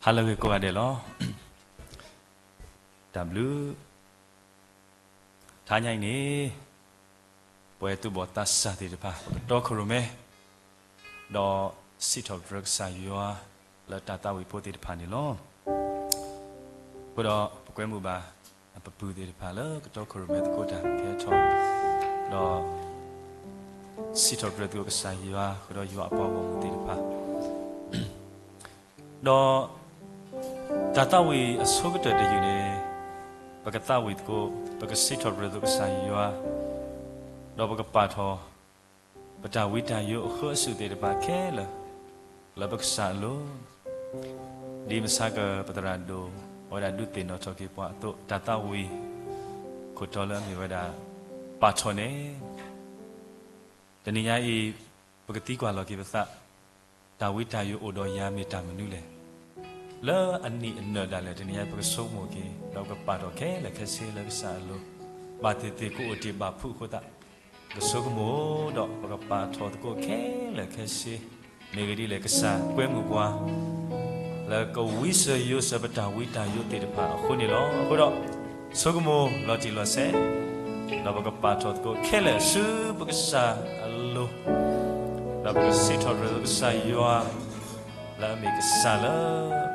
ဟါလၢအဂ့ၤကိးဂၤဒဲးလီၤ. တၢ်ဘျုး, တဟါညါအံၤန့ၣ် ပဝဲသူၣ်ဘီၣ်သးစၢ်သ့ၣ်တဖၣ် ပကတီခိၣ်ရိၣ်မဲ ဒီးစံးထီၣ်ပတြၢၤကစၢ်ယွၤ လၢတၢ်သးဝံၣ်ဖိသ့ၣ်တဖၣ်န့ၣ်လီၤ. အဃိဒီးပကွဲမုာ်ဘၣ် အပပုၢ်သ့ၣ်တဖၣ်လၢကတီခိၣ်ရိၣ်မဲသကိးတၢ်ကဲထီၣ် ဒီး စံးထီၣ်ပတြၢၤသကိးကစၢ်ယွၤ ဃုာ်ဒီးယွၤအပှၤဂီၢ်မုၢ်သ့ၣ်တဖၣ် ဒီးတၢ်သးဝံၣ်အဆိကတၢၢ်တယုၢ်န့ၣ် ပကသးဝံၣ်သကိး ပကစံးထီၣ်ပတြၢၤသကိးကစၢ်ယွၤ ဒီးပကပာ်ထီၣ် ပတၢ်ဝံတၢ်ယိးအဃၢအစူၣ်သ့ၣ်တဖၣ်ခဲလၢာ် လၢပကစၢ်အလိၤ ဒ်မဆါကပသရၣ်ဒိၣ် အဝဲဒၣ်ဒုးသ့ၣ်နီၣ်ထီၣ်က့ၤပှၤအသိး တၢ်သးဝံၣ် ခိၣ်တီလၢအမ့ၢ်ဝဲဒၣ် ပာ်ထီၣ်န့ၣ် တနံၤညါအံၤ ပကသံကွၢ်လီၤက့ၤပသး တၢ်ဝံတၢ်ယိးအိၣ်ဒီးယၤမ့ၢ်တၢ်မနုၤလဲၣ်. လၢအနံၣ်အနၢၣ်ဒၣ်လဲာ် တနံၤညါအံၤ ပကဆိကမိၣ်က့ၤ ဒီးပကပာ်ထီၣ်ခဲလၢာ်ခဲဆ့လၢကစၢ်အလိၤ ဘၣ်သ့ၣ်သ့ၣ်ကအိၣ်တ့ၢ်ဘၣ်ဖုးအဃိသတး ပကဆိကမိၣ်ဒီးပကပာ်ထီၣ်သကိးခဲလၢာ်ခဲဆ့ မ့ၢ်ဂ့ၤဒ်လဲၣ် ကစၢ်ကွဲမုာ်ပှၤ လၢကဝံစၢၤယိးစၢၤပတၢ်ဝံတၢ်ယိးသ့ၣ်တဖၣ်အဃိန့ၣ်လီၤ. အဃိဒီး ဆိကမိၣ်လီၤတံၢ်လီၤဆဲး ဒီးပကပာ်ထီၣ်သကိးခဲလၢာ်ဆူပကစၢ်အလိၤ ဒီးပကစံးထီၣ်ပတြၢၤသကိးကစၢ်ယွၤ လၢအမ့ၢ်ကစၢ်လၢ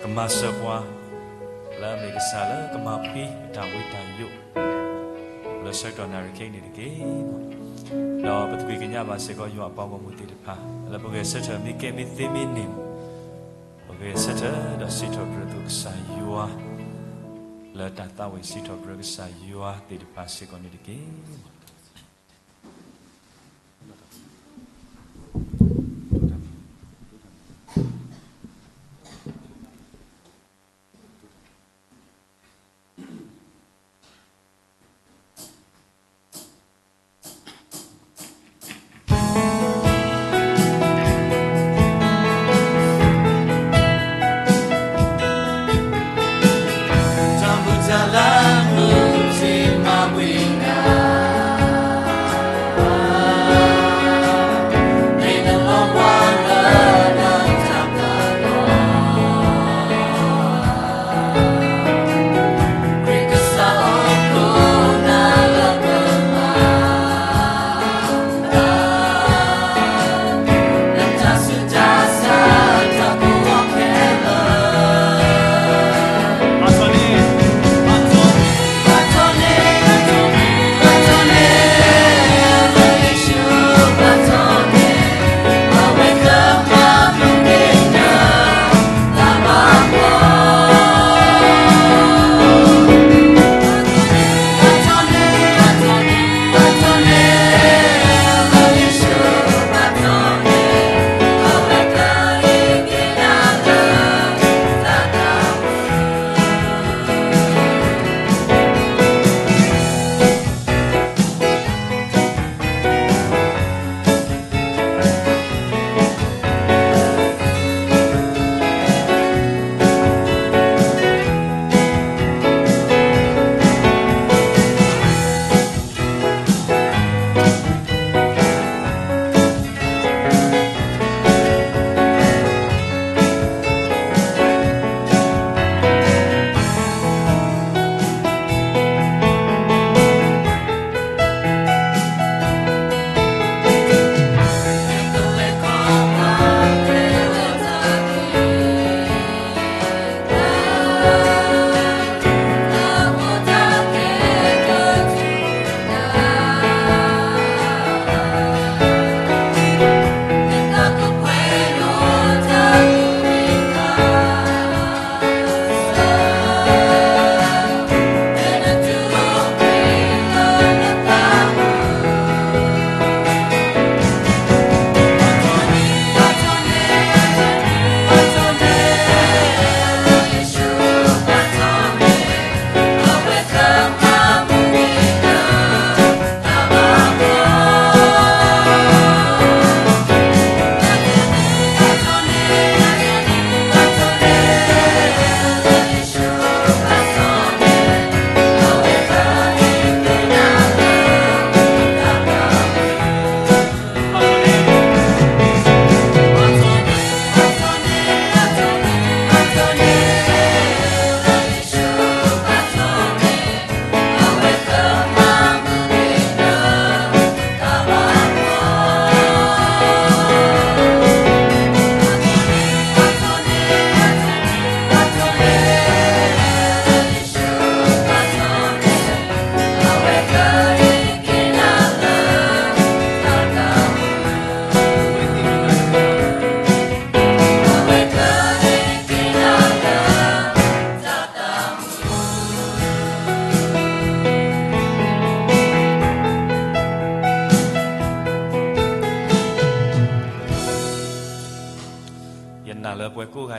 ကမၤစၢၤပှၤ လၢအမ့ၢ်ကစၢ်လၢကမၤဖှံပတၢ်ဝံတၢ်ယိး လၢဆၢကတီၢ်နၣ်ရံၣ်ခဲအံၤန့ၣ်တက့ၢ်. ဒီးပသးကွံာ်ကညးဘၣ်စ့ၢ်ကီးယွၤအပှၤဂီၢ်မုၢ်သ့ၣ်တဖၣ် လၢပဂဲၤဆၢထၢၣ်မ့ၢ်ကဲမ့ၢ်သ့မ့ၢ်န့ၣ် ပဂဲၤဆၢထၢၣ်ဒီးစံးထီၣ်ပတြၢၤသကိးကစၢ်ယွၤ လၢတၢ်သးဝံၣ်စံးထီၣ်ပတြၢၤကစၢ်ယွၤသ့ၣ်တဖၣ်စ့ၢ်ကီးန့ၣ်တက့ၢ်.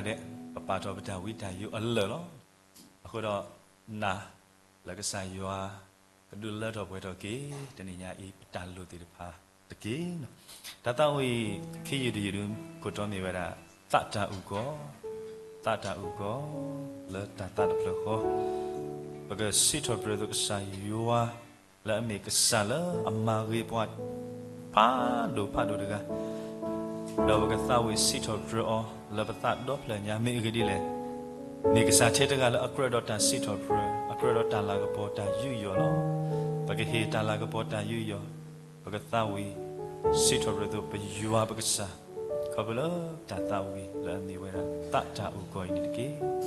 ဒဲး ပပာ်ထီၣ်ပတၢ်ဝံတၢ်ယိးအလၢာ်လီၤ. အဃိဒီး နာ်လၢကစၢ်ယွၤ ကဒုးလၢထီၣ်ပှဲၤထီၣ်က့ၤ တနံၤညါအံၤ ပတၢ်လိၣ်သ့ၣ်တဖၣ်တက့ၢ်. တၢ်သးဝံၣ်ခံယုၢ်တယုၢ်ဒုး ခိၣ်တီမ့ၢ်ဝဲဒၣ် သးတၢ်အုၣ်ကီၤ, သးတၢ်အုၣ်ကီၤ လၢတၢ်သးတဖျၢၣ်ဃီ, ပကစံးထီၣ်ပတြၢၤသိးကစၢ်ယွၤ လၢအမ့ၢ်ကစၢ်လၢအမၤဂ့ၤပှၤ ဖးဒိၣ်ဖးဒိၣ်တဂၤ, ဒီးပကသးဝံၣ်စံးထီၣ်ပတြၢၤအီၤ လၢပသးဒီဖျၢၣ်ညါ မ့ၢ်အဂ့ၢ်ဒ်လဲၣ်, မ့ၢ်ကစၢ်ထဲတဂၤလၢအကြၢးဒီးတၢ်စံးထီၣ်ပတြၢၤ, အကြၢးဒီးတၢ်လၤကပီၤတၢ်ယူးယီၣ်လီၤ. ပကဟ့ၣ်တၢ်လၤကပီၤတၢ်ယူးယီၣ်, ပကသးဝံၣ်စံးထီၣ်ပတြၢၤသိးပယွၤပကစၢ်, ခီဖျိလၢတၢ်သးဝံၣ်လၢအမ့ၢ်ဝဲဒၣ် သးတၢ်အုၣ်ကီၤအံၤန့ၣ်တက့ၢ်.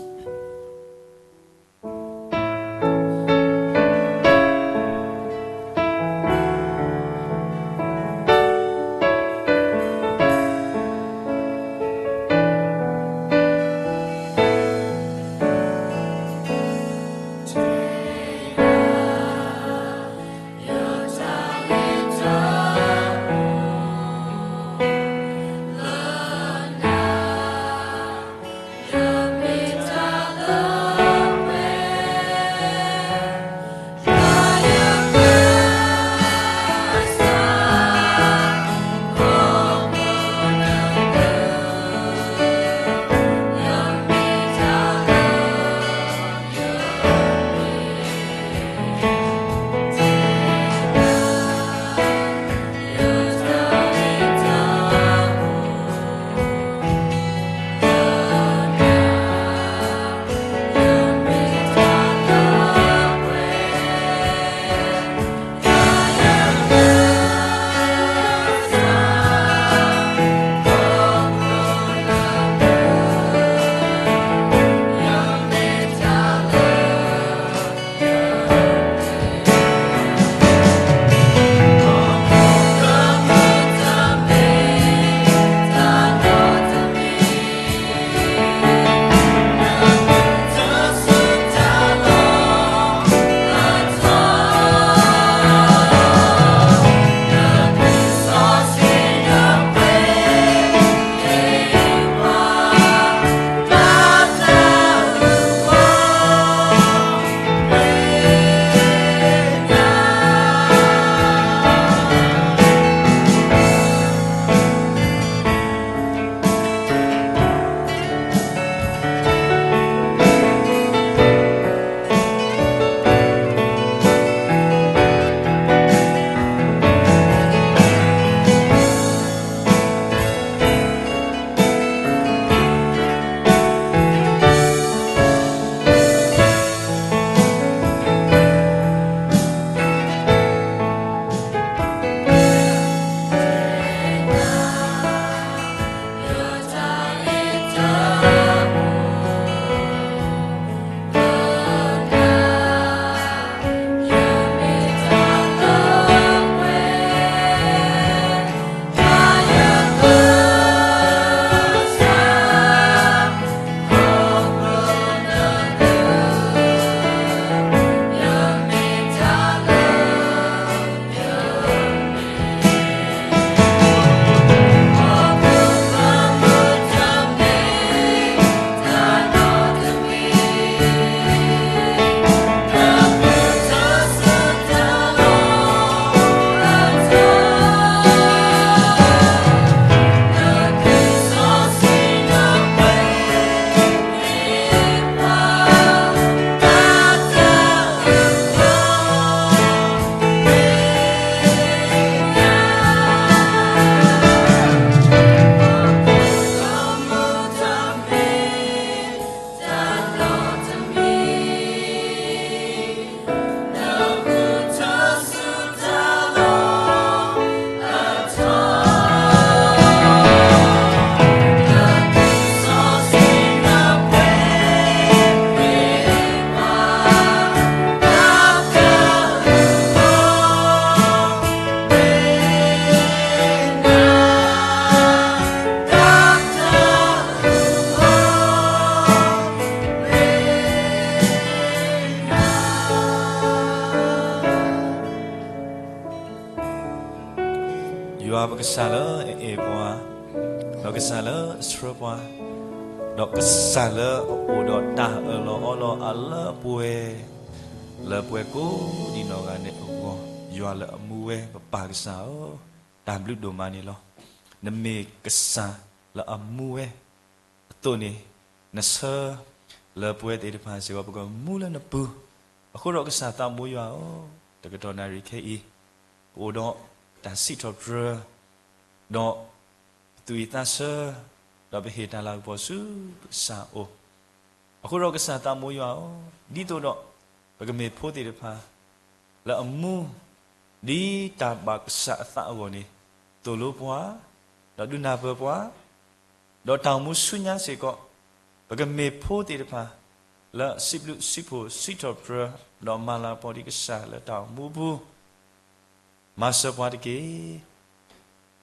ယွၤပကစၢ်လၢအအဲၣ်ပှၤ, ဒီးကစၢ်လၢအဆှၢပှၤ, ဒီးကစၢ်လၢအအိၣ်ဒီးတၢ်အၢၣ်လီၤအီလီၤအလၢအပှဲၤ လၢပဝဲကိးဒံနီၢ်ဂၤဒဲးအဂီၢ်, ယွၤလၢအမူဝဲပပၢ်ကစၢ်ဧၢ, တၢ်ဘျုးဒိၣ်မးန့ၣ်လီၤ. နမ့ၢ်ကစၢ်လၢအမူဝဲအသိးန့ၣ်, နဆၢလၢပဝဲသ့ၣ်တဖၣ်စ့ၢ်ကီး ပကမူလၢနပူၤ, အဃိဒီးကစၢ်သးဘိယွၤဧၢ, တကတီၢ်နၣ်ရံၣ်ခဲအံၤ ပအိၣ်ဒီးတၢ်စံးထီၣ်ပတြၢၤ ဒီးပသူၣ်ဝံၣ်သးဆၢ, ဒီးပဟ့ၣ်တၢ်လၤကပီၤဆူပကစၢ်အအိၣ်, အဃိဒီးကစၢ်သးဘိယွၤဧၢ, ဒ်သိးဒီး ပကမ့ၢ်ဖိသ့ၣ်တဖၣ် လၢအမူ ဒ်တၢ်ဘၣ်ကစၢ်အသးအဂီၢ်န့ၣ်, သိၣ်လိပှၤ, ဒီးဒုးနၢ်ပၢၢ်ပှၤ, ဒီးတၢ်အိၣ်မူဆူညါစ့ၢ်ကီး, ပကမ့ၢ်ဖိသ့ၣ်တဖၣ် လၢစံးဘျုးစံးဖှိၣ်စံးထီၣ်ပတြၢၤ ဒီးမၤလၤကပီၤဒံးကစၢ်လၢတၢ်အိၣ်မူအပူၤ မၤစၢၤပှၤတက့ၢ်.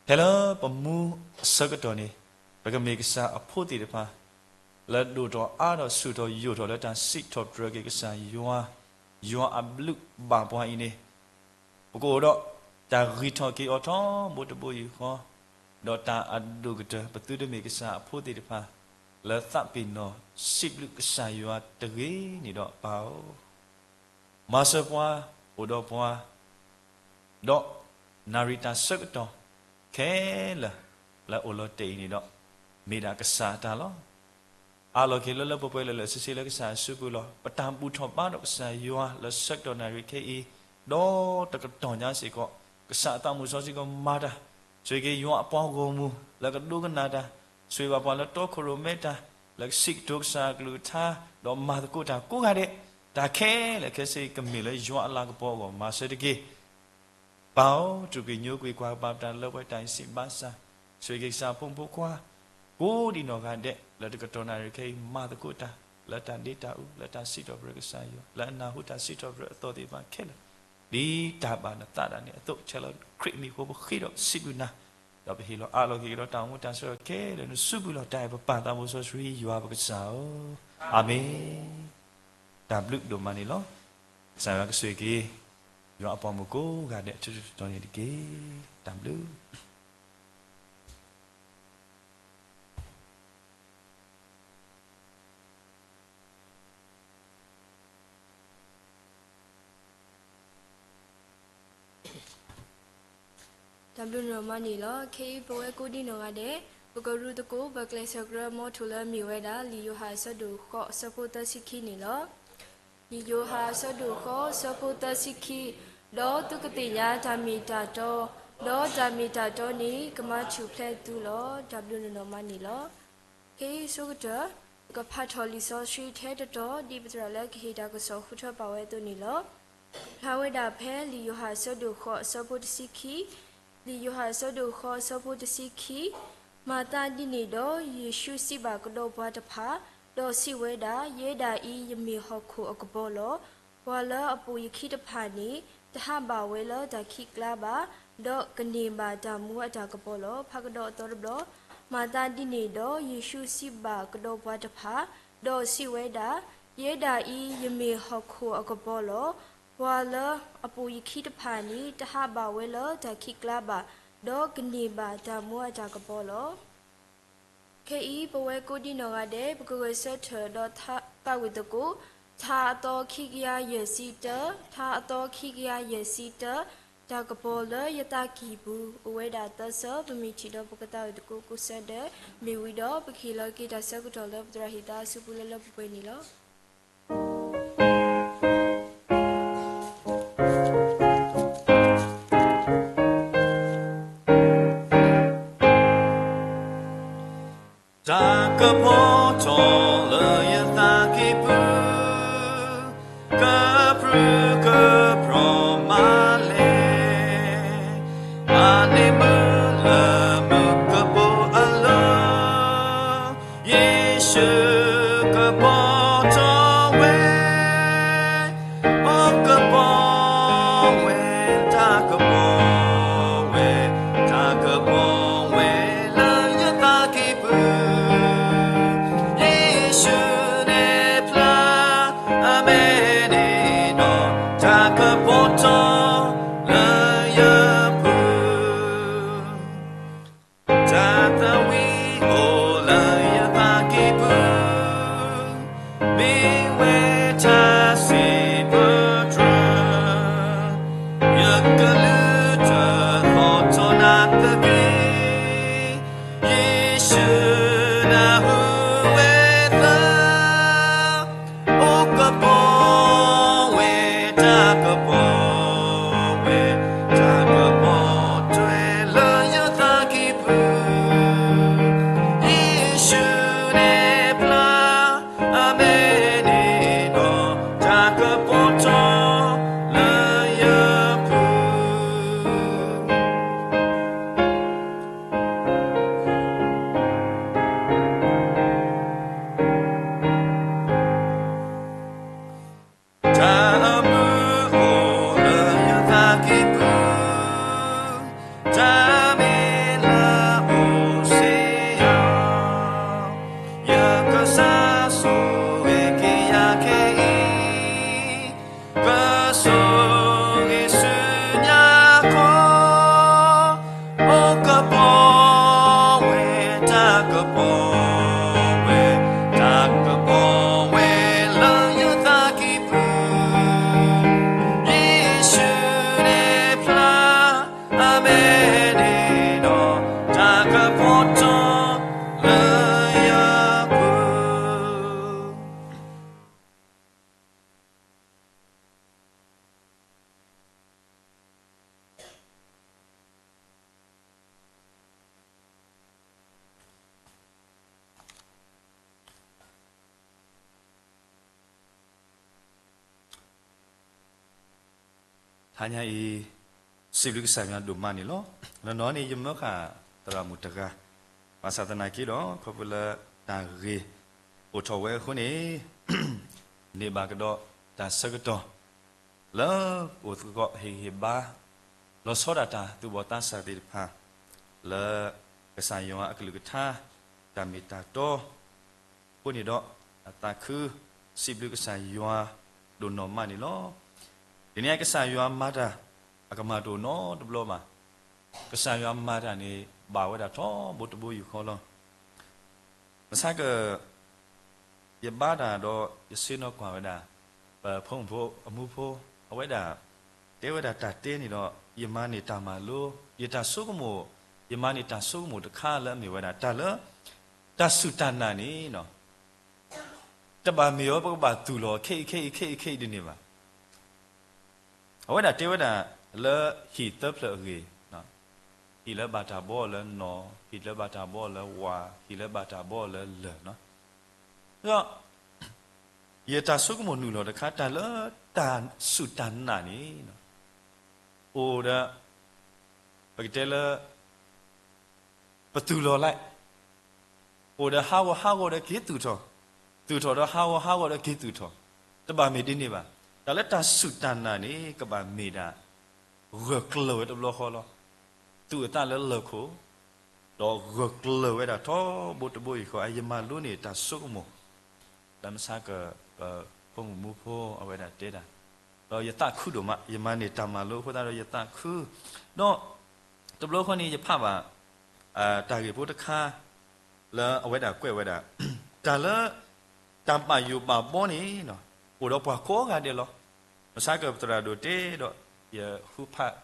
ဖဲလၢပမူအဆၢကတီၢ်န့ၣ်, ပကမ့ၢ်ကစၢ်အဖိသ့ၣ်တဖၣ် လၢဒိၣ်ထီၣ်အါထီၣ်ဆူၣ်ထီၣ်ယိာ်ထီၣ်လၢတၢ်စံးထီၣ်ပတြၢၤက့ၤကစၢ်ယွၤ, ယွၤအဘျုးဘၣ်ပှၤအံၤန့ၣ်, ပကအိၣ်ဒီးတၢ်ဂံၢ်ထီၣ်က့ၤအီၣ်ထီဘိတဘိယူၢ်ဃီ, ဒီးတၢ်အဒိၣ်ကတၢၢ် ပသုတမ့ၢ်ကစၢ်အဖိသ့ၣ်တဖၣ် လၢသးပ့ၤနီၣ်စံးဘျုးကစၢ်ယွၤတဂ့ၤန့ၣ်ဒီးပၢ်ဧၢ မၤစၢၤပှၤ, အိၣ်ဒီးပှၤ, ဒီးနၣ်ရံၣ်တၢ်ဆၢကတီၢ်ခဲလၢာ် လၢအအိၣ်လီၤတဲာ်အံၤန့ၣ်ဒီး, မ့ၢ်ဒၣ်ကစၢ်အတၢ်လီၤ. အါလီၤက့ၤလၢလၢပှဲၤပှဲၤလၢာ်လၢာ်ဆ့ဆ့လၢကစၢ်အစုပူၤလီၤ. ပတၢ်ဘူၣ်ထီၣ်ဘါထီၣ်ကစၢ်ယွၤလၢဆၢကတီၢ်နၣ်ရံၣ်ခဲအံၤ, ဒီးတကတီၢ်ညါစ့ၢ်ကီး, ကစၢ်အသးမုၢ်စီဆှံကမၤတၢ်, ဆိၣ်ဂ့ၤက့ၤယွၤအပှၤဂီၢ်မုၢ် လၢကဒိကနၣ်တၢ်, ဆိၣ်ဂ့ၤဘၣ်ပှၤလၢတီခိၣ်ရိၣ်မဲတၢ်, လၢကစံးကတိၤကစၢ်အကလုၢ်ကထါ, ဒီးမၤသကိးတၢ်ကိးဂၤဒဲး, တၢ်ခဲလၢာ်ခဲဆ့ကမ့ၢ်လၢယွၤအလၤကပီၤအဂီၢ် မၤစၢၤတက့ၢ် ပၢ်ဧၢ, တြူာ်ကွံာ်ညိကွံာ်ကွၢ်ကပၤပတၢ်လၢပှဲၤတၢ်အံၤစံးဘၣ်ဆၣ်, ဆိၣ်ဂ့ၤက့ၤကစၢ်ဖိမုၣ်ဖိခွါ ကိးဒံနီၢ်ဂၤဒဲး လၢတကတီၢ်နၣ်ရံၣ်ခဲအံၤ မၤသကိးတၢ် လၢတၢ်ဒ့တၢ်အူ လၢတၢ်စံးထီၣ်ပတြၢၤကစၢ်ယွၤ လၢအနၢ်ဟူတၢ်စံးထီၣ်ပတြၢၤအသီသ့ၣ်တဖၣ်ခဲလၢာ်, ဒ်တၢ်ဘၣ်နသးဒၣ်နဲအသိး ထဲလၢခရံာ်အမံၤအဃိ ပဃ့ဒီးစံးဘျုးနၤ, ဒီးပဟ့ၣ်လီၤအးလီၤက့ၤကဒီးတၢ်အိၣ်မူတၢ်ဆၢကတီၢ်ခဲလၢာ် နစုပူၤလီၤ တၢ်အဲၣ်ပပၢ်သးဘိစီဆှံယွၤပကစၢ်ဧၢ, အၤမ့ၣ်. တၢ်ဘျုးဒိၣ်မးန့ၣ်လီၤ. ကစၢ်ယွၤကဆိၣ်ဂ့ၤက့ၤ ယွၤအပိာ်မုၣ်ကိးဂၤဒဲး တတီၤန့ၣ်တက့ၢ်. တၢ်ဘျုး. တၢ်ဘျုးဒိၣ်မးန့ၣ်လီၤ. ခဲအံၤပဝဲကိးဒံနီၢ်ဂၤဒဲး ပကရူသကိး ပကျဲးစၢးကြၢးမီထိၣ်လၢမ့ၢ်ဝဲဒၣ် လံာ်ယိၤဟၣ်အဆၢဒိၣ်ဃိး အဆၢဖိသၢဆံခံန့ၣ်လီၤ. လံာ်ယိၤဟၣ်အဆၢဒိၣ်ဃိး အဆၢဖိသၢဆံခံ, ဒီးသုကသ့ၣ်ညါတၢ်မ့ၢ်တၢ်တီ, ဒီးတၢ်မ့ၢ်တၢ်တီန့ၣ် ကမၤထူၣ်ဖျဲးသုလီၤ. တၢ်ဘျုးဒိၣ်မးန့ၣ်လီၤ. ခဲအံၤအဆိကတၢၢ် ပကဖးထီၣ်လံာ်စီဆှံထဲတတီၤ ဒ်ပသရၣ်လၢကဟ့ၣ်တၢ်ကစီၣ်ဃုထၢပာ်ဝဲအသိးန့ၣ်လီၤ. ဖျါဝဲဒၣ်ဖဲလံာ်ယိၤဟၣ်အဆၢဒိၣ်ဃိး အဆၢဖိတဆံခံ, လံာ်ယိၤဟၣ်အဆၢဒိၣ်ဃိး အဆၢဖိတဆံခံ, မၤသးဒ်န့ၣ်ဒီး ယ့ၣ်ၡူးစံးဘၣ်ကဒီးပှၤတဖၣ်, ဒီးစံးဝဲဒၣ်, ယဲဒၣ်အံၤယမ့ၢ်ဟီၣ်ခိၣ်အကပီၤလီၤ. ပှၤလၢအပိာ်ယခံတဖၣ်န့ၣ် တဟးဘၣ်ဝဲလၢတၢ်ခံးကျါဘၣ်, ဒီးကန့ၢ်ဘၣ်တၢ်မူအတၢ်ကပီၤလီၤ. ဖးကဒီးအသီတဘျီ, မၤသးဒ်န့ၣ်ဒီး ယ့ၣ်ၡူးစံးဘၣ်ကဒီးပှၤတဖၣ်, ဒီးစံးဝဲဒၣ်, ယဲဒၣ်အံၤယမ့ၢ်ဟီၣ်ခိၣ်အကပီၤလီၤ. ပှၤလၢအပိာ်ယခံတဖၣ်န့ၣ် တဟးဘၣ်ဝဲလၢတၢ်ခံးကျါဘၣ်, ဒီးကန့ၢ်ဘၣ်တၢ်မူအတၢ်ကပီၤလီၤ. ခဲအံၤပဝဲကိးဒံနီၢ်ဂၤဒဲး ပကဂဲၤဆၢထၢၣ်ဒီးသးဝံၣ်သကိး, ထါအသီခံကယၤယဲၢ်ဆံတၢ, ထါအသီခံကယၤယဲၢ်ဆံတၢ, တၢ်ကပီၤလၢယသးကံၢ်ပူၤ အိၣ်ဝဲဒၣ်သၢဆၢ, ပမ့ၢ်ထံၣ်ဒီးပကသးဝံၣ်သကိးကိးဆၢဒဲး, မ့ၢ်ဝံၤဒီး ပကဟ့ၣ်လီၤက့ၤတၢ်ဆၢကတီၢ်လၢပသရၣ်ဟ့ၣ်သါအစုပူၤလၢလၢပှဲၤပှဲၤန့ၣ်လီၤ. တၢ်ကပီၤထီၣ်လၢယသးကံၢ်ပူၤ, ကပြုၢ်ကပြီၤမးလဲၣ်, အန့ၣ်မုၢ်လၢမုၢ်ကပီၤအလီၢ်, ယ့ၣ်ၡူးကပီၤထီၣ်ဝဲ, အိၣ်ကပီၤဝဲ, တၢ်ကပီၤဝဲ, တၢ်ကပီၤဝဲလၢယသးကံၢ်ပူၤ, ယ့ၣ်ၡူးန့ၣ်ဖျါအမဲာ်န့ၣ်ဒီး တၢ်ကပီၤထီၣ်လၢယပူၤ, တၢ်သးဝံၣ်အိၣ်လၢယသးကံၢ်ပူၤ တၢ်ကပီၤဝဲ, တၢ်ကပီၤထွဲလၢယသးကံၢ်ပူၤ, ယ့ၣ်ၡူးန့ၣ်ဖျါ, အမဲာ်န့ၣ်ဒီး, တၢ်ကပီၤထီၣ်လၢယပူၤ. တၢ်အမုာ်အိၣ်လၢယသးကံၢ်ပူၤ, တၢ်မ့ၢ်လၢအိၣ်စ့ယၤ, ယကစၢ်ဆိၣ်ဂ့ၤက့ၤယၤခဲအံၤ, ကဆိၣ်ဂ့ၤဆူညါခီ, အိၣ်ကပီၤဝဲ, တၢ်ကပီၤဝဲ, တၢ်ကပီၤဝဲလၢယသးကံၢ်ပူၤ, ယ့ၣ်ၡူးန့ၣ်ဖျါ, အမဲာ်န့ၣ်ဒီး, တၢ်ကပီၤထီၣ်လၢယပူၤ. တနံၤအံၤ, စံးဘျုးကစၢ်ယွၤဒိၣ်မးန့ၣ်လီၤ. နီၢ်နီၢ်န့ၣ် ယမၢဃာ်သရၣ်မုၣ်တဂၤ, ဘၣ်ဆၣ်သနာ်က့ဒီး ခီဖျိလၢတၢ်ဂ့ၤအိၣ်ထီၣ်ဝဲအဃိန့ၣ်, န့ၢ်ဘၣ်ကဒီးတၢ်ဆၢကတီၢ် လၢအိၣ်သကိးဟ့ၣ်ဂံၢ်ဟ့ၣ်ဘါ, လီၤဆီဒၣ်တၢ်သူၣ်ဘီၣ်သးစၢ်သ့ၣ်တဖၣ်, လၢကစၢ်ယွၤအကလုၢ်ကထါ, တၢ်မ့ၢ်တၢ်တီ အဃိန့ၣ်ဒီး, အသးခုစံးဘျုးကစၢ်ယွၤဒိၣ်နီၢ်မးန့ၣ်လီၤ. တနံၤအံၤကစၢ်ယွၤမၤတၢ်, အကမၤတအိၣ်နီတဘျီဘၣ်. ကစၢ်ယွၤမၤတၢ်န့ၣ် ဘၣ်ဝဲဒၣ်ထီဘိတဘိယူၢ်ဃီလီၤ. ဘၣ်ဆၣ်က ယဘါတၢ်ဒီးယဆ့ၣ်နီၤကွၢ်ဝဲဒၣ်, ပဖိမုၣ်ဖိအမူဖိ, အဝဲဒၣ်တဲဝဲဒၣ်တၢ်တဲန့ၣ်ဒီး, ယမၤန့ၢ်တၢ်မၤလိ, ယတၢ်ဆိကမိၣ်, ယမၤန့ၢ်တၢ်ဆိကမိၣ်တခါလၢအမ့ၢ်ဝဲဒၣ် တၢ်လၢ တၢ်စူၢ်တၢ်နာ်န့ၣ် တဘၣ်မ့ၢ်အီၤ ပကဘၣ်သူၣ်လီၤခဲအံၤခဲအံၤခဲအံၤခဲအံၤဒ်န့ၣ်ဘၣ်. အဝဲဒၣ်တဲဝဲဒၣ်လၢဟံၣ်သၢဖျၢၣ်အဂ့ၢ်, ဟံၣ်လၢဘၣ်တၢ်ဘှီလၢနီၢ်, ဟံၣ်လၢဘၣ်တၢ်ဘှီလၢဝၤ, ဟံၣ်လၢဘၣ်တၢ်ဘှီလၢလၢၢ်. ဒီး ယတၢ်ဆိကမိၣ်နုာ်လီၤတခါ တၢ်လၢတၢ်စူၢ်တၢ်နာ်န့ၣ် အိၣ်ဒီး ပကတဲလၢ ပသူၣ်လီၤလၢ်, အိၣ်ဒီးဟးဂီၤဟးဂီၤဒီးက့ၤသူၣ်ထီၣ်, သူၣ်ထီၣ်ဒီးဟးဂီၤဟးဂီၤဒီးက့ၤသူၣ်ထီၣ်, တဘၣ်မ့ၢ်ဒ်န့ၣ်ဘၣ်. တၢ်လၢတၢ်စူၢ်တၢ်နာ်န့ၣ် ကဘၣ်မ့ၢ်ဒၣ် ဂၢၢ်ကျၢၤဝဲတဘျီဃီလီၤ. သူၣ်အသးလၢလၢၢ်ခိၣ်, ဒီးဂၢၢ်ကျၢၤဝဲဒၣ်ထီဘိတဘိယူၢ်ဃီ, အယမၤလိန့ၢ်တၢ်ဆိကမိၣ် လၢမဆါက ပဖိမုၣ်မူဖိအဝဲဒၣ်တဲဒၣ်, ဒီးယသးခုဒိၣ်မး, ယမၤန့ၢ်တၢ်မၤလိအဃိသတးဒီးယသးခု, ဒီး တဘျီဃီန့ၣ် ယဖးဘၣ် တၢ်ဂ့ၢ်ဖိတခါ လၢအဝဲဒၣ်ကွဲးဝဲဒၣ်, တၢ်လၢ တၢ်ဘၣ်ယိၣ်ဘၣ်ဘှီန့ၣ် အိၣ်ဒီးပှၤကိးဂၤဒဲးလီၤ. မဆါကပသရၣ်ဒိၣ်တဲဒီး ယဃုဖး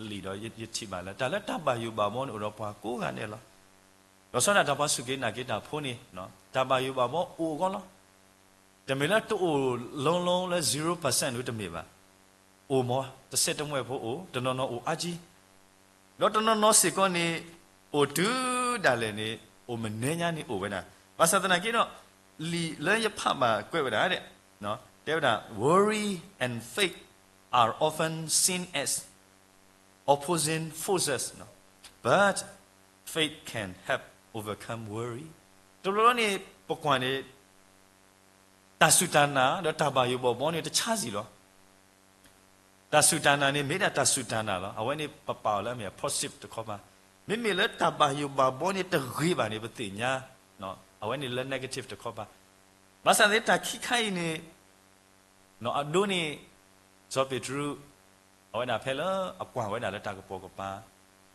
လံာ်ဒီးယထံၣ်ဘၣ်လၢ တၢ်လၢတၢ်ဘၣ်ယိၣ်ဘၣ်ဘှီန့ၣ် အိၣ်ဒီးပှၤကိးဂၤဒဲးလီၤ. လီၤဆီဒၣ်တၢ်ပှၤစူၢ်က့ၤနာ်က့ၤတၢ်ဖိန့ၣ် တၢ်ဘၣ်ယိၣ်ဘၣ်ဘှီအိၣ်အဂီၢ်လီၤ. တမ့ၢ်လၢတအိၣ် လုံးလုံး လၢ zero percent ဒုတမ့ၢ်ဘၣ်. အိၣ်မး တစဲးတမှဲၣ်ဖိအိၣ်, တနီၤနီၤအိၣ်အါကံ, ဒီးတနီၤနီၤစ့ၢ်ကီးန့ၣ် အိၣ်တုၤဒၣ်လဲာ်န့ၣ် အိၣ်မနုၤညါန့ၣ်အိၣ်ဝဲဒၣ်. ဘၣ်ဆၣ်သနာ်က့ဒီး လံာ်လၢယဖးဘၣ်ကွဲးဝဲဒၣ် တဲဝဲဒၣ် worry and faith are often seen as opposing forces, but faith can help overcome worry. တဘျီဘျီန့ၣ် ပကွၢ်န့ၣ် တၢ်စူၢ်တၢ်နာ် ဒီးတၢ်ဘၣ်ယိၣ်ဘၣ်ဘှီန့ၣ် တဆါစ့ၢ်လီၤ. တၢ်စူၢ်တၢ်နာ်န့ၣ် မ့ၢ်ဒၣ်တၢ်စူၢ်တၢ်နာ်လီၤ. အဝဲန့ၣ်ပပာ်အီၤလၢအမ့ၢ် positive တခီပၤ. မ့မ့ၢ်လၢတၢ်ဘၣ်ယိၣ်ဘၣ်ဘှီန့ၣ်တဂ့ၤဘၣ်န့ၣ် ပသ့ၣ်ညါ, အဝဲန့ၣ်လၢ negative တခီပၤ. ဘၣ်ဆၣ်သနာ်က့ တၢ်ခံခါအံၤန့ၣ် အဒိန့ၣ် စီၤပ့းတရူး အဝဲဒၣ်ဖဲလၢအကွၢ်ဝဲဒၣ်လၢတၢ်ကပိာ်ကပၤ,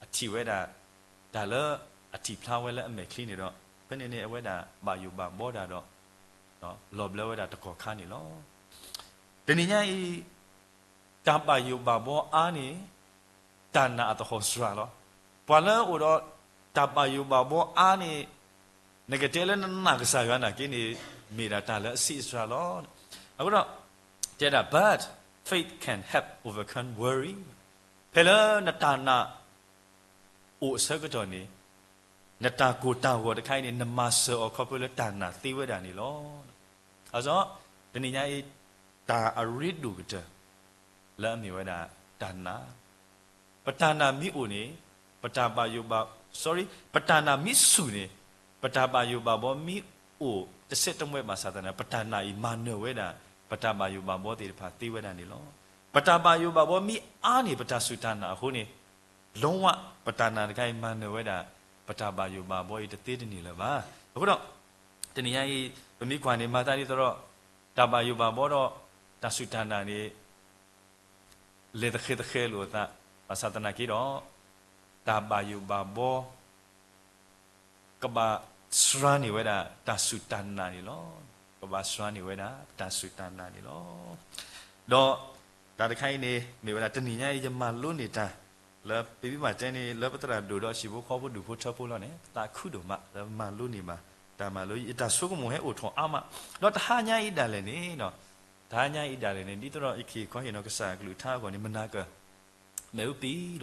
အထံၣ်ဝဲဒၣ် တၢ်လၢအထံၣ်ဖျါဝဲလၢအမဲာ်ချံန့ၣ်ဒီး ဖဲန့ၣ်န့ၣ် အဝဲဒၣ်ဘၣ်ယိၣ်ဘၣ်ဘှီတၢ်ဒီး လီၤဘျၢဝဲဒၣ်တကီၢ်ခါန့ၣ်လီၤ. တနံၤညါအံၤ တၢ်ဘၣ်ယိၣ်ဘၣ်ဘှီအါန့ၣ် တၢ်နာ်အသဟီၣ်စှၤလီၤ. ပှၤလၢအိၣ်ဒီးတၢ်ဘၣ်ယိၣ်ဘၣ်ဘှီအါန့ၣ် နကတဲလၢနနာ်ကစၢ်ယွၤနာ်က့န့ၣ် မ့ၢ်ဒၣ်တၢ်လၢအဆံးအစှၤလီၤ. အဃိဒီး တဲဒၣ် but faith faith can help overcome worry. ဖဲလၢနတၢ်နာ်အိၣ်အဆၢကတီၢ်န့ၣ်, နတၢ်ကိၢ်တၢ်ဂီၤတခါအံၤန့ၣ် နမၤစၢၤအီၤခီဖျိလၢတၢ်နာ်သ့ဝဲဒၣ်န့ၣ်လီၤ. အဃိ တနံၤညါအံၤ တၢ်အရ့ဒိၣ်ကတၢၢ် လၢအမ့ၢ်ဝဲဒၣ်တၢ်နာ် ပတၢ်နာ်မ့ၢ်အိၣ်န့ၣ်, ပတၢ်ဘၣ်ယိၣ်ဘၣ်, sorry, ပတၢ်နာ်မ့ၢ်ဆူၣ်န့ၣ်, ပတၢ်ဘၣ်ယိၣ်ဘၣ်ဘီမ့ၢ်အိၣ်တစဲးတမှဲးဘၣ်ဆၣ်သနာ်က့ ပတၢ်နာ်အံၤမၤနၢၤဝဲဒၣ် ပတၢ်ဘၣ်ယိၣ်ဘၣ်ဘီသ့ၣ်တဖၣ်သ့ဝဲဒၣ်န့ၣ်လီၤ. ပတၢ်ဘၣ်ယိၣ်ဘၣ်ဘီမ့ၢ်အါန့ၢ်ပတၢ်စူၢ်တၢ်နာ်အဃိန့ၣ်, လီၤဝဲ ပတၢ်နာ်တခါအံၤမၤနၢၤဝဲဒၣ် ပတၢ်ဘၣ်ယိၣ်ဘၣ်ဘီအံၤတသ့တန့ၢ်လၢၤဘၣ်. အဃိဒီး တနံၤညါအံၤ ပမ့ၢ်ကွၢ်န့ၣ် မၤသးဒ်သိးဒီး တၢ်ဘၣ်ယိၣ်ဘၣ်ဘီဒီး တၢ်စူၢ်တၢ်နာ်န့ၣ် လဲၤသဃဲၤသဃဲၤလိာ်အသး, ဘၣ်ဆၣ်သနာ်က့ဒီး တၢ်ဘၣ်ယိၣ်ဘၣ်ဘီ ကဘၣ်စှၤန့ၢ်ဝဲဒၣ်တၢ်စူၢ်တၢ်နာ်န့ၣ်လီၤ. ကဘၣ်စှၤန့ၢ်ဝဲဒၣ်တၢ်စူၢ်တၢ်နာ်န့ၣ်လီၤ. ဒီးတၢ်တခါအံၤန့ၣ် မ့ၢ်ဝဲဒၣ်တနံၤညါအံၤ ယမၤလိန့ၢ်တၢ် လၢပမ့ၢ်ဘၣ်တဲန့ၣ် လၢပသရၣ်ဒိၣ်ဒီးဟံၣ်ဖိဃီဖိဒူၣ်ဖိထၢဖိလီၤန့ၣ် သးခုဒိၣ်မး လၢမၤလိန့ၢ်ဘၣ် တၢ်မၤလိ ယတၢ်ဆိကမိၣ်ဟဲအိၣ်ထီၣ်အါမး, ဒီးတဟါညါအံၤဒၣ်လဲာ်န့ၣ်, တဟါညါအံၤဒၣ်လဲာ်န့ၣ် ဒ်သိးဒီးယကဟ့ၣ်ခီဟ့ၣ်နီၤကစၢ်အကလုၢ်ကထါအဂီၢ်န့ၣ် မနၤကၢၢ် မ့ၣ်အူပံၤဒီး,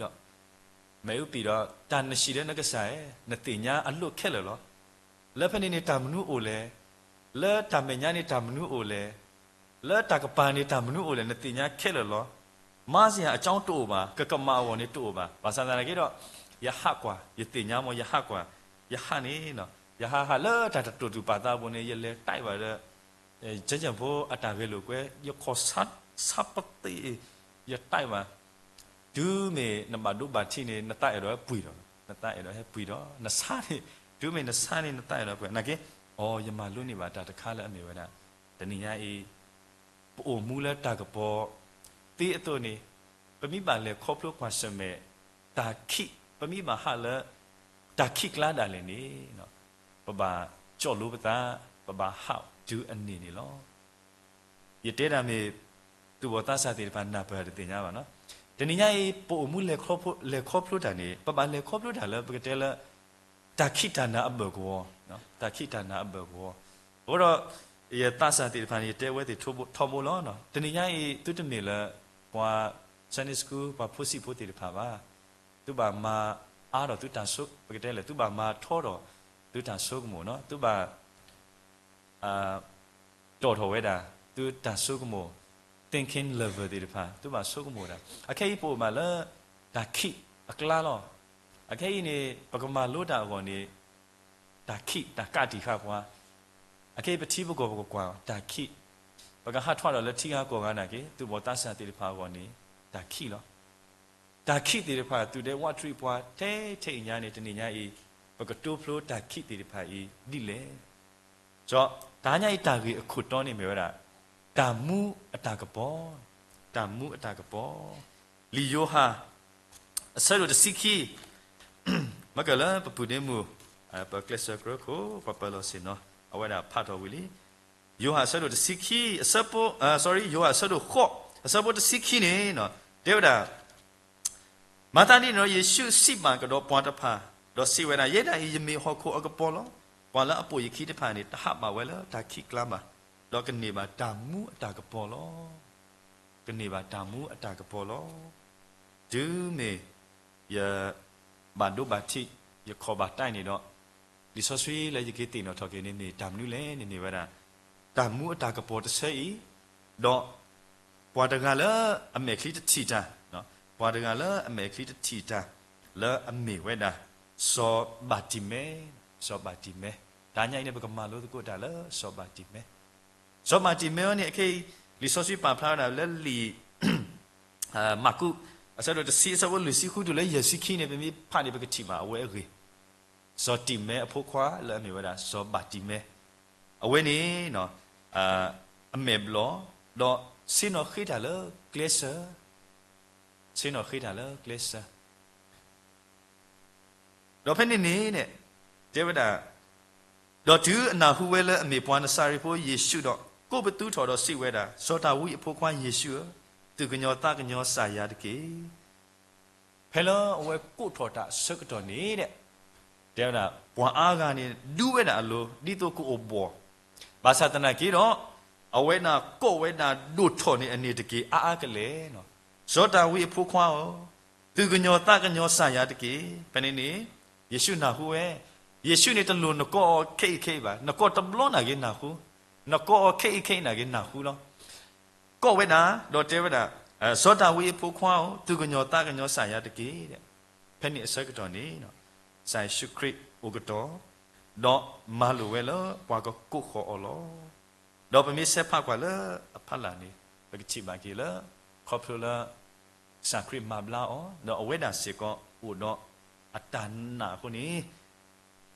မ့ၣ်အူပံၤဒီး တၢ်နဟံးလၢနကစၢ်ဧၢ, နသ့ၣ်ညါအလိၣ်ခဲလၢာ်လီၤ. လၢဖဲန့ၣ်န့ၣ်တၢ်မနုၤအိၣ်လဲၣ်, လၢတၢ်မဲာ်ညါန့ၣ်တၢ်မနုၤအိၣ်လဲၣ်, လၢတၢ်ကပၤန့ၣ်တၢ်မနုၤအိၣ်လဲၣ် နသ့ၣ်ညါခဲလၢာ်လီၤ. မၤစ့ၢ်အကၠီတအိၣ်ဘၣ်, ကကမၣ်အဂီၢ်န့ၣ်တအိၣ်ဘၣ်. ဘၣ်ဆၣ်သနာ်က့ဒီး ယဟးကွၢ်, ယသ့ၣ်ညါမ့ၢ် ယဟးကွၢ်, ယဟးန့ၣ်, ယဟးဟးလၢတၢ်တတိာ်တူၢ်ပာ်သးအပူၤန့ၣ် ယလဲၤတၢ်ဘၣ်ဒီး ကၠၢကၠၢဖိအတၢ်ဂဲၤလိာ်ကွဲ, ယခီၣ်ဆါပသ့ၣ်, ယတၢ်ဘၣ်, တုၤမ့ၢ်နဘၣ်ဒိဘၣ်ထံးန့ၣ် နသးအဲၣ်ဒိးဟဲပှ့ၤဒီး, နသးအဲၣ်ဒိးဟဲပှ့ၤဒီး, နဆါန့ၣ်, တုၤမ့ၢ်နဆါန့ၣ် နသးအဲၣ်ဒိးပှ့ၤ, နာ်က့, အိ ယမၤလိန့ၢ်ဘၣ်တၢ်တခါလၢအမ့ၢ်ဝဲဒၣ်, တနံၤညါအံၤ ပအိၣ်မူလၢတၢ်ကပီၤသ့အသိးန့ၣ်, ပမ့ၢ်ဘၣ်လဲၤခီဖျိကွၢ်ဆၢၣ်မဲာ် တၢ်ခံး, ပမ့ၢ်ဘၣ်ဟးလၢ တၢ်ခံးကျါဒၣ်လဲာ်န့ၣ်, ပဘၣ်ကၠီၣ်လိပသး, ပဘၣ်ဟးတုၤအန့ၣ်န့ၣ်လီၤ. ယတဲဒၣ်မ့ၢ် သူၣ်ဘီၣ်သးစၢ်သ့ၣ်တဖၣ်နၢ်ပၢၢ်တသ့ၣ်ညါဘၣ်နီၤ. တနံၤညါအံၤ ပအိၣ်မူလဲၤခီဖျိတၢ်န့ၣ် ပဘၣ်လဲၤခီဖျိတၢ်လၢပကတဲလၢ တၢ်ခံးတၢ်နၤအဘၢၣ်ကဝီၤ, တၢ်ခံးတၢ်နၤအဘၢၣ်ကဝီၤ. အဃိဒီး ယသးစၢ်သ့ၣ်တဖၣ်န့ၣ် ယတဲဝဲသ့ၣ်ထီဘိလီၤ. တနံၤညါအံၤ သုတမ့ၢ်လၢ ပှၤ Sunday School ပှၤဖိဆံးဖိသ့ၣ်တဖၣ်ဘၣ်. သုဘၣ်မၤအါထီၣ်သုတၢ်ဆိ, ပကတဲလဲၣ် သုဘၣ်မၤထီထီၣ်သုတၢ်ဆိကမိၣ်နီၤ, သုဘၣ် တီၣ်ထီၣ်ဝဲဒၣ် သုတၢ်ဆိကမိၣ် thinking level သ့ၣ်တဖၣ် သုဘၣ်ဆိကမိၣ်ဒၣ်. အခဲအံၤပအိၣ်ဘၣ်လၢ တၢ်ခံးအကျါလီၤ. အခဲအံၤန့ၣ် ပကမၤလိတၢ်အဂီၢ်န့ၣ် တၢ်ခံးတၢ်ကးတံာ်ဃာ်ပှၤ, အခဲအံၤပထံပကီၢ်ပကကွၢ်တၢ်ခံး, ပကဟးထီၣ်ဒီးလၢထံဂၤကီၢ်ဂၤနာ်က့ သူၣ်ဘီၣ်သးစၢ်သ့ၣ်တဖၣ်အဂီၢ်န့ၣ် တၢ်ခံးလီၤ. တၢ်ခံးသ့ၣ်တဖၣ် သုးဒဲးဝးတရံးပှၤထဲထဲအံၤညါန့ၣ် တနံၤညါအံၤ ပကတိဖျိတၢ်ခံးသ့ၣ်တဖၣ်အံၤဒ်လဲၣ်. ဒီးတဟါညါအံၤတၢ်ဂ့ၢ်အခိၣ်တီန့ၣ်မ့ၢ်ဝဲဒၣ် တၢ်မူအတၢ်ကပီၤ, တၢ်မူအတၢ်ကပီၤ. လံာ်ယိၤဟၣ် အဆၢဒိၣ်တဆံခံ, မ့ၢ်ကလၢပပုၢ်ဒ့မုၣ် ပကျဲးစၢးကြၢးခိၣ် ပပၢၤလီၢ်ဆ့ၣ်နီၤ အဝဲဒၣ်ဖးထီၣ်ဝံၤလံ. ယိၤဟၣ်အဆၢဒိၣ်တဆံခံ, အဆၢဖိ, sorry, ယိၤဟၣ်အဆၢဒိၣ်ဃိး, အဆၢဖိတဆံခံန့ၣ် တဲဝဲဒၣ်, မၤသးဒ်န့ၣ်ဒီး ယ့ၣ်ၡူးစံးဘၣ်ကဒီးပှၤတဖၣ်, ဒီးစံးဝဲဒၣ်, ယဲဒၣ်အံၤ ယမ့ၢ်ဟီၣ်ခိၣ်အကပီၤလီၤ. ပှၤလၢအပိာ်ယခံတဖၣ်န့ၣ် တဟးဘၣ်ဝဲလၢတၢ်ခံးကျါဘၣ်, ဒီးကန့ၢ်ဘၣ်တၢ်မူအတၢ်ကပီၤလီၤ. ကန့ၢ်ဘၣ်တၢ်မူအတၢ်ကပီၤလီၤ. တုၤမ့ၢ်ယ ဘၣ်ဒိဘၣ်ထံး ယခီၣ်ဘၣ်တၢ်န့ၣ်ဒီး, လံာ်စီဆှံလၢယကသ့ၣ်နီၣ်ထီၣ်က့ၤန့ၣ်မ့ၢ်တၢ်မနုၤလဲၣ်န့ၣ်မ့ၢ်ဝဲဒၣ် တၢ်မူအတၢ်ကပီၤတဆၢအံၤ, ဒီးပှၤတဂၤလၢအမဲာ်ချံတထံၣ်တၢ်, ပှၤတဂၤလၢအမဲာ်ချံတထံၣ်တၢ် လၢအမ့ၢ်ဝဲဒၣ် စီၤဘၤတံၤမဲ, စီၤဘၤတံၤမဲ. တဟါညါအံၤန့ၣ် ပကမၤလိသကိးတၢ်လၢစီၤဘၤတံၤမဲ. စီၤဘၤတံၤမဲအံၤန့ၣ် အခဲအံၤ လံာ်စီဆှံပာ်ဖျါဝဲဒၣ်လၢလံာ် မၢ်ကူး အဆၢဒိၣ်တဆံ အဆၢဖိလွံၢ်ဆံဃုတုၤလၢယဲၢ်ဆံခံန့ၣ် ပမ့ၢ်ဖးန့ၣ် ပကထံၣ်ဘၣ်အဝဲအဂ့ၢ်, စီၤတံၤမဲအဖိခွါလၢအမ့ၢ်ဝဲဒၣ် စီၤဘၤတံၤမဲ, အဝဲန့ၣ် အမဲာ်ဘျီၣ်, ဒီးဆ့ၣ်နီၤဃ့တၢ်လၢကျဲစၢၤ, ဆ့ၣ်နီၤဃ့တၢ်လၢကျဲစၢၤ ဒီးဖဲန့ၣ်န့ၣ် တဲဝဲဒၣ်, ဒီးတုၤအနၢ်ဟူဝဲလၢအမ့ၢ်ပှၤနစၤရ့းဖိယ့ၣ်ၡူးဒီး, ကိးပသူထီၣ်ဒီးစံးဝဲဒၣ်, စီၤဒၤဝံးအဖိခွါယ့ၣ်ၡူးဧၢ, သူၣ်ကညီၤသးကညီၤစၢ်ယၤတက့ၢ်. ဖဲလၢအဝဲကိးထီၣ်တၢ်အဆၢကတီၢ်န့ၣ် တဲဝဲဒၣ် ပှၤအါဂၤန့ၣ် ဒူဝဲဒၣ်အလိၤ ဒ်သိးကအိၣ်ဘှီၣ်, ဘၣ်ဆၣ်သနာ်က့ဒီး အဝဲဒၣ်ကိးဝဲဒၣ်ဒိၣ်ထီၣ်န့ၢ်အန့ၣ်တက့ၢ် အါအါကလဲာ်လီၤ. စီၤဒၤဝံးအဖိခွါဧၢ, သူၣ်ကညီၤသးကညီၤစၢ်ယွၤတက့ၢ်. ဖဲန့ၣ်န့ၣ် ယ့ၣ်ၡူးနၢ်ဟူဝဲ, ယ့ၣ်ၡူးန့ၣ်တလိၣ်နကိးအီၤခဲအံၤခဲအံၤဘၣ်, နကိးတဘျီနာ်က့နၢ်ဟူ, နကိးအီၤခဲအံၤခဲအံၤနာ်က့နၢ်ဟူလီၤ. ကိးဝဲဒၣ်, ဒီးတဲဝဲဒၣ်, စီၤဒၤဝံးအဖိခွါဧၢ, သူၣ်ကညီၤသးကညီၤစၢ်ယွၤတက့ၢ်. ဖဲန့ၣ်အဆၢကတီၢ်န့ၣ် ကစၢ်ယ့ၣ်ၡူးခရံာ်အိၣ်ကတီၢ်, ဒီးမၤလိာ်ဝဲလၢပှၤကကိးဃီၤအီၤလီၤ. ဒီးပမ့ၢ်ဆဲးဖးကွၢ်လၢအဖီလာ်န့ၣ်, ပကထံၣ်ဘၣ်က့ၤလၢ ခီဖျိလၢ ကစၢ်ခရံာ်မၤဘျါအီၤ, ဒီးအဝဲဒၣ်စ့ၢ်ကီးအိၣ်ဒီးအတၢ်နာ်အဃိန့ၣ်,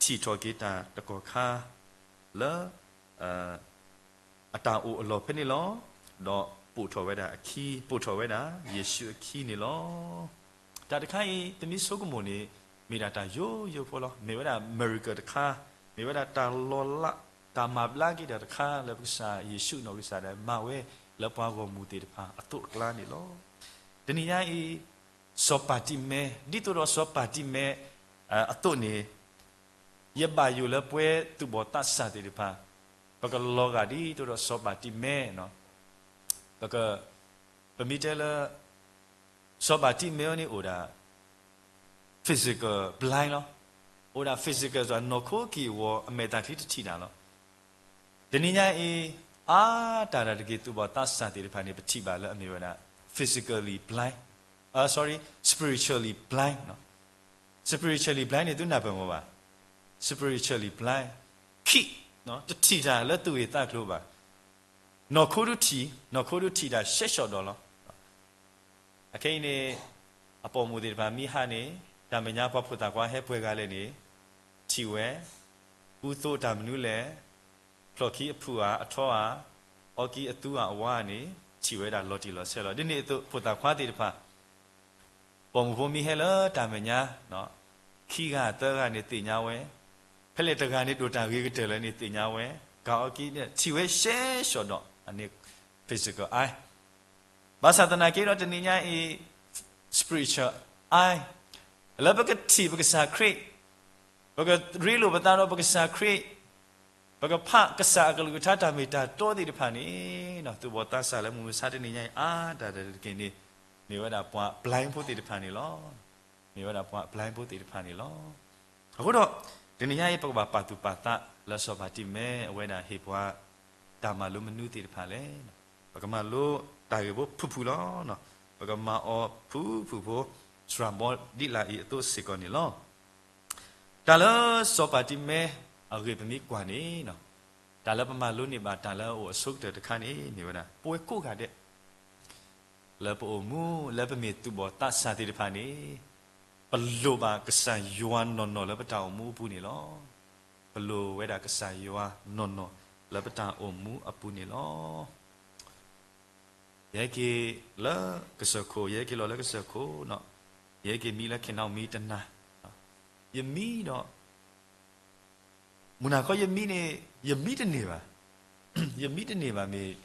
ထံၣ်ထီၣ်က့ၤတၢ်တကီၢ်ခါလၢ အတၢ်အိၣ်အလီၢ်ဖဲန့ၣ်လီၤ. ဒီးပိာ်ထီၣ်ဝဲဒၣ်အခံ, ပိာ်ထီၣ်ဝဲဒၣ်ယ့ၣ်ၡူးအခံန့ၣ်လီၤ. တၢ်တခါအံၤ ပမ့ၢ်ဆိကမိၣ်န့ၣ် မ့ၢ်ဒၣ်တၢ်ယိယိဖိလီၤ. မ့ၢ်ဝဲဒၣ် miracle တခါ, မ့ၢ်ဝဲဒၣ်တၢ်လီၤလး, တၢ်မၤဘျါက့ၤတၢ်တခါလၢပကစၢ်ယ့ၣ်ၡူးနီၢ်ကစၢ်ဒၣ်မၤဝဲလၢပှၤဂီၢ်မုၢ်သ့ၣ်တဖၣ်အသိးအကျါန့ၣ်လီၤ. တနံၤညါအံၤ စီၤပၤတံၤမဲ, ဒ်သိးဒီးစီၤပၤတံၤမဲအသိးန့ၣ် ယဘၣ်ယိၣ်လၢပဝဲသူၣ်ဘီၣ်သးစၢ်သ့ၣ်တဖၣ် ပကလီၤဂာ်ဒ်သိးဒီးစီၤပၤတံၤမဲ, ပက, ပမ့ၢ်တဲလၢ စီၤပၤတံၤမဲအံၤန့ၣ်အိၣ်ဒၣ် physical blind လီၤ. အိၣ်ဒၣ် physical စ့ၢ်နီၢ်ခိက့ၢ်အဂီၤ အမဲာ်သၣ်ချံတထံၣ်တၢ်လီၤ. တနံၤညါအံၤ အါတၢ်ဒၣ်တက့ၢ် သူၣ်ဘီၣ်သးစၢ်သ့ၣ်တဖၣ်န့ၣ် ပထံၣ်ဘၣ်လၢအမ့ၢ်ဝဲဒၣ် physically blind, အ, sorry, spiritually blind နီၤ. Spiritually blind န့ၣ် သုနၢ်ပၢၢ်မ့ၢ်ဘၣ်. Spiritually blind, ခံ, တထံၣ်တၢ်လၢသူၣ်ဂ့ၢ်သးကျိၤဘၣ်. နီၢ်ခိဒုးထံၣ်, နီၢ်ခိဒုးထံၣ်တၢ်ရှဲရှီၣ်ဒီးလီၤ. အခဲအံၤန့ၣ် အပိာ်မုၣ်သ့ၣ်တဖၣ်မ့ၢ်ဟးန့ၣ် တၢ်မဲာ်ညါပှၤဖိသၣ်ခွါဟဲပှဲၤဂၤလဲၣ်န့ၣ် ထံၣ်ဝဲ, ကူသိးတၢ်မနုၤလဲၣ်, ဖျိၣ်ခံအဖုၣ်ဧါ အထီဧါ, အီကံအသူဧါ အဝါန့ၣ် ထံၣ်ဝဲဒၣ်လီၤတံၢ်လီၤဆဲးလီၤ. ဒ်န့ၣ်အသိး ဖိသၣ်ခွါသ့ၣ်တဖၣ် ပိာ်မုၣ်ဖိမ့ၢ်ဟဲလၢတၢ်မဲာ်ညါ ခံဂၤသၢဂၤန့ၣ် သ့ၣ်ညါဝဲ, ဖဲလဲၣ်တဂၤန့ၣ် ဒိၣ်တၢ်ဂ့ၤကတၢၢ်လၢန့ၣ် သ့ၣ်ညါဝဲ, ကၤအီကံန့ၣ် ထံၣ်ဝဲရှဲရှီၣ်ဒီး အန့ၣ် physical eye. ဘၣ်ဆၣ်သနာ်က့ဒီး တနံၤညါအံၤ spiritual eye လၢပကထံၣ်ပကစၢ်ခရံာ်, ပကရ့လိာ်ပသးဒီးပကစၢ်ခရံာ်, ပကဖးကစၢ်အကလုၢ်ကထါတၢ်မ့ၢ်တၢ်တီသ့ၣ်တဖၣ်န့ၣ်, သူၣ်ဘီၣ်သးစၢ်လၢမုၢ်မဆါတနံၤညါအံၤ အါတၢ်တက့ၢ်န့ၣ် မ့ၢ်ဝဲဒၣ်ပှၤ blind ဖိသ့ၣ်တဖၣ်န့ၣ်လီၤ. မ့ၢ်ဝဲဒၣ်ပှၤ blind ဖိသ့ၣ်တဖၣ်န့ၣ်လီၤ. အဃိဒီး တနံၤညါအံၤ ပကဘၣ်ပာ်သူၣ်ပာ်သးလၢစီၤပၤတံၤမဲ အဝဲဒၣ်ဟ့ၣ်ပှၤ တၢ်မၤလိမနုၤသ့ၣ်တဖၣ်လဲၣ်. ပကမၤလိတၢ်ဂ့ၢ်ဖိဖုၣ်ဖုၣ်လီၤ. ပကမၤအီၤဖုၣ်ဖုၣ်ဖိ စှၤဘီဒ်လာ်အံၤအသိးစ့ၢ်ကီးန့ၣ်လီၤ. တၢ်လၢစီၤပၤတံၤမဲအဂ့ၢ်ပမ့ၢ်ကွၢ်န့ၣ်, တၢ်လၢပမၤလိန့ၢ်ဘၣ် တၢ်လၢအအိၣ်အဆိကတၢၢ်တခါန့ၣ် မ့ၢ်ဝဲဒၣ် ပဝဲကိးဂၤဒဲး လၢပအိၣ်မူ လၢပမ့ၢ်သူၣ်ဘီၣ်သးစၢ်သ့ၣ်တဖၣ်န့ၣ်, ပလိၣ်ဘၣ်ကစၢ်ယွၤနီၢ်နီၢ်လၢပတၢ်အိၣ်မူအပူၤန့ၣ်လီၤ. ပလိၣ်ဝဲဒၣ်ကစၢ်ယွၤနီၢ်နီၢ်လၢပတၢ်အိၣ်မူအပူၤန့ၣ်လီၤ. ယဟဲက့ၤလၢကစၢၢ်ခိၣ်, ယဟဲက့ၤလီၤလၢကစၢၢ်ခိၣ်ဒီး ယဟဲက့ၤမံလၢ ခ့နီၣ်မံတနၤ, ယမံဒီး မုၢ်နၤခီယမံန့ၣ် ယမံတန့ၢ်ဘၣ်. ယမံတန့ၢ်ဘၣ် မ့ၢ်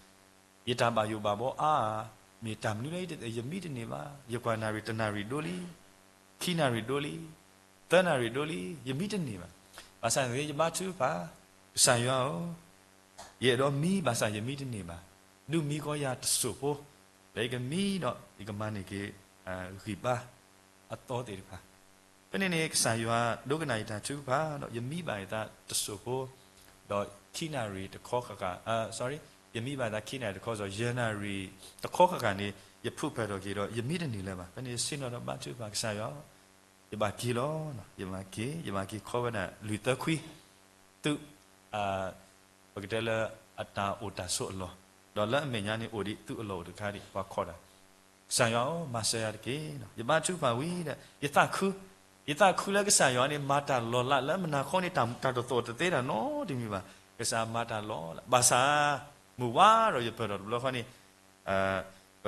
ယတၢ်ဘၣ်ယိၣ်ဘၣ်ဘီအါ, မ့ၢ်တၢ်မနုၤလၢ ယမံတန့ၢ်ဘၣ်. ယကွၢ်နၣ်ရံၣ်တနၣ်ရံၣ်ဒိလံ, ခံနၣ်ရံၣ်ဒိလံ, သၢနၣ်ရံၣ်ဒိလံ, ယမံတန့ၢ်ဘၣ်. ဘၣ်ဆၣ်န့ၣ် ယဘါထုကဖၣ်, ကစၢ်ယွၤဧၢ, ယအဲၣ်ဒိးမံဘၣ်ဆၣ်ယမံတန့ၢ်ဘၣ်. ဒုးမံကီးယၤတစိၢ်ဖိ, ဒီးယကမံဒီး ယကမၤန့ၢ်က့ၤ ဂံၢ်ဘါအသီသ့ၣ်တဖၣ်. ဖဲန့ၣ်န့ၣ် ကစၢ်ယွၤဒိကနၣ်ယတၢ်ထုကဖၣ်ဒီး ယမံဘၣ်ယသးတစိၢ်ဖိ, ဒီးခံနၣ်ရံၣ်တခီဃၣ်ဃၣ်, sorry, ယမံဘၣ်ယသးခံနၣ်ရံၣ်တခီစီၤ ယဲၢ်နၣ်ရံၣ်တခီဃၣ်ဃၣ်န့ၣ် ယဖုၣ်ဖၢၣ်ထီၣ်က့ၤဒီး ယမံတန့ၢ်လၢၤဘၣ်. ဖဲန့ၣ်ဆ့ၣ်နီၤဒီးဘါထုကဖၣ် ကစၢ်ယွၤ, ယဘၣ်က့ၤလီၤ, ယဘၣ်က့ၤ, ယဘၣ်က့ၤခီဝဲဒၣ်လွံၢ်သၢခွံ, သုး ပကတဲလၢအတၢ်အိၣ်တၢ်ဆိးအလီၢ်, ဒီးလၢအမဲာ်ညါန့ၣ်အိၣ်ဒံးသုးအလီၢ်အိၣ်တခါဒံး ပှၤခိးတၢ်, ကစၢ်ယွၤဧၢ, မၤစၢၤယၤတက့ၢ်. ယဘါထုကဖၣ်ဝံၤဒီး ယသးခု, ယသးခုလၢကစၢ်ယွၤန့ၣ် မၤတၢ်လီၤလးလၢမုၢ်နၤခီန့ၣ် တၢ်တသီၣ်တသဲတၢ်နီတမံၤဘၣ်. ကစၢ်မၤတၢ်လီၤလး, ဘၣ်ဆၣ် မုၢ်ဝါဒီးယပၢၢ်ထီၣ်တဘျီဃီန့ၣ် ပ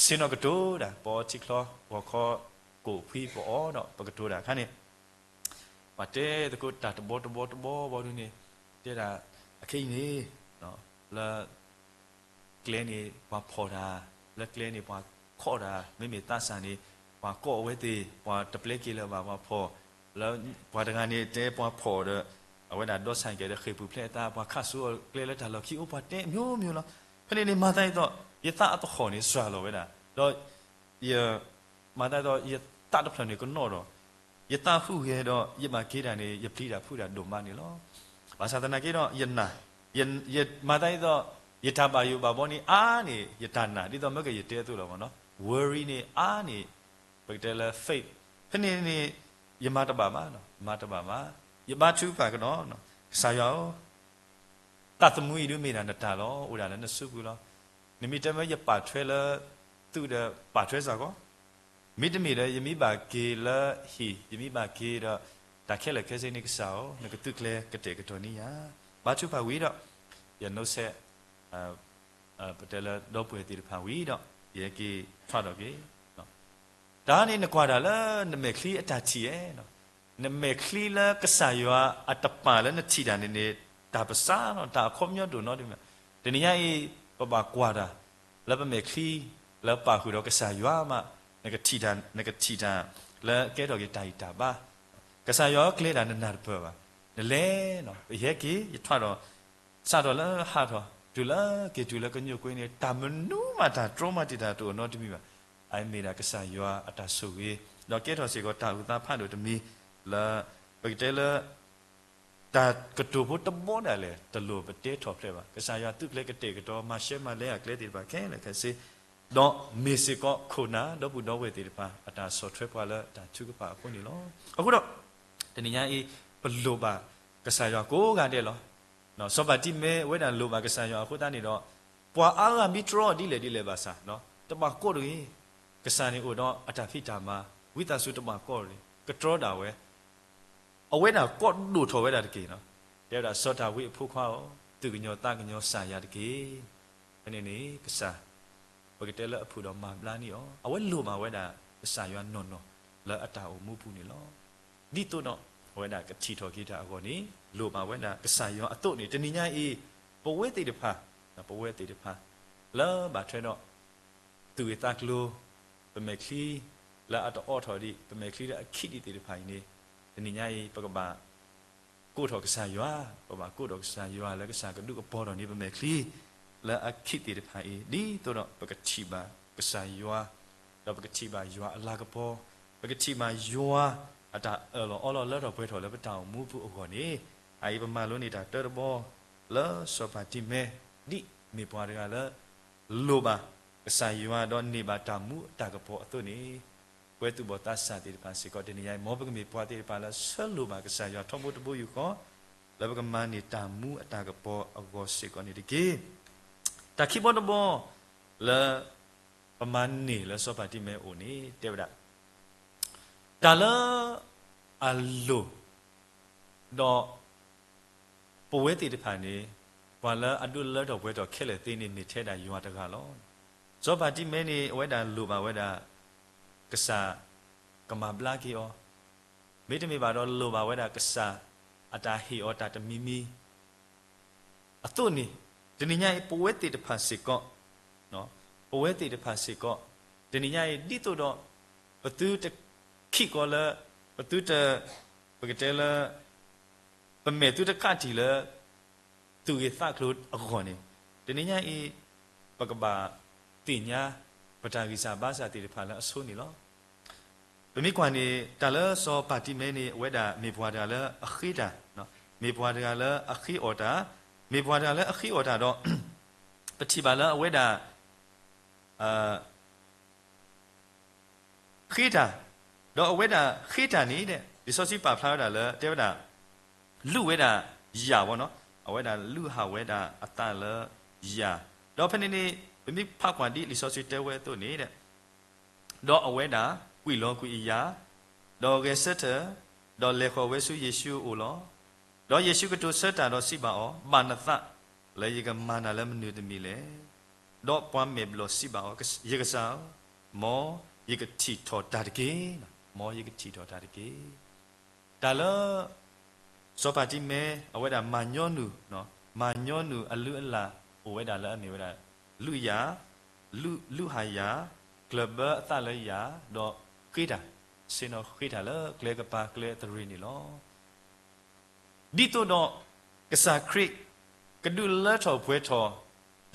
ဆ့ၣ်နီၤကတိၤတၢ်, ပအီထံချီ ဂီၤခီ ကိၣ်ဖှံပအီဒီး ပကတိၤတၢ်အခါန့ၣ် ပှၤတဲသကိးတၢ်တဘီတဘီတဘီဘီဒုန့ၣ် တဲဒၣ် အခဲအံၤန့ၣ် လၢကျဲန့ၣ် ပှၤဖီၣ်တၢ်, လၢကျဲန့ၣ် ပှၤခိးတၢ်, မ့မ့ၢ်သးစၢ်န့ၣ် ပှၤကိးအဝဲသ့ၣ်, ပှၤတပျဲက့ၤလၢၤဘၣ် ပှၤဖီၣ်, လၢပှၤတဂၤန့ၣ် တဲပှၤဖီၣ်ဒီး အဝဲဒၣ်ဒိးဆါကဲဒီးဃ့ၢ်ပူၤဖျဲးအသး ပှၤခးစိအီၤကျဲလၢတၢ်လီၢ်ခံ အိၣ်ပှၤတဲအမျိုးမျိုးလီၤ. ဖဲန့ၣ်န့ၣ် မၤသးဒ်သိး ယသးအသဟီၣ်န့ၣ် စှၤလီၤဝဲဒၣ်, ဒီးယ မၤသးဒ်သိး ယသးတဖျၢၣ်န့ၣ်ကနီၣ်ဒီး ယသးဟူးဂဲၤဒီး ယဘၣ်က့ၤတၢ်န့ၣ် ယပျံၤတၢ်ဖုးတၢ်ဒိၣ်မးန့ၣ်လီၤ. ဘၣ်ဆၣ်သနာ်က့ဒီး ယနာ်, ယ ယ မၤသးဒ်သိး ယတၢ်ဘၣ်ယိၣ်ဘၣ်ဘီန့ၣ်အါန့ၢ် ယတၢ်နာ် ဒ်သိးမ့ၢ်ကယတဲအသိးလီၤမ့ၢ်နီၤ. Worry န့ၣ်အါန့ၢ် ပကတဲလၢ faith, ဖဲန့ၣ်န့ၣ် ယမၤတဘၣ်ဘၣ်, မၤတဘၣ်ဘၣ်. ယဘါထုကဖၣ်ကဒီး, ကစၢ်ယွၤဧၢ, တၢ်သမူအံၤဒုးမ့ၢ်ဒၣ်နတၢ်လီၤ, အိၣ်ဒၣ်လၢနစုပူၤလီၤ. နမ့ၢ်တဲမ့ၢ်ယပာ်ထွဲလၢ သုးဒီးပာ်ထွဲစ့ၢ်ကီး, မ့တမ့ၢ်ဒီး ယမ့ၢ်ဘၣ်က့ၤလၢဟံၣ်, ယမ့ၢ်ဘၣ်က့ၤဒီး တၢ်ခဲလၢာ်ခဲဆ့န့ၣ် ကစၢ်ဧၢ, နကသုးကျဲၤကတဲာ်ကတီၤန့ၢ်ယၤ. ဘါထုကဖၣ်ဝံၤဒီး ယ note ပတဲလၢဒီပုၢ်ဝဲၢ်သ့ၣ်တဖၣ်ဝံၤဒီး ယဟဲက့ၤထွဲဒီးက့ၤ, တၢ်န့ၣ်နကွၢ်တၢ်လၢနမဲာ်ချံအတၢ်ထံၣ်ဧါ, နမဲာ်ချံလၢကစၢ်ယွၤအတပာ်လၢနထံၣ်တၢ်န့ၣ်န့ၣ် တၢ်ပစၢ်ဒီးတၢ်အခီပညီဒိၣ်နီတမံၤ. တနံၤညါအံၤ ပဘၣ်ကွၢ်တၢ် လၢပမဲာ်ချံ လၢပာ်ဃုာ်ဒီးကစၢ်ယွၤမး, နကထံၣ်တၢ်, နကထံၣ်တၢ်လၢကဲထီၣ်က့ၤတၢ်ဂံၢ်တၢ်ဘါ, ကစၢ်ယွၤဧၢ ကျဲဒၣ်နနၢ်တပၢၢ်ဘၣ်, နလဲၤနီၤ, ယဟဲက့ၤ ယထွဲဒီး စးထီၣ်လၢဟးထီၣ် တုၤလၢက့ၤတုၤလၢကညိၣ်ကွ့န့ၣ် တၢ်မနုၤမးတၢ်တြီမးတံာ်တာ်တအိၣ်နီတမံၤဘၣ်. အမ့ၢ်ဒၣ်ကစၢ်ယွၤအတၢ်ဆိၣ်ဂ့ၤ, ဒီးကဲထီၣ်စ့ၢ်ကီးတၢ်အုၣ်သးဖးဒိၣ်တမံၤလၢ ပကတဲလၢ တၢ်ကတိၤဖိတဘီဒၣ်လဲာ် တလိၣ်ပတဲထီၣ်ဖျဲးဘၣ်. ကစၢ်ယွၤသုးကျဲၤကတဲာ်ကတီၤ မၤရှဲမၤလဲအကျဲသ့ၣ်တဖၣ်ခဲလၢာ်ခဲဆ့, ဒီးမ့ၢ်စ့ၢ်ကီးခိၣ်နၢ် ဒီပုၢ်ဒီဝဲၢ်သ့ၣ်တဖၣ် အတၢ်ဆီၣ်ထွဲပှၤလၢတၢ်ထုကဖၣ်အဃိန့ၣ်လီၤ. အဃိဒီး တနံၤညါအံၤ ပလိၣ်ဘၣ်ကစၢ်ယွၤကိးဂၤဒဲးလီၤ. စီၤပၤတံၤမဲအဝဲဒၣ်လိၣ်ဘၣ်ကစၢ်ယွၤအဃိသတးန့ၣ်ဒီး ပှၤအါဂၤမ့ၢ်တြီဒ်လဲၣ်ဒ်လဲၣ်ဘၣ်ဆၣ် တဘၣ်ကိးတဂ့ၤ, ကစၢ်န့ၣ်အိၣ်ဒီးအတၢ်ဖံးတၢ်မၤ, ဝံသးစူၤတဘၣ်ကိးတဂ့ၤ, ကတြီဒၣ်ဝဲ အဝဲဒၣ်ကိးဒိၣ်ထီၣ်ဝဲဒၣ်တက့ၢ်. တဲဝဲဒၣ် စီၤဒၤဝံးအဖိခွါဧၢ, သူၣ်ကညီၤသးကညီၤစၢ်ယၤတက့ၢ်. ဖဲန့ၣ်န့ၣ် ကစၢ် ပကတဲလၢအဖုၣ်ဒီးမၤဘျါန့ၢ်အီၤ, အဝဲလိၣ်ဘၣ်ဝဲဒၣ်ကစၢ်ယွၤနီၢ်နီၢ်လၢအတၢ်အိၣ်မူပူၤန့ၣ်လီၤ. ဒ်သိးဒီး အဝဲဒၣ်ကထံၣ်ထီၣ်က့ၤတၢ်အဂီၢ်န့ၣ် လိၣ်ဘၣ်ဝဲဒၣ်ကစၢ်ယွၤအသိးန့ၣ် တနံၤညါအံၤ ပဝဲသ့ၣ်တဖၣ်, ပဝဲသ့ၣ်တဖၣ် လၢဘၣ်ထွဲဒီး သူၣ်ဂ့ၤသးကျိၤ, ပမဲာ်ချံလၢအတအိးထီၣ်ဒံး, ပမဲာ်ချံလၢအခံးဒံးသ့ၣ်တဖၣ်အံၤန့ၣ် တနံၤညါအံၤ ပကဘၣ် ကိးထီၣ်ကစၢ်ယွၤ, ပဘၣ်ကိးထီၣ်ကစၢ်ယွၤလၢကစၢ်ကဒုးကပီၤထီၣ်န့ၢ်ပမဲာ်ချံ လၢအခံးသ့ၣ်တဖၣ်အံၤ ဒ်သိးဒီးပကထံၣ်ဘၣ်ကစၢ်ယွၤ, ဒီးပကထံၣ်ဘၣ်ယွၤအလၤကပီၤ, ပကထံၣ်ဘၣ်ယွၤအတၢ်အၢၣ်လီၤအီလီၤလၢထီၣ်ပှဲၤထီၣ်လၢပတၢ်အိၣ်မူပူၤအဂီၢ်န့ၣ်, အအံၤပမၤလိန့ၢ်တၢ်တၢတဘီ လၢစီၤပၤတံၤမဲ ဒ်မ့ၢ်ပှၤတဂၤလၢ လိၣ်ဘၣ်ကစၢ်ယွၤဒီးန့ၢ်ဘၣ်တၢ်မူအတၢ်ကပီၤအသိးန့ၣ်, ပဝဲသူၣ်ဘီၣ်သးစၢ်သ့ၣ်တဖၣ်စ့ၢ်ကီး တနံၤညါအံၤ မ်ပကမ့ၢ်ပှၤသ့ၣ်တဖၣ်လၢဆၢလိၣ်ဘၣ်ကစၢ်ယွၤထီဘိတဘိယူၢ်ဃီ, လၢပကမၤန့ၢ်တၢ်မူအတၢ်ကပီၤအဂီၢ်စ့ၢ်ကီးန့ၣ်တက့ၢ်. တၢ်ခံဘီတဘီ လၢပမၤန့ၢ်လၢစီၤပၤတံၤမဲအအိၣ်န့ၣ် တဲဝဲဒၣ် တၢ်လၢအလိၣ် ဒီးပဝဲသ့ၣ်တဖၣ်န့ၣ် ပှၤလၢအဒိးလၢထီၣ်ပှဲၤထီၣ်ခဲလၢာ်သ့န့ၣ် မ့ၢ်ထဲဒၣ်ယွၤတဂၤလီၤ. စီၤပၤတံၤမဲန့ၣ် အဝဲဒၣ်လိၣ်ဘၣ်ဝဲဒၣ် ကစၢ်ကမၤဘျါက့ၤအီၤ, မ့တမ့ၢ်ဘၣ်ဒီးလိၣ်ဘၣ်ဝဲဒၣ်ကစၢ် အတၢ်ဟ့ၣ်အီၤတၢ်တမံၤမံၤ အသိးန့ၣ်, တနံၤညါအံၤ ပဝဲသ့ၣ်တဖၣ်စ့ၢ်ကီး, ပဝဲသ့ၣ်တဖၣ်စ့ၢ်ကီး, တနံၤညါအံၤ ဒ်သိးဒီး ပသုတခံးကီးလၢ ပသုတ, ပကတဲလၢ ပမဲာ်သုတကးတံာ်လၢ သူၣ်ဂ့ၤသးကျိၤအဂီၢ်န့ၣ်, တနံၤညါအံၤ ပကဘၣ်သ့ၣ်ညါ ပတၢ်ဂံၢ်စၢ်ဘါစၢ်သ့ၣ်တဖၣ်လၢအဆိန့ၣ်လီၤ. ပမ့ၢ်ကွၢ်န့ၣ် တၢ်လၢစီၤပၤတံၤမဲန့ၣ် အဝဲဒၣ်မ့ၢ်ပှၤတဂၤလၢအဃ့တၢ်, မ့ၢ်ပှၤတဂၤလၢအဃ့အီၣ်တၢ်, မ့ၢ်ပှၤတဂၤလၢအဃ့အီၣ်တၢ်ဒီး ပထံၣ်ဘၣ်လၢအဝဲဒၣ် ဃ့တၢ်, ဒီးအဝဲဒၣ်ဃ့တၢ်န့ၣ် လံာ်စီဆှံပာ်ဖျါဝဲဒၣ်လၢ တဲဝဲဒၣ် လုၢ်ဝဲဒၣ်ယၢ်ဘီနီၤ, အဝဲဒၣ်လုၢ်ဟးဝဲဒၣ်အသးလၢယၢ်, ဒီးဖဲန့ၣ်န့ၣ် ပမ့ၢ်ဖးကွၢ်ဒ်လံာ်စီဆှံတဲဝဲအသိးန့ၣ် ဒီးအဝဲဒၣ်ကွံာ်လီၤကွံာ်အယၢ်, ဒီးဂဲၤဆၢထၢၣ်, ဒီးလဲၤဃီၤဝဲဆူယ့ၣ်ၡူးအအိၣ်လီၤ. ဒီးယ့ၣ်ၡူးကတိၤဆၢတၢ်ဒီးစံးဘၣ်အီၤ, ဘၣ်နသးလၢယကမၤနၤလၢမနုၤတမံၤလဲၣ်. ဒီးပှၤမဲာ်ဘျီၣ်စံးဘၣ်အီၤ, ယကစၢ်ဧၢ, မ်ယကထံၣ်ထီၣ်တၢ်တက့ၢ်, မ်ယကထံၣ်ထီၣ်တၢ်တက့ၢ်. တၢ်လၢ စီၤပၤတံၤမဲ အဝဲဒၣ်မၤညီနုၢ်, မၤညီနုၢ်အလုၢ်အလၢ် အိၣ်ဝဲဒၣ်လၢအမ့ၢ်ဝဲဒၣ် လုၢ်ယၢ်, လုၢ်ဟးယၢ်, ကျၢၢ်ဘၢအသးလၢယၢ်, ဒီးဃ့တၢ်, ဆ့ၣ်နီၤဃ့တၢ်လၢကျဲကပၤကျဲအသရ့ၤန့ၣ်လီၤ. ဒ်သိးဒီး ကစၢ်ခရံာ် ကဒုးလၢထီၣ်ပှဲၤထီၣ်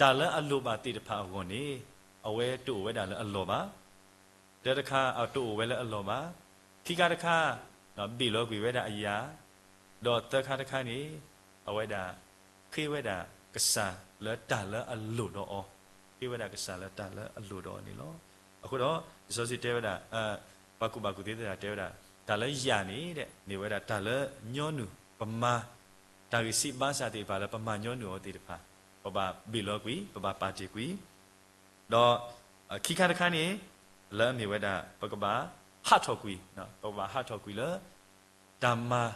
တၢ်လၢအလိၣ်ဘၣ်သ့ၣ်တဖၣ်အဂီၢ်န့ၣ် အဝဲတအိၣ်ဝဲဒၣ်လၢအလီၢ်ဘၣ်. တၢတခါ အတအိၣ်ဝဲလၢအလီၢ်ဘၣ်. ခံခါတခါ ဘ့ၣ်လီၤကွံာ်ဝဲဒၣ်အယၤ, ဒီးသၢခါတခါန့ၣ် အဝဲဒၣ် ဃ့ဝဲဒၣ်ကစၢ်လၢတၢ်လၢအလိၣ်ဒီးအီၤ, ဃ့ဝဲဒၣ်ကစၢ်လၢတၢ်လၢအလိၣ်ဒီးအီၤန့ၣ်လီၤ. အဃိဒီး လံာ်စီဆှံတဲဝဲဒၣ် ပှၤကူၣ်ဘၣ်ကူၣ်သ့သ့ၣ်တဖၣ်တဲဝဲဒၣ် တၢ်လၢယၤန့ၣ် မ့ၢ်ဝဲဒၣ်တၢ်လၢညီနုၢ် ပမၤ တၢ်ဂံၢ်စၢ်ဘါစၢ်သ့ၣ်တဖၣ်လၢပမၤညီနုၢ်အီၤသ့ၣ်တဖၣ် ပဘၣ်ဘ့ၣ်လီၤကွံာ် ပဘၣ်ပာ်တ့ၢ်ကွံာ် ဒီးခံခါတခါန့ၣ် လၢအမ့ၢ်ဝဲဒၣ် ပကဘၣ်ဟးထီၣ်ကွံာ်, ပကဘၣ်ဟးထီၣ်ကွံာ်လၢ တၢ်မၤ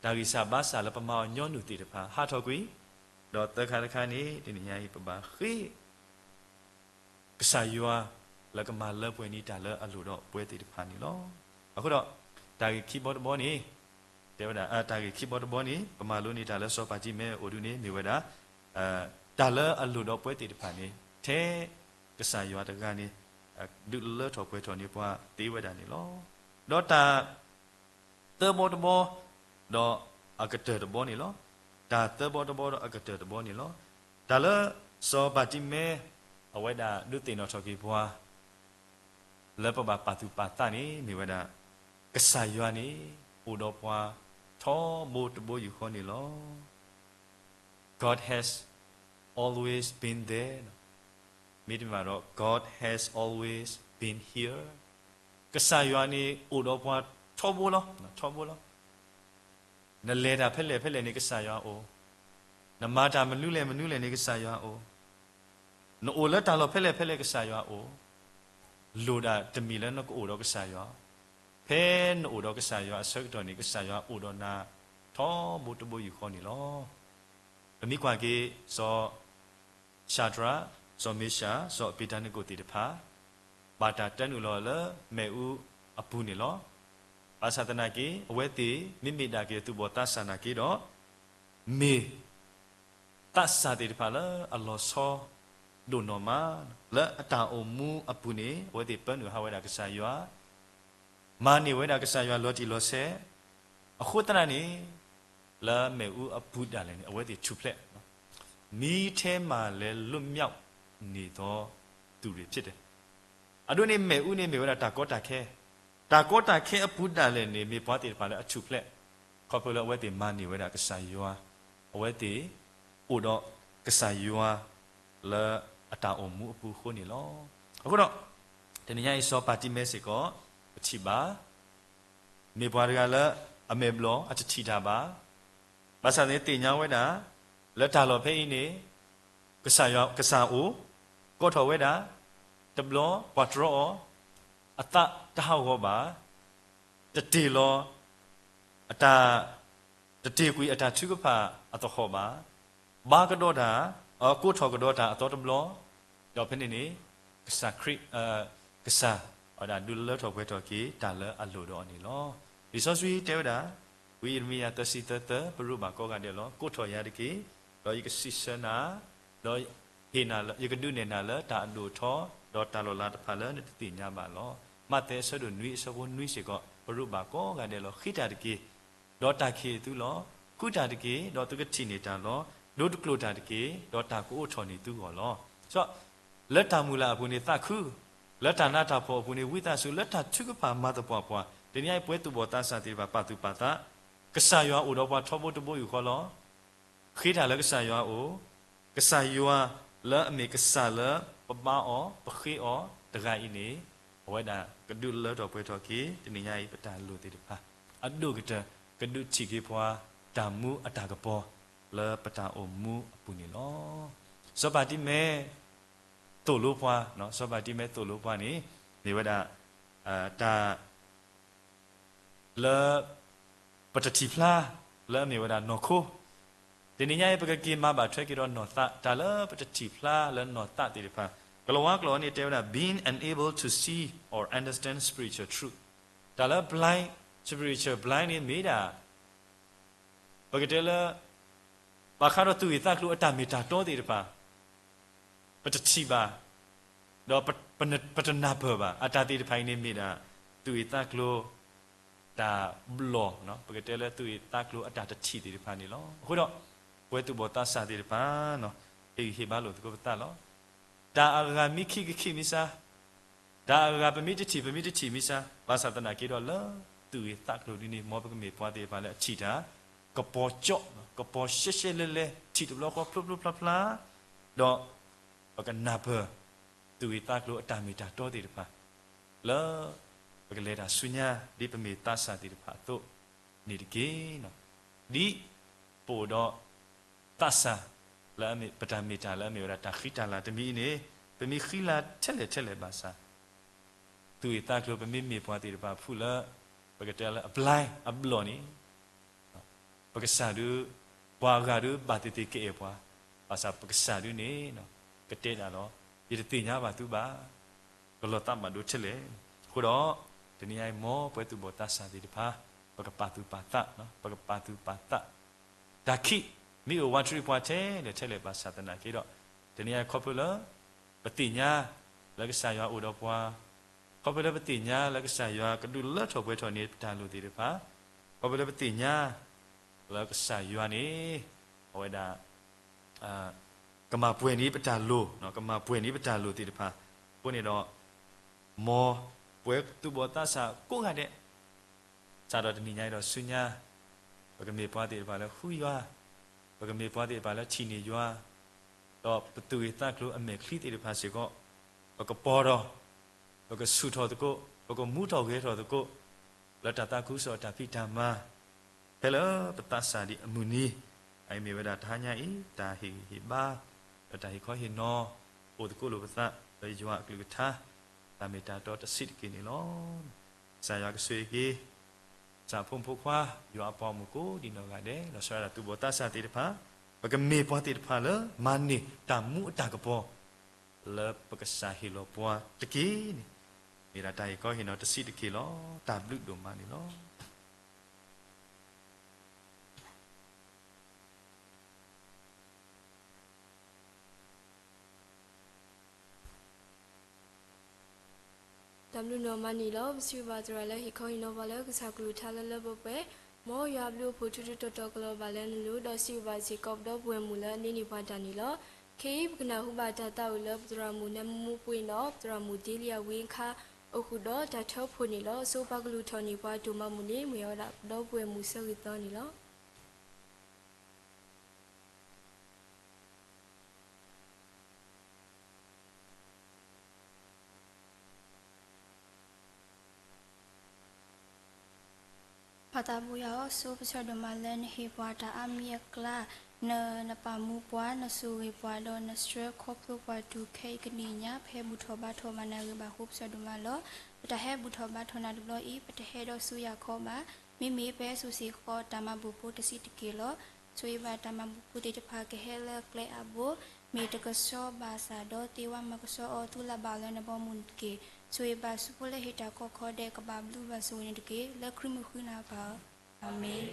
တၢ်ဂံၢ်စၢ်ဘါစၢ်လၢပမၤအီၤညီနုၢ်သ့ၣ်တဖၣ် ဟးထီၣ်ကွံာ်, ဒီးသၢခါတခါန့ၣ် တနံၤညါအံၤ ပဘၣ်ဃ့ ကစၢ်ယွၤ လၢကမၤလၢပှဲၤန့ၢ်တၢ်လၢအလိၣ်ဒီးပှၤသ့ၣ်တဖၣ်န့ၣ်လီၤ. အဃိဒီး တၢ်ဂ့ၢ်ခံဘီတဘီန့ၣ် တဲဝဲဒၣ် တၢ်ဂ့ၢ်ခံဘီတဘီန့ၣ် ပမၤလိန့ၢ်တၢ်လၢစီၤပၤတံၤမဲအအိၣ်ဒုန့ၣ် မ့ၢ်ဝဲဒၣ် တၢ်လၢအလိၣ်ဒီးပှၤသ့ၣ်တဖၣ်န့ၣ် ထဲကစၢ်ယွၤတဂၤန့ၣ် ဒုးလၢထီၣ်ပှဲၤထီၣ်န့ၢ်ပှၤသ့ဝဲဒၣ်န့ၣ်လီၤ. ဒီးတၢ် သၢဘီတဘီ ဒီးအကတၢၢ်တဘီန့ၣ်လီၤ. တၢ်သၢဘီတဘီဒီးအကတၢၢ်တဘီန့ၣ်လီၤ. တၢ်လၢစီၤပၤတံၤမဲ အဝဲဒၣ်ဒုးသ့ၣ်နီၣ်ထီၣ်က့ၤပှၤ လၢပဘၣ်ပာ်သူၣ်ပာ်သးန့ၣ် မ့ၢ်ဝဲဒၣ် ကစၢ်ယွၤန့ၣ် အိၣ်ဒီးပှၤ ထီဘိတဘိယူၢ်ဃီန့ၣ်လီၤ. God has always been there မ့တမ့ၢ်ဘၣ်ဒီး God has always been here ကစၢ်ယွၤန့ၣ်အိၣ်ဒီးပှၤထီဘိလီၤ, ထီဘိလီၤ. နလဲၤတၢ်ဖဲလဲၣ်ဖဲလဲၣ်န့ၣ် ကစၢ်ယွၤအိၣ်, နမၤတၢ်မနုၤလဲၣ်မနုၤလဲၣ်န့ၣ် ကစၢ်ယွၤအိၣ်, နအိၣ်လၢတၢ်လီၢ်ဖဲလဲၣ်ဖဲလဲၣ် ကစၢ်ယွၤအိၣ်, လိၣ်ဒၣ်တမံၤလၢနကအိၣ်ဒီးကစၢ်ယွၤ, ဖဲနအိၣ်ဒီးကစၢ်ယွၤအဆၢကတီၢ်န့ၣ် ကစၢ်ယွၤအိၣ်ဒီးနၤ ထီဘိတဘိယူၢ်ဃီန့ၣ်လီၤ. ပမ့ၢ်ကွၢ်က့ၤ စီၤ ၡၤဒြး, စီၤမ့ၡး, စီၤအဘ့းနကိၣ်သ့ၣ်တဖၣ် ဘၣ်တၢ်တၢနုာ်လီၤလၢမ့ၣ်အူအပူၤန့ၣ်လီၤ. ဘၣ်ဆၣ်သနာ်က့ အဝဲသ့ၣ်မ့မ့ၢ်ဒၣ်က့ၤသူၣ်ဘီၣ်သးစၢ်နာ်က့ဒီး မ့ၢ် သးစၢ်သ့ၣ်တဖၣ်လၢအလီၤဆီဒိၣ်နီၢ်မး လၢအတၢ်အိၣ်မူအပူၤန့ၣ် အဝဲသ့ၣ်ပၢနုာ်ဟးဝဲဒၣ်ကစၢ်ယွၤ မၤန့ၢ်ဝဲဒၣ်ကစၢ်ယွၤလီၤတံၢ်လီၤဆဲး, အဃိသတးန့ၣ် လၢမ့ၣ်အူအပူၤဒၣ်လဲာ်န့ၣ် အဝဲသ့ၣ်ထူၣ်ဖျဲး, မီးထဲမှာလည်းလွတ်မြောက်နေသောသူတွေဖြစ်တယ်. အဒိန့ၣ်မ့ၣ်အူန့ၣ်မ့ၢ်ဝဲဒၣ်တၢ်ကီတၢ်ခဲ, တၢ်ကီတၢ်ခဲအပူၤဒၣ်လဲာ်န့ၣ် မ့ၢ်ပှၤသ့ၣ်တဖၣ်လၢအထူၣ်ဖျဲး, ခီဖျိလၢအဝဲသ့ၣ်မၤန့ၢ်ဝဲဒၣ်ကစၢ်ယွၤ, အဝဲသ့ၣ်အိၣ်ဒီးကစၢ်ယွၤ လၢအတၢ်အိၣ်မူအပူၤအဃိန့ၣ်လီၤ. အဃိဒီး တနံၤညါအံၤစီၤပၤတံၤမဲစ့ၢ်ကီး တထံၣ်ဘၣ်, မ့ၢ်ပှၤတဂၤလၢအမဲာ်ဘျီၣ်အတထံၣ်တၢ်ဘၣ်. ဘၣ်ဆၣ်သနာ်က့သ့ၣ်ညါဝဲဒၣ် လၢတၢ်လီၢ်ဖဲအံၤန့ၣ် ကစၢ်ယွၤ ကစၢ်အိၣ် ကိးထီၣ်ဝဲဒၣ်, တဘျီပှၤတြီအီၤ, အသးတဟးဂီၤဘၣ်, တတ့ၢ်လီၤ အတၢ် တတ့ၢ်ကွံာ်အတၢ်ထုကဖၣ်အသဟီၣ်ဘၣ်, ဘါကဒီးတၢ်, ကိးထီၣ်ကဒီးတၢ်အသီတဘျီ, ဒီးဖဲန့ၣ်န့ၣ် ကစၢ်ခရံာ်, ကစၢ် အဝဲဒၣ်ဒုးလၢထီၣ်ပှဲၤထီၣ်က့ၤတၢ်လၢအလိၣ်ဒီးအီၤန့ၣ်လီၤ. လံာ်စီဆှံတဲဝဲဒၣ်, ဝံယံးရမံယၤသၢဆံသၢသၢ ပရိဘၣ်ကိးဂၤဒဲးလီၤ. ကိးထီၣ်ယၤတက့ၢ်, ဒီးယကစံးဆၢနၤ, ဒီးဟ့ၣ်နၤလၢ ယကဒုးနဲၣ်နၤလၢတၢ်အဒိၣ်အထီ, ဒီးတၢ်လီၤလးတဖၣ်လၢနတသ့ၣ်ညါဘၣ်လီၤ. မးသဲအဆၢဒိၣ်နွံအဆၢဖိနွံစ့ၢ်ကီး ပရိဘၣ်ကိးဂၤဒဲးလီၤ. ဃ့တၢ်တက့ၢ်, ဒီးတၢ်ခံးအသုလီၤ. ဃုတၢ်တက့ၢ်, ဒီးသုကထံၣ်န့ၢ်တၢ်လီၤ. ဒိတကျိာ်တၢ်တက့ၢ်, ဒီးတၢ်ကအိးထီၣ်န့ၢ်သုဂီၢ်လီၤ. လၢတၢ်မုၢ်လၢ်အပူၤန့ၣ်သးခု, လၢတၢ်နးတၢ်ဖှီၣ်အပူၤန့ၣ်ဝံသးစူၤ, လၢတၢ်ထုကဖၣ်မၤသပှၢ်ပှၢ်, တနံၤညါအံၤပဝဲသူၣ်ဘီၣ်သးစၢ်သ့ၣ်တဖၣ်ပာ်သူၣ်ပာ်သး, ကစၢ်ယွၤအိၣ်ဒီးပှၤထီဘိတဘိယူၢ်ဃီလီၤ. ဃ့တၢ်လၢကစၢ်ယွၤအအိၣ်, ကစၢ်ယွၤလၢအမ့ၢ်ကစၢ်လၢပဘါအီၤ ပဃ့အီၤတဂၤအံၤန့ၣ်, အဝဲဒၣ်ကဒုးလၢထီၣ်ပှဲၤထီၣ်က့ၤ တနံၤညါအံၤပတၢ်လိၣ်သ့ၣ်တဖၣ်, အဒိၣ်ကတၢၢ် ကဒုးထံၣ်က့ၤပှၤတၢ်မူအတၢ်ကပီၤလၢပတၢ်အိၣ်မူအပူၤန့ၣ်လီၤ. စီၤပၤတံၤမဲ သိၣ်လိပှၤ, စီၤပၤတံၤမဲသိၣ်လိပှၤန့ၣ် မ့ၢ်ဝဲဒၣ် တၢ် လၢ ပတထံၣ်ဖျါ လၢအမ့ၢ်ဝဲဒၣ်နီၢ်ခိ, တနံၤညါအံၤ ပကက့ၤမၤဘၣ်ထွဲက့ၤဒီးနီၢ်သး, တၢ်လၢပတထံၣ်ဖျါလၢနီၢ်သးသ့ၣ်တဖၣ်, ကလၤဝါကျိာ်န့ၣ်တဲဝဲဒၣ် being unable to see or understand spiritual truth, တၢ်လၢ blind, spiritual blind န့ၣ်မ့ၢ်ဒၣ် ပကတဲလၢ ဘၣ်ဃးဒီးသူၣ်ဂ့ၢ်သးကျိၤအတၢ်မ့ၢ်တၢ်တီသ့ၣ်တဖၣ် ပတထံၣ်ဘၣ်, ဒီးပတနၢ်ပၢၢ်ဘၣ်. အတၢ်သ့ၣ်တဖၣ်အံၤန့ၣ်မ့ၢ်ဒၣ် သူၣ်ဂ့ၢ်သးကျိၤ တၢ်ဘျီၣ်, ပကတဲလၢသူၣ်ဂ့ၢ်သးကျိၤအတၢ်တထံၣ်သ့ၣ်တဖၣ်န့ၣ်လီၤ. အဃိဒီး ပဝဲသူၣ်ဘီၣ်သးစၢ်သ့ၣ်တဖၣ် ဟ့ၣ်ဂံၢ်ဟ့ၣ်ဘါလိာ်သကိးပသးလီၤ. တၢ်အဂၤမ့ၢ်ခံကခံးမ့ၢ်စါ, တၢ်အဂၤပမ့ၢ်တထံၣ် ပမ့ၢ်တထံၣ်မ့ၢ်စါ, ဘၣ်ဆၣ်သနာ်က့ဒီးလၢသူၣ်ဂ့ၢ်သးကျိၤဒ်န့ၣ် မ်ပကမ့ၢ်ပှၤသ့ၣ်တဖၣ်လၢအထံၣ်တၢ် ကပီၤကၠီ, ကပီၤရှဲရှဲလဲလဲ, ထံၣ်တဘျီဃီဖျိဖျိဖျါဖျါ, ဒီးပကနၢ်ပၢၢ် သူၣ်ဂ့ၢ်သးကျိၤအတၢ်မ့ၢ်တၢ်တီသ့ၣ်တဖၣ် လၢပကလဲၤတၢ်ဆူညါ ဒ်ပမ့ၢ်သးစၢ်သ့ၣ်တဖၣ်အသိးန့ၣ်တက့ၢ်. ဒ်ပအိၣ်ဒီးသးစၢ် လၢပတၢ်မ့ၢ်တၢ်လၢအမ့ၢ်ဝဲဒၣ်တၢ်ဃံတၢ်လၤတမံၤအံၤန့ၣ် ပမ့ၢ်ဃံလၤထဲလဲၣ်ထဲလဲၣ်ဘၣ်ဆၣ် သူၣ်ဂ့ၢ်သးကျိၤ ပမ့ၢ်မ့ၢ်ပှၤသ့ၣ်တဖၣ်အဖုၣ်လၢ ပကတဲလၢအဘျါ အဘျီၣ်န့ၣ် ပကစၢ်ဒုး ပှၤအဂၤဒုးဘၣ်သ့ၣ်သ့ၣ်ကအဲၣ်ပှၤ, ဘၣ်ဆၣ်ပကစၢ်ဒုးန့ၣ် ကတဲဒၣ်လီၤ, ယတသ့ၣ်ညါဘၣ်သုဘၣ်, ကလီၤသးဘၣ်ဒိထဲလဲၣ်. အဃိဒီး တနံၤအံၤ မ်ပဝဲသူၣ်ဘီၣ်သးစၢ်သ့ၣ်တဖၣ် ပကပာ်သူၣ်ပာ်သး, ပကပာ်သူၣ်ပာ်သး တၢ်ခံး မ့ၢ်အိၣ်ဝးတရံးပှၤထဲလဲၣ်ထဲလဲၣ်ဘၣ်ဆၣ်သနာ်က့ဒီး တနံၤအံၤခီဖျိလၢ ပသ့ၣ်ညါ လၢကစၢ်ယွၤအိၣ်ဒီးပှၤ, ခီဖျိလၢပသ့ၣ်ညါလၢကစၢ်ယွၤကဒုးလၢထီၣ်ပှဲၤထီၣ်န့ၢ်ပတၢ်လိၣ်သ့ၣ်တဖၣ်, ခီဖျိလၢပသ့ၣ်ညါ လၢကစၢ်ယွၤန့ၣ် အဝဲဒၣ် ကမၤပှဲၤန့ၢ်ပတၢ်လိၣ်, ကမၤပှဲၤန့ၢ်ပတၢ်လိၣ်သ့ၣ်တဖၣ်, အဃိန့ၣ်ဒီး မ်ပဝဲသူၣ်ဘီၣ်သးစၢ်ကိးဂၤဒဲး စးထီၣ်တနံၤညါအံၤဒီးဆူညါ ပကမ့ၢ်ပှၤသ့ၣ်တဖၣ်လၢဃုယွၤ, ပကမ့ၢ်ပှၤသ့ၣ်တဖၣ်လၢထံၣ်န့ၢ်ယွၤ, ဒီးပသူၣ်ဂ့ၢ်သးကျိၤအမဲာ်ချံသ့ၣ်တဖၣ်စ့ၢ်ကီး ပကပီၤထီၣ်, ပကဆူၣ်ထီၣ်သကိး, ပကမူထီၣ်ဂဲၤထီၣ်သကိး လၢတၢ်သးခုကစီၣ်အတၢ်ဖံးတၢ်မၤ ဖဲလၢပသးစၢ်ဒံးအမုၢ်နံၤ, အအံၤမ့ၢ်ဝဲဒၣ်တဟါညါအံၤ တၢ်ဟ့ၣ်ဂံၢ်ဟ့ၣ်ဘါ လၢတၢ်ဟ့ၣ်ခီဟ့ၣ်နီၤ အိၣ်သကိးလိာ်ပသး လၢယွၤအကလုၢ်ကထါ တၢ်မ့ၢ်တၢ်တီတဆံးတက့ၢ်န့ၣ်လီၤ. ကစၢ်ယွၤကဆိၣ်ဂ့ၤက့ၤ ကစၢ်ဖိမုၣ်ဖိခွါ ယွၤအပှၤဂီၢ်မုၢ်ကိးဒံနီၢ်ဂၤဒဲး လီၤဆီဒၣ်တၢ်သူၣ်ဘီၣ်သးစၢ်သ့ၣ်တဖၣ် ပကမ့ၢ်ပှၤသ့ၣ်တဖၣ်လၢ မၤန့ၢ်တၢ်မူအတၢ်ကပီၤ လၢပကစၢ်ဟ့ၣ်လီၤပှၤတက့ၢ်န့ၣ် မ့ၢ်ဒၣ်တၢ်ဟ့ၣ်ခီဟ့ၣ်နီၤတဆံးတက့ၢ်လီၤ. တၢ်ဘျုးဒိၣ်မးန့ၣ်လီၤ. တၢ်ဘျုးဒိၣ်မးန့ၣ်လီၤ. ပစံးဘျုးဘၣ်သရၣ်လၢ ဟ့ၣ်ခီဟ့ၣ်နီၤပှၤလၢကစၢ်ကလုၢ်ကထါလၢလၢပှဲၤပှဲၤ, မ်ယွၤအဘျုးအဖှိၣ်ထူထူတီတီကလီၤဘၣ်လၢနလိၤ, ဒီးစံးဘျုးဘၣ်စ့ၢ်ကီးပဒီပုၢ်ဝဲၢ်မုၣ်လၢအန့ၢ်န့ၢ်ပှၤတၢ်န့ၣ်လီၤ. ခဲအံၤပကနၢ်ဟူဘၣ်တၢ်သးအိၣ်လၢ ပသရၣ်မုၣ်နၢမူပှ့ၤနီၣ် ပသရၣ်မုၣ်ဒ့လံယၤဝ့အခါ အဃုာ်ဒီးတၢ်ထၢဖှိၣ်န့ၣ်လီၤ. အဆိပှၤကလုၢ်ထီၣ်န့ၢ်ပှၤဒိၣ်မးမုၢ်န့ၣ် မ့ၢ်ဝဲဒၣ်ပဒီပုၢ်ဝဲၢ်မုၣ်ဆၢဂ့ၤသီန့ၣ်လီၤ. ပၢ်သးဘိယွၤဧၢ, ဆိပဆၢဒိၣ်မးလၢနဟ့ၣ်ပှၤတၢ်အါမံၤအကျါ, န, နပာ်မူပှၤ, နဆိၣ်ဂ့ၤပှၤ, ဒီးနဆှၢခီဖျိပှၤတုၤခဲအံၤကနံၣ်ညါ ပဟဲဘူၣ်ထီၣ်ဘါထီၣ်ဘၣ်နၤဂ့ၤဘၣ်အဃိ ပဆၢဒိၣ်မးလီၤ. ပတၢ်ဟဲဘူၣ်ထီၣ်ဘါထီၣ်နၤတဘျီအံၤ ပတဟဲဒီးဆူယၤခီဘၣ်. မ့မ့ၢ်ပဟဲစိာ်စ့ၢ်ကီးတၢ်မၤဘူၣ်ဖိတဆံးတက့ၢ်လီၤ. ဆိၣ်ဂ့ၤဘၣ်တၢ်မၤဘူၣ်ဖိသ့ၣ်တဖၣ်ကဟဲလၢကျဲအါဘိ, မ့ၢ်တကဆှီဘၣ်ဆၣ်ဒီးသ့ဝဲမၤကဆှီအီၤ သုလၢ်ဘၣ်အီၤလၢနဘီမုၢ်တက့ၢ်. ဆိၣ်ဂ့ၤဘၣ်ဆူဖိလၢဟ့ၣ်တၢ်ကီခီဒဲး ကဘၣ်ဘျုးဘၣ်ဆိၣ်ဂ့ၤန့ၣ်တက့ၢ်. လၢခရံာ်မုၣ်ဃုနၤပၢ်ဧၢ, အၤမ့ၣ်.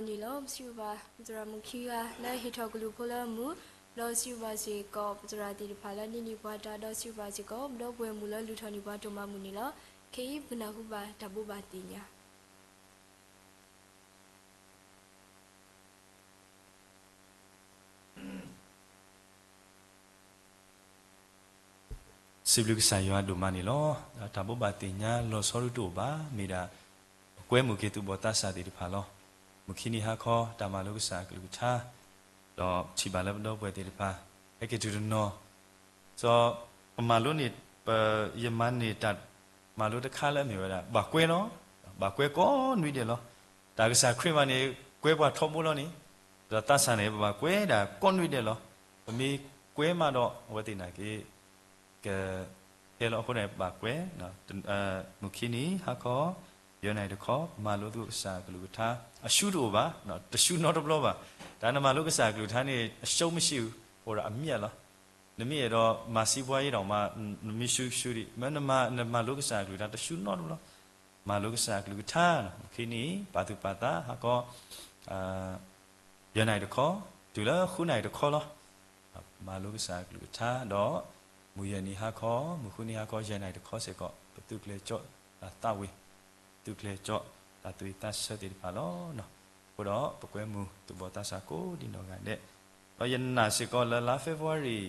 န့ၣ်လီၤ. ပစံးဘျုးဘၣ် ပသရၣ်မုၣ်ခံဂၤလၢဟ့ၣ်ထီၣ်ကလုၢ်ဖိလၢအမုာ်, ဒီးစံးဘျုးဘၣ်စ့ၢ်ကီး ပသရၣ်သ့ၣ်တဖၣ်လၢန့ၢ်န့ၢ်ပှၤတၢ်, ဒီးစံးဘျုးဘၣ်စ့ၢ်ကီး ပဒီပုၢ်ဝဲၢ်မုၣ်လၢလုၢ်ထီၣ်န့ၢ်ပှၤဒိၣ်မးမုၢ်န့ၣ်လီၤ. ခဲအံၤပကနၢ်ဟူဘၣ်တၢ်ဘိးဘၣ်သ့ၣ်ညါ စံးဘျုးကစၢ်ယွၤဒိၣ်မးန့ၣ်လီၤ. တၢ်ဘိးဘၣ်သ့ၣ်ညါလီၤဆီဒၣ်တအိၣ်ဘၣ်, မ့ၢ်ဒၣ် ပကွဲမုာ်က့ၤသူၣ်ဘီၣ်သးစၢ်သ့ၣ်တဖၣ်လီၤ. မုၢ်ခံနံၤဟါခီ တၢ်မၤလိကစၢ်အကလုၢ်ကထါ, ဒီးထံၣ်ဘၣ်လၢပဒီပုၢ်ဝဲၢ်သ့ၣ်တဖၣ် ဟဲက့ၤတုၤတနီၤ, စီၤ ပမၤလိန့ၢ် ပ ယမၤန့ၢ်တၢ်မၤလိတခါလၢအမ့ၢ်ဝဲဒၣ် ဘၣ်ကွဲလီၤ. ဘၣ်ကွဲကိးနွံဒဲးလီၤ. တၢ်ကစၢ်ခရံာ်မၤန့ၣ် ကွဲပှၤထီဘိလီၤန့ၣ်, ဒီးသးစၢ်န့ၣ် ပဘၣ်ကွဲဒၣ်ကိးနွံဒဲးလီၤ. ပမ့ၢ်ကွဲမးဒီး အဝဲသ့ၣ်နာ်က့ၤ ကဟဲလီၤအဃိန့ၣ် ပဘၣ်ကွဲ, မုၢ်ခံနံၤဟါခီ ယဲၢ်နၣ်ရံၣ်တခီ ပမၤလိသကိးကစၢ်အကလုၢ်ကထါ, အရှုံးတအိၣ်ဘၣ်, တရှုံးနီတဘျီဘၣ်. တၢ်နမၤလိကစၢ်အကလုၢ်ကထါန့ၣ် အရှုံးမရှိဘူး, အိၣ်ဒီးအမြတ်လီၤ. နမ့ၢ်အဲၣ်ဒိးမၤစံးပှၤယဲဒီးမး နမ့ၢ်ရှုံးရှုံးဒံး, မ့ၢ်နမၤ နမၤလိကစၢ်အကလုၢ်ကထါ တရှုံးနီတဘျီ. မၤလိကစၢ်အကလုၢ်ကထါ, မုၢ်ခံနံၤ ပာ်သူၣ်ပာ်သးဟါခီ ယဲၢ်နၣ်ရံၣ်တခီ တုၤလၢဃုနၣ်ရံၣ်တခီလီၤ. မၤလိကစၢ်အကလုၢ်ကထါဒီး မုၢ်ယဲၢ်နံၤဟါခီ မုၢ်ဃုနံၤဟါခီ ယဲၢ်နၣ်ရံၣ်တခီစ့ၢ်ကီး ပသုးကျဲၤကၠီၣ်တၢ်သးဝံၣ်, သုးကျဲၤကၠီၣ်တၢ်သူၣ်ဝံၣ်သးဆၢသ့ၣ်တဖၣ်လီၤ. အဃိဒီးပကွဲမုာ်သူၣ်ဘီၣ်သးစၢ်ကိးဒံနီၢ်ဂၤဒဲး, ဒီးယနာ်စ့ၢ်ကီးလၢလါ February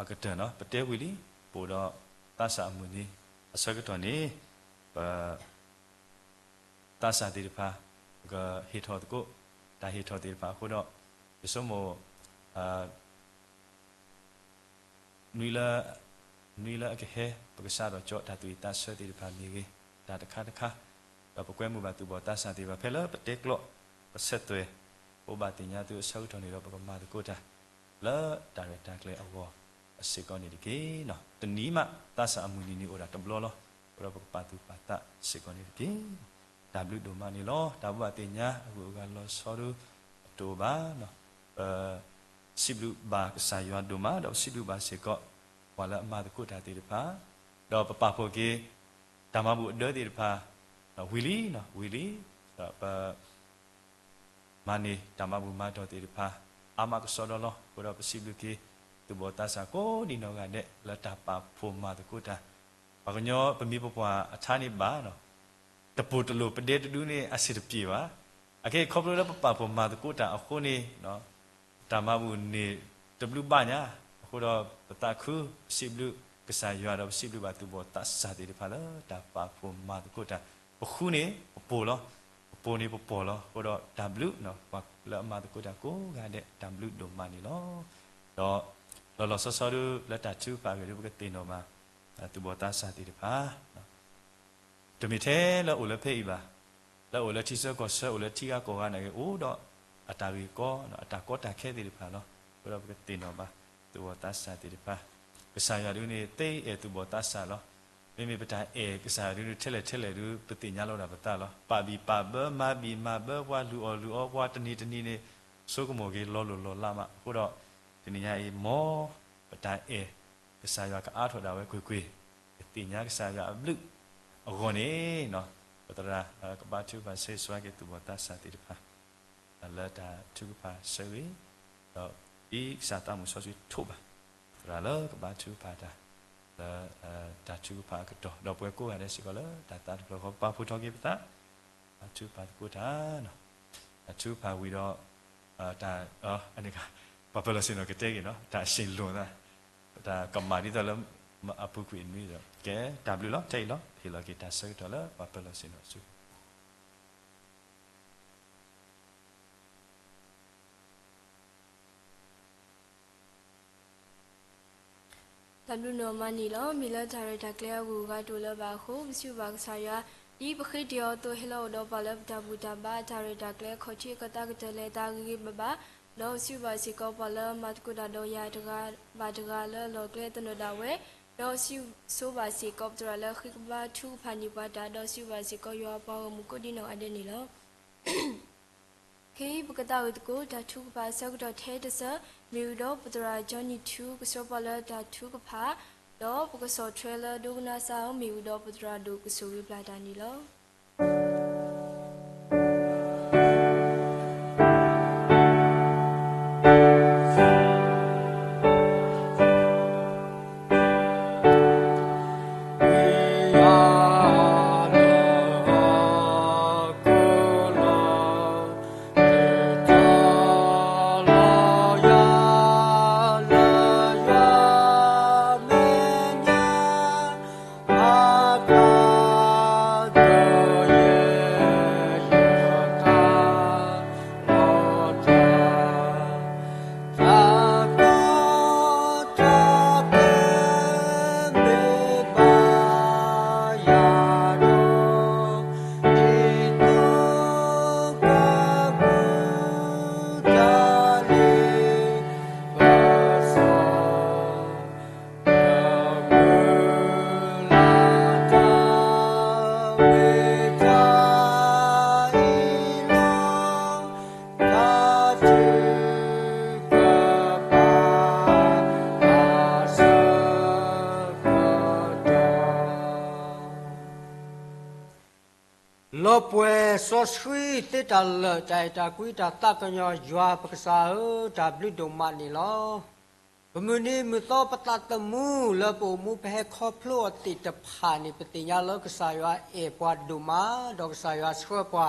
အကတၢၢ်န့ၣ် ပတဲဝံၤလံ, ပအိၣ်ဒီးသးစၢ်အမုၢ်နံၤ အဆၢကတီၢ်န့ၣ် ပ သးစၢ်သ့ၣ်တဖၣ် ပကဟ့ၣ်ထီၣ်သကိး တၢ်ဟ့ၣ်ထီၣ်သ့ၣ်တဖၣ်အဃိဒီး ယဆိကမိၣ် နွံလၢ နွံလၢအကဟဲ ပကစးထီၣ်ကၠီတၢ်သူၣ်ဝံၣ်သးဆၢသ့ၣ်တဖၣ်မ့ၢ်ဂ့ၤ တၢ်တခါတခါ, ဒီးပကွဲမုာ်ဘၣ်သူၣ်ဘီၣ်သးစၢ်သ့ၣ်တဖၣ် ဖဲလၢပတဲကျီး ပဆဲးသွဲၣ် ဘိးဘၣ်သ့ၣ်ညါသုအဆၢကတီၢ်န့ၣ်ဒီး ပကမၤသကိးတၢ် လၢတၢ်ရဲၣ်တၢ်ကျဲၤအဂီၢ် အစ့ၢ်ကီးန့ၣ်တက့ၢ်. တနံၤမး သးစၢ်အမုၢ်နံၤန့ၣ်အိၣ်ဒၣ်တဘျီလီၤ. အဃိဒီးပကပာ်သူၣ်ပာ်သးစ့ၢ်ကီးန့ၣ်တက့ၢ်. တၢ်ဘျုးဒိၣ်မးန့ၣ်လီၤ. တၢ်ဘိးဘၣ်သ့ၣ်ညါ အဂုၤအဂၤလီၤဆီဒု အတအိၣ်ဘၣ်. ပစံးဘျုးဘၣ်ကစၢ်ယွၤဒိၣ်မး ဒီးပစံးဘျုးဘၣ်စ့ၢ်ကီး ပှၤလၢအမၤသကိးတၢ်သ့ၣ်တဖၣ်, ဒီးပပာ်ဖှိၣ်က့ၤ တၢ်မၤဘူၣ်အဒၢသ့ၣ်တဖၣ် ဝံၤလံ, ဝံၤလံ, ဒီးပ မၤန့ၢ်တၢ်မၤဘူၣ်မၤတီၢ်သ့ၣ်တဖၣ် အါမးကစီဒီလီၤ. အဃိဒီးပစံးဘျုးက့ၤ သူၣ်ဘီၣ်သးစၢ်ကိးဒံနီၢ်ဂၤဒဲး လၢတၢ်ပာ်ဖှိၣ်မၤသကိးတၢ်, ပှၤကညီပမိၢ်ပပၢ်အထါန့ၣ်ဘၣ်ဒီး တပိၢ်တလိၣ်ပဒဲတဒုန့ၣ် အဆံးတပျ့ၤဘၣ်. အခဲအံၤခီဖျိလၢပပာ်ဖှိၣ်မၤသကိးတၢ်အဃိန့ၣ် တၢ်မၤဘူၣ်န့ၣ်တဘျုးဘၣ်ညါ, အဃိဒီးပသးခု ပစံးဘျုးကစၢ်ယွၤဒီးပစံးဘျုးဘၣ်သူၣ်ဘီၣ်သးစၢ်သ့ၣ်တဖၣ်လၢတၢ်ပာ်ဖှိၣ်မၤသကိးတၢ်, ပဃုန့ၣ်ပပိၢ်လီၤ, ပပိၢ်န့ၣ်ပပိၢ်လီၤ. အဃိဒီးတၢ်ဘျုး ပှၤလၢအမၤသကိးတၢ်ကိးဂၤဒဲး တၢ်ဘျုးဒိၣ်မးန့ၣ်လီၤ. ဒီးလီၤလီၤဆီဆီဒု လၢတၢ်ထုကဖၣ်အဂ့ၢ်ဒု ပကသ့ၣ်နီၣ်ဘၣ် သူၣ်ဘီၣ်သးစၢ်သ့ၣ်တဖၣ် တမ့ၢ်ထဲလၢအိၣ်လၢဖဲအံၤဘၣ်, လၢအိၣ်လၢထံဆၢကီၢ်ဆၢ အိၣ်လၢထံဂၤကီၢ်ဂၤနာ်က့ အိၣ်ဒီးအတၢ်ဂ့ၢ်ကီ အတၢ်ကီတၢ်ခဲသ့ၣ်တဖၣ်လီၤ. အဃိဒီးပကသ့ၣ်နီၣ်ဘၣ် သူၣ်ဘီၣ်သးစၢ်သ့ၣ်တဖၣ်, ကစၢ်ယွၤဒုန့ၣ် သ့အဲၣ်သူၣ်ဘီၣ်သးစၢ်လီၤ. မ့မ့ၢ်ပတၢ်အဲၣ်ကစၢ်ယွၤဒုန့ၣ် ထဲလဲၣ်ထဲလဲၣ်ဒု ပသ့ၣ်ညါလီၤဒၣ်ပသးလီၤ. ပာ်ဘံၣ်ပာ်ဘၢ မၤဘံၣ်မၤဘၢ ပှၤလုၢ်အီၣ်လုၢ်အီ ပှၤတနံၤတနံၤန့ၣ် ဆိကမိၣ်က့ၤလီၤလိၢ်လီၤလးမး. အဃိဒီး တနံၤညါအံၤ မ်ပတၢ်အဲၣ် ကစၢ်ယွၤကအါထီၣ်ဒၣ်ဝဲကွ့ၢ်ကွ့ၢ်, ကသ့ၣ်ညါကစၢ်ယွၤအဘျုးအဂီၢ်န့ၣ်, ပသရၣ်ကဘါထုကဖၣ်ဆၢဂ့ၤဆၢဝါက့ၤသူၣ်ဘီၣ်သးစၢ်သ့ၣ်တဖၣ် လၢတၢ်ထုကဖၣ်ဆၢဂ့ၤ, ဒီးဒ်ကစၢ်သးမုၣ်စီဆှံထိးဘၣ် သရၣ်လၢကဘါထုကဖၣ်တၢ် လၢတၢ်ထုကဖၣ်အကတီၢ်, ဒီးပဝဲကိးဂၤဒဲးစ့ၢ်ကီးလၢတၢ်သးတဖျၢၣ်ဃီ ပာ်ဖှိၣ်ထီၣ်က့ၤပသး ဘါထုကဖၣ်သကိးတၢ်, တၢ်ထုကဖၣ်ဝံၤဒီး တၢ် ပှၤပၢၤလီၢ်ဆ့ၣ်နီၤကတဲက့ၤနီၤ တၢ်အစ့ၣ်လိာ်သး, တၢ်ကမၣ်ဒ်သိးလၢ အပူၤကွံာ်နွံဒီး ကဲတၢ်ဘျုးလီၤ. ထဲအံၤလီၤ ဟ့ၣ်လီၤက့ၤတၢ်ဆၢကတီၢ်လၢပှၤပၢၤလီၢ်ဆ့ၣ်နီၤဆူ တၢ်ဘျုးဒိၣ်မးန့ၣ်လီၤ. မ့ၢ်လၢတၢ်ရဲၣ်တၢ်ကျဲၤအဂုၤအဂၤတအိၣ်လၢၤဘၣ်အဃိ ပစံးဘျုးဘၣ်ကစၢ်ယွၤ ဒ်ပဃ့တ့ၢ်အီၤအသိး ဟဲလီၤအိၣ်ဒီးပှၤလၢပတၢ်ဘူၣ်တၢ်ဘါ တၢ်ရဲၣ်တၢ်ကျဲၤ ခီၣ်ထံးကသးကတၢၢ်လဲၤသးဂ့ၤဂ့ၤဘၣ်ဘၣ်, ဒီးပစံးဘျုးဘၣ်စ့ၢ်ကီးပှၤလၢမၤသကိးတၢ်ဒီးယၤတဂၤဘၣ်တဂၤလၢလီၢ်ကျဲသနၢၣ်ဒၣ်ဝဲ, ဒီးပစံးဘျုးဘၣ်စ့ၢ်ကီးပသရၣ်လၢဃ့ကဘါထုကဖၣ်န့ၢ်ပှၤတၢ်, ဒီးပစံးဘျုးဘၣ်စ့ၢ်ကီးယွၤအပှၤဂီၢ်မုၢ်ကိးဒံနီၢ်ဂၤဒဲးန့ၣ်လီၤ. ခဲအံၤပကသးဝံၣ်သကိး တၢ်ထုကဖၣ်အဆၢကတီၢ်ထဲတစၢၢ် မ့ၢ်ဝံၤဒီးပသရၣ် Johnny ထူ ကဆှၢပှၤလၢတၢ်ထုကဖၣ်, ဒီးပကဆီၣ်ထွဲလၢဒိကနၣ်စၢ်အီၤ မ့ၢ်ဝံၤဒီးပသရၣ်ဒိၣ်ကဆိၣ်ဂ့ၤပျၢ်တၢ်န့ၣ်လီၤ. စီဆှံသ့တၢ်လၢာ် တၢ်အဲၣ်တၢ်ကွံ တၢ်သးကညီၤ ယွၤပကစၢ်ဧၢ, တၢ်ဘျုးဒိၣ်မးန့ၣ်လီၤ. ပမုၢ်နံၤမုၢ်သီ ပသးသမူလၢပအိၣ်မူ ပဟဲခီဖျိအီၤသ့ၣ်တဖၣ်န့ၣ် ပသ့ၣ်ညါလၢကစၢ်ယွၤအဲၣ်ပှၤဒိၣ်မး ဒီးကစၢ်ယွၤဆှၢပှ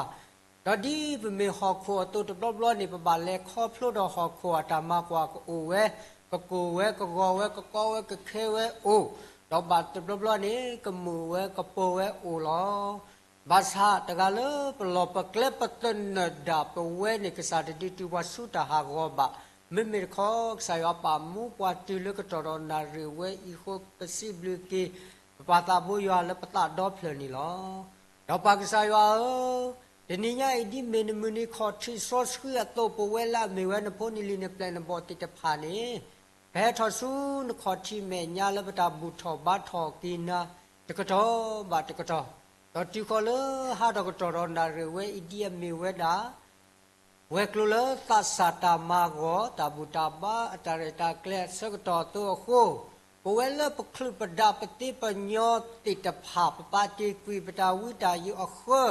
ၤ, ဒီးဒ်ပမ့ၢ်ဟီၣ်ခိၣ်အသိးတဘျီဘျီန့ၣ် ပဘၣ်လဲၤခီဖျိဒီးဟီၣ်ခိၣ်အတၢ်မၤကွၢ်ကအိၣ်ဝဲ, ကကိၢ်ဝဲ ကဂီၤဝဲ ကကီဝဲ ကခဲဝဲအိၣ်, ဒီးဘၣ်တဘျီဘျီန့ၣ် ကမုာ်ဝဲ ကပိာ်ဝဲအိၣ်လီၤ. ဘၣ်ဆၣ်တဂၤလၢပလီၢ်ပကျဲ ပသနၢၣ်ဒၣ်ပဝဲန့ၣ် ကစၢ်တဒုးတုၤပှၤဆူတၢ်ဟးဂီၤဘၣ်. မ့မ့ၢ်တခီ ကစၢ်ယွၤပာ်မူပှၤတုၤလၢကတီၢ်ဒီးနၣ်ရံၣ်ဝဲအံၤအဃိ ပစံးဘျုးက့ၤ ပပၢ်သးဘိယွၤလၢပသးဒီဖျၢၣ်န့ၣ်လီၤ. ဒီးပၢ်ကစၢ်ယွၤဧၢ, တနံၤညါအံၤ ဒ်မ့ၢ်နမုၢ်နံၤခီၣ်ထံးစီဆှံအသိး ပဝဲလၢအမ့ၢ်ဝဲနဖိနလံၤ နပျဲၢ်နဘီၣ်သ့ၣ်တဖၣ်န့ၣ် ပဟဲထီၣ်ဆူနခီၣ်ထံးမဲာ်ညါလၢပတၢ်ဘူၣ်ထီၣ်ဘါထီၣ်က့ၤနၤ တကတီၢ်ဘၣ်တကတီၢ်, ဒီးတုၤဃီၤလၢဟါဒီးကတီၢ်ဒီးနၣ်ရံၣ်ဝဲအံၤ ဒ်အမ့ၢ်ဝဲဒၣ် ဝဲၤကျိၤလၢသးစၢ်တၢ်မၤဂီၤ တၢ်ဘူၣ်တၢ်ဘါအတၢ်ရဲၣ်တၢ်ကျဲၤအဆၢကတီၢ်အသိးအဃိ, ပဝဲလၢပချုးပဒၣ်ပသ့ပညီသ့ၣ်တဖၣ် ပပာ်တ့ၢ်ကွံာ်ပတၢ်ဝံတၢ်ယိးအဃၢၤ,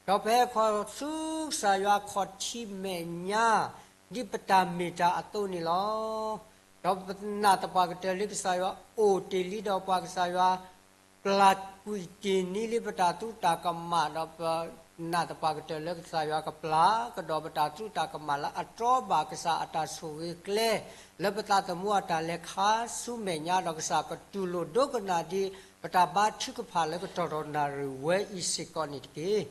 ဒီးပဟဲခီဆူကစၢ်ယွၤခီၣ်ထံးမဲာ်ညါ ဒ်ပတၢ်မ့ၢ်တၢ်အသိးန့ၣ်လီၤ. ဒီးပနာ်သပှၢ်ကတၢၢ်လံကစၢ်ယွၤအိၣ်တ့ၢ်လံ ဒီးပှၤကစၢ်ယွၤ ပျၢ်ကွံာ်တ့ၢ်န့ၢ်လံပတၢ်သရူးတၢ်ကမၣ်, ဒီးပနာ်သပှၢ်ကတၢၢ်လၢကစၢ်ယွၤကပျၢ်ကဒီးပတၢ်သရူးတၢ်ကမၣ်လၢအတြီဘၣ်ကစၢ်အတၢ်ဆိၣ်ဂ့ၤကျဲ, လၢပသးသမူအတၢ်လဲၤခါဆူမဲာ်ညါ, ဒီးကစၢ်ကတူၢ်လိာ်ဒိကနၣ်ဒံး ပတၢ်ဘါထုကဖၣ်လၢကတီၢ်ဒီးနၣ်ရံၣ်ဝဲအံၤစ့ၢ်ကီးန့ၣ်တက့ၢ်.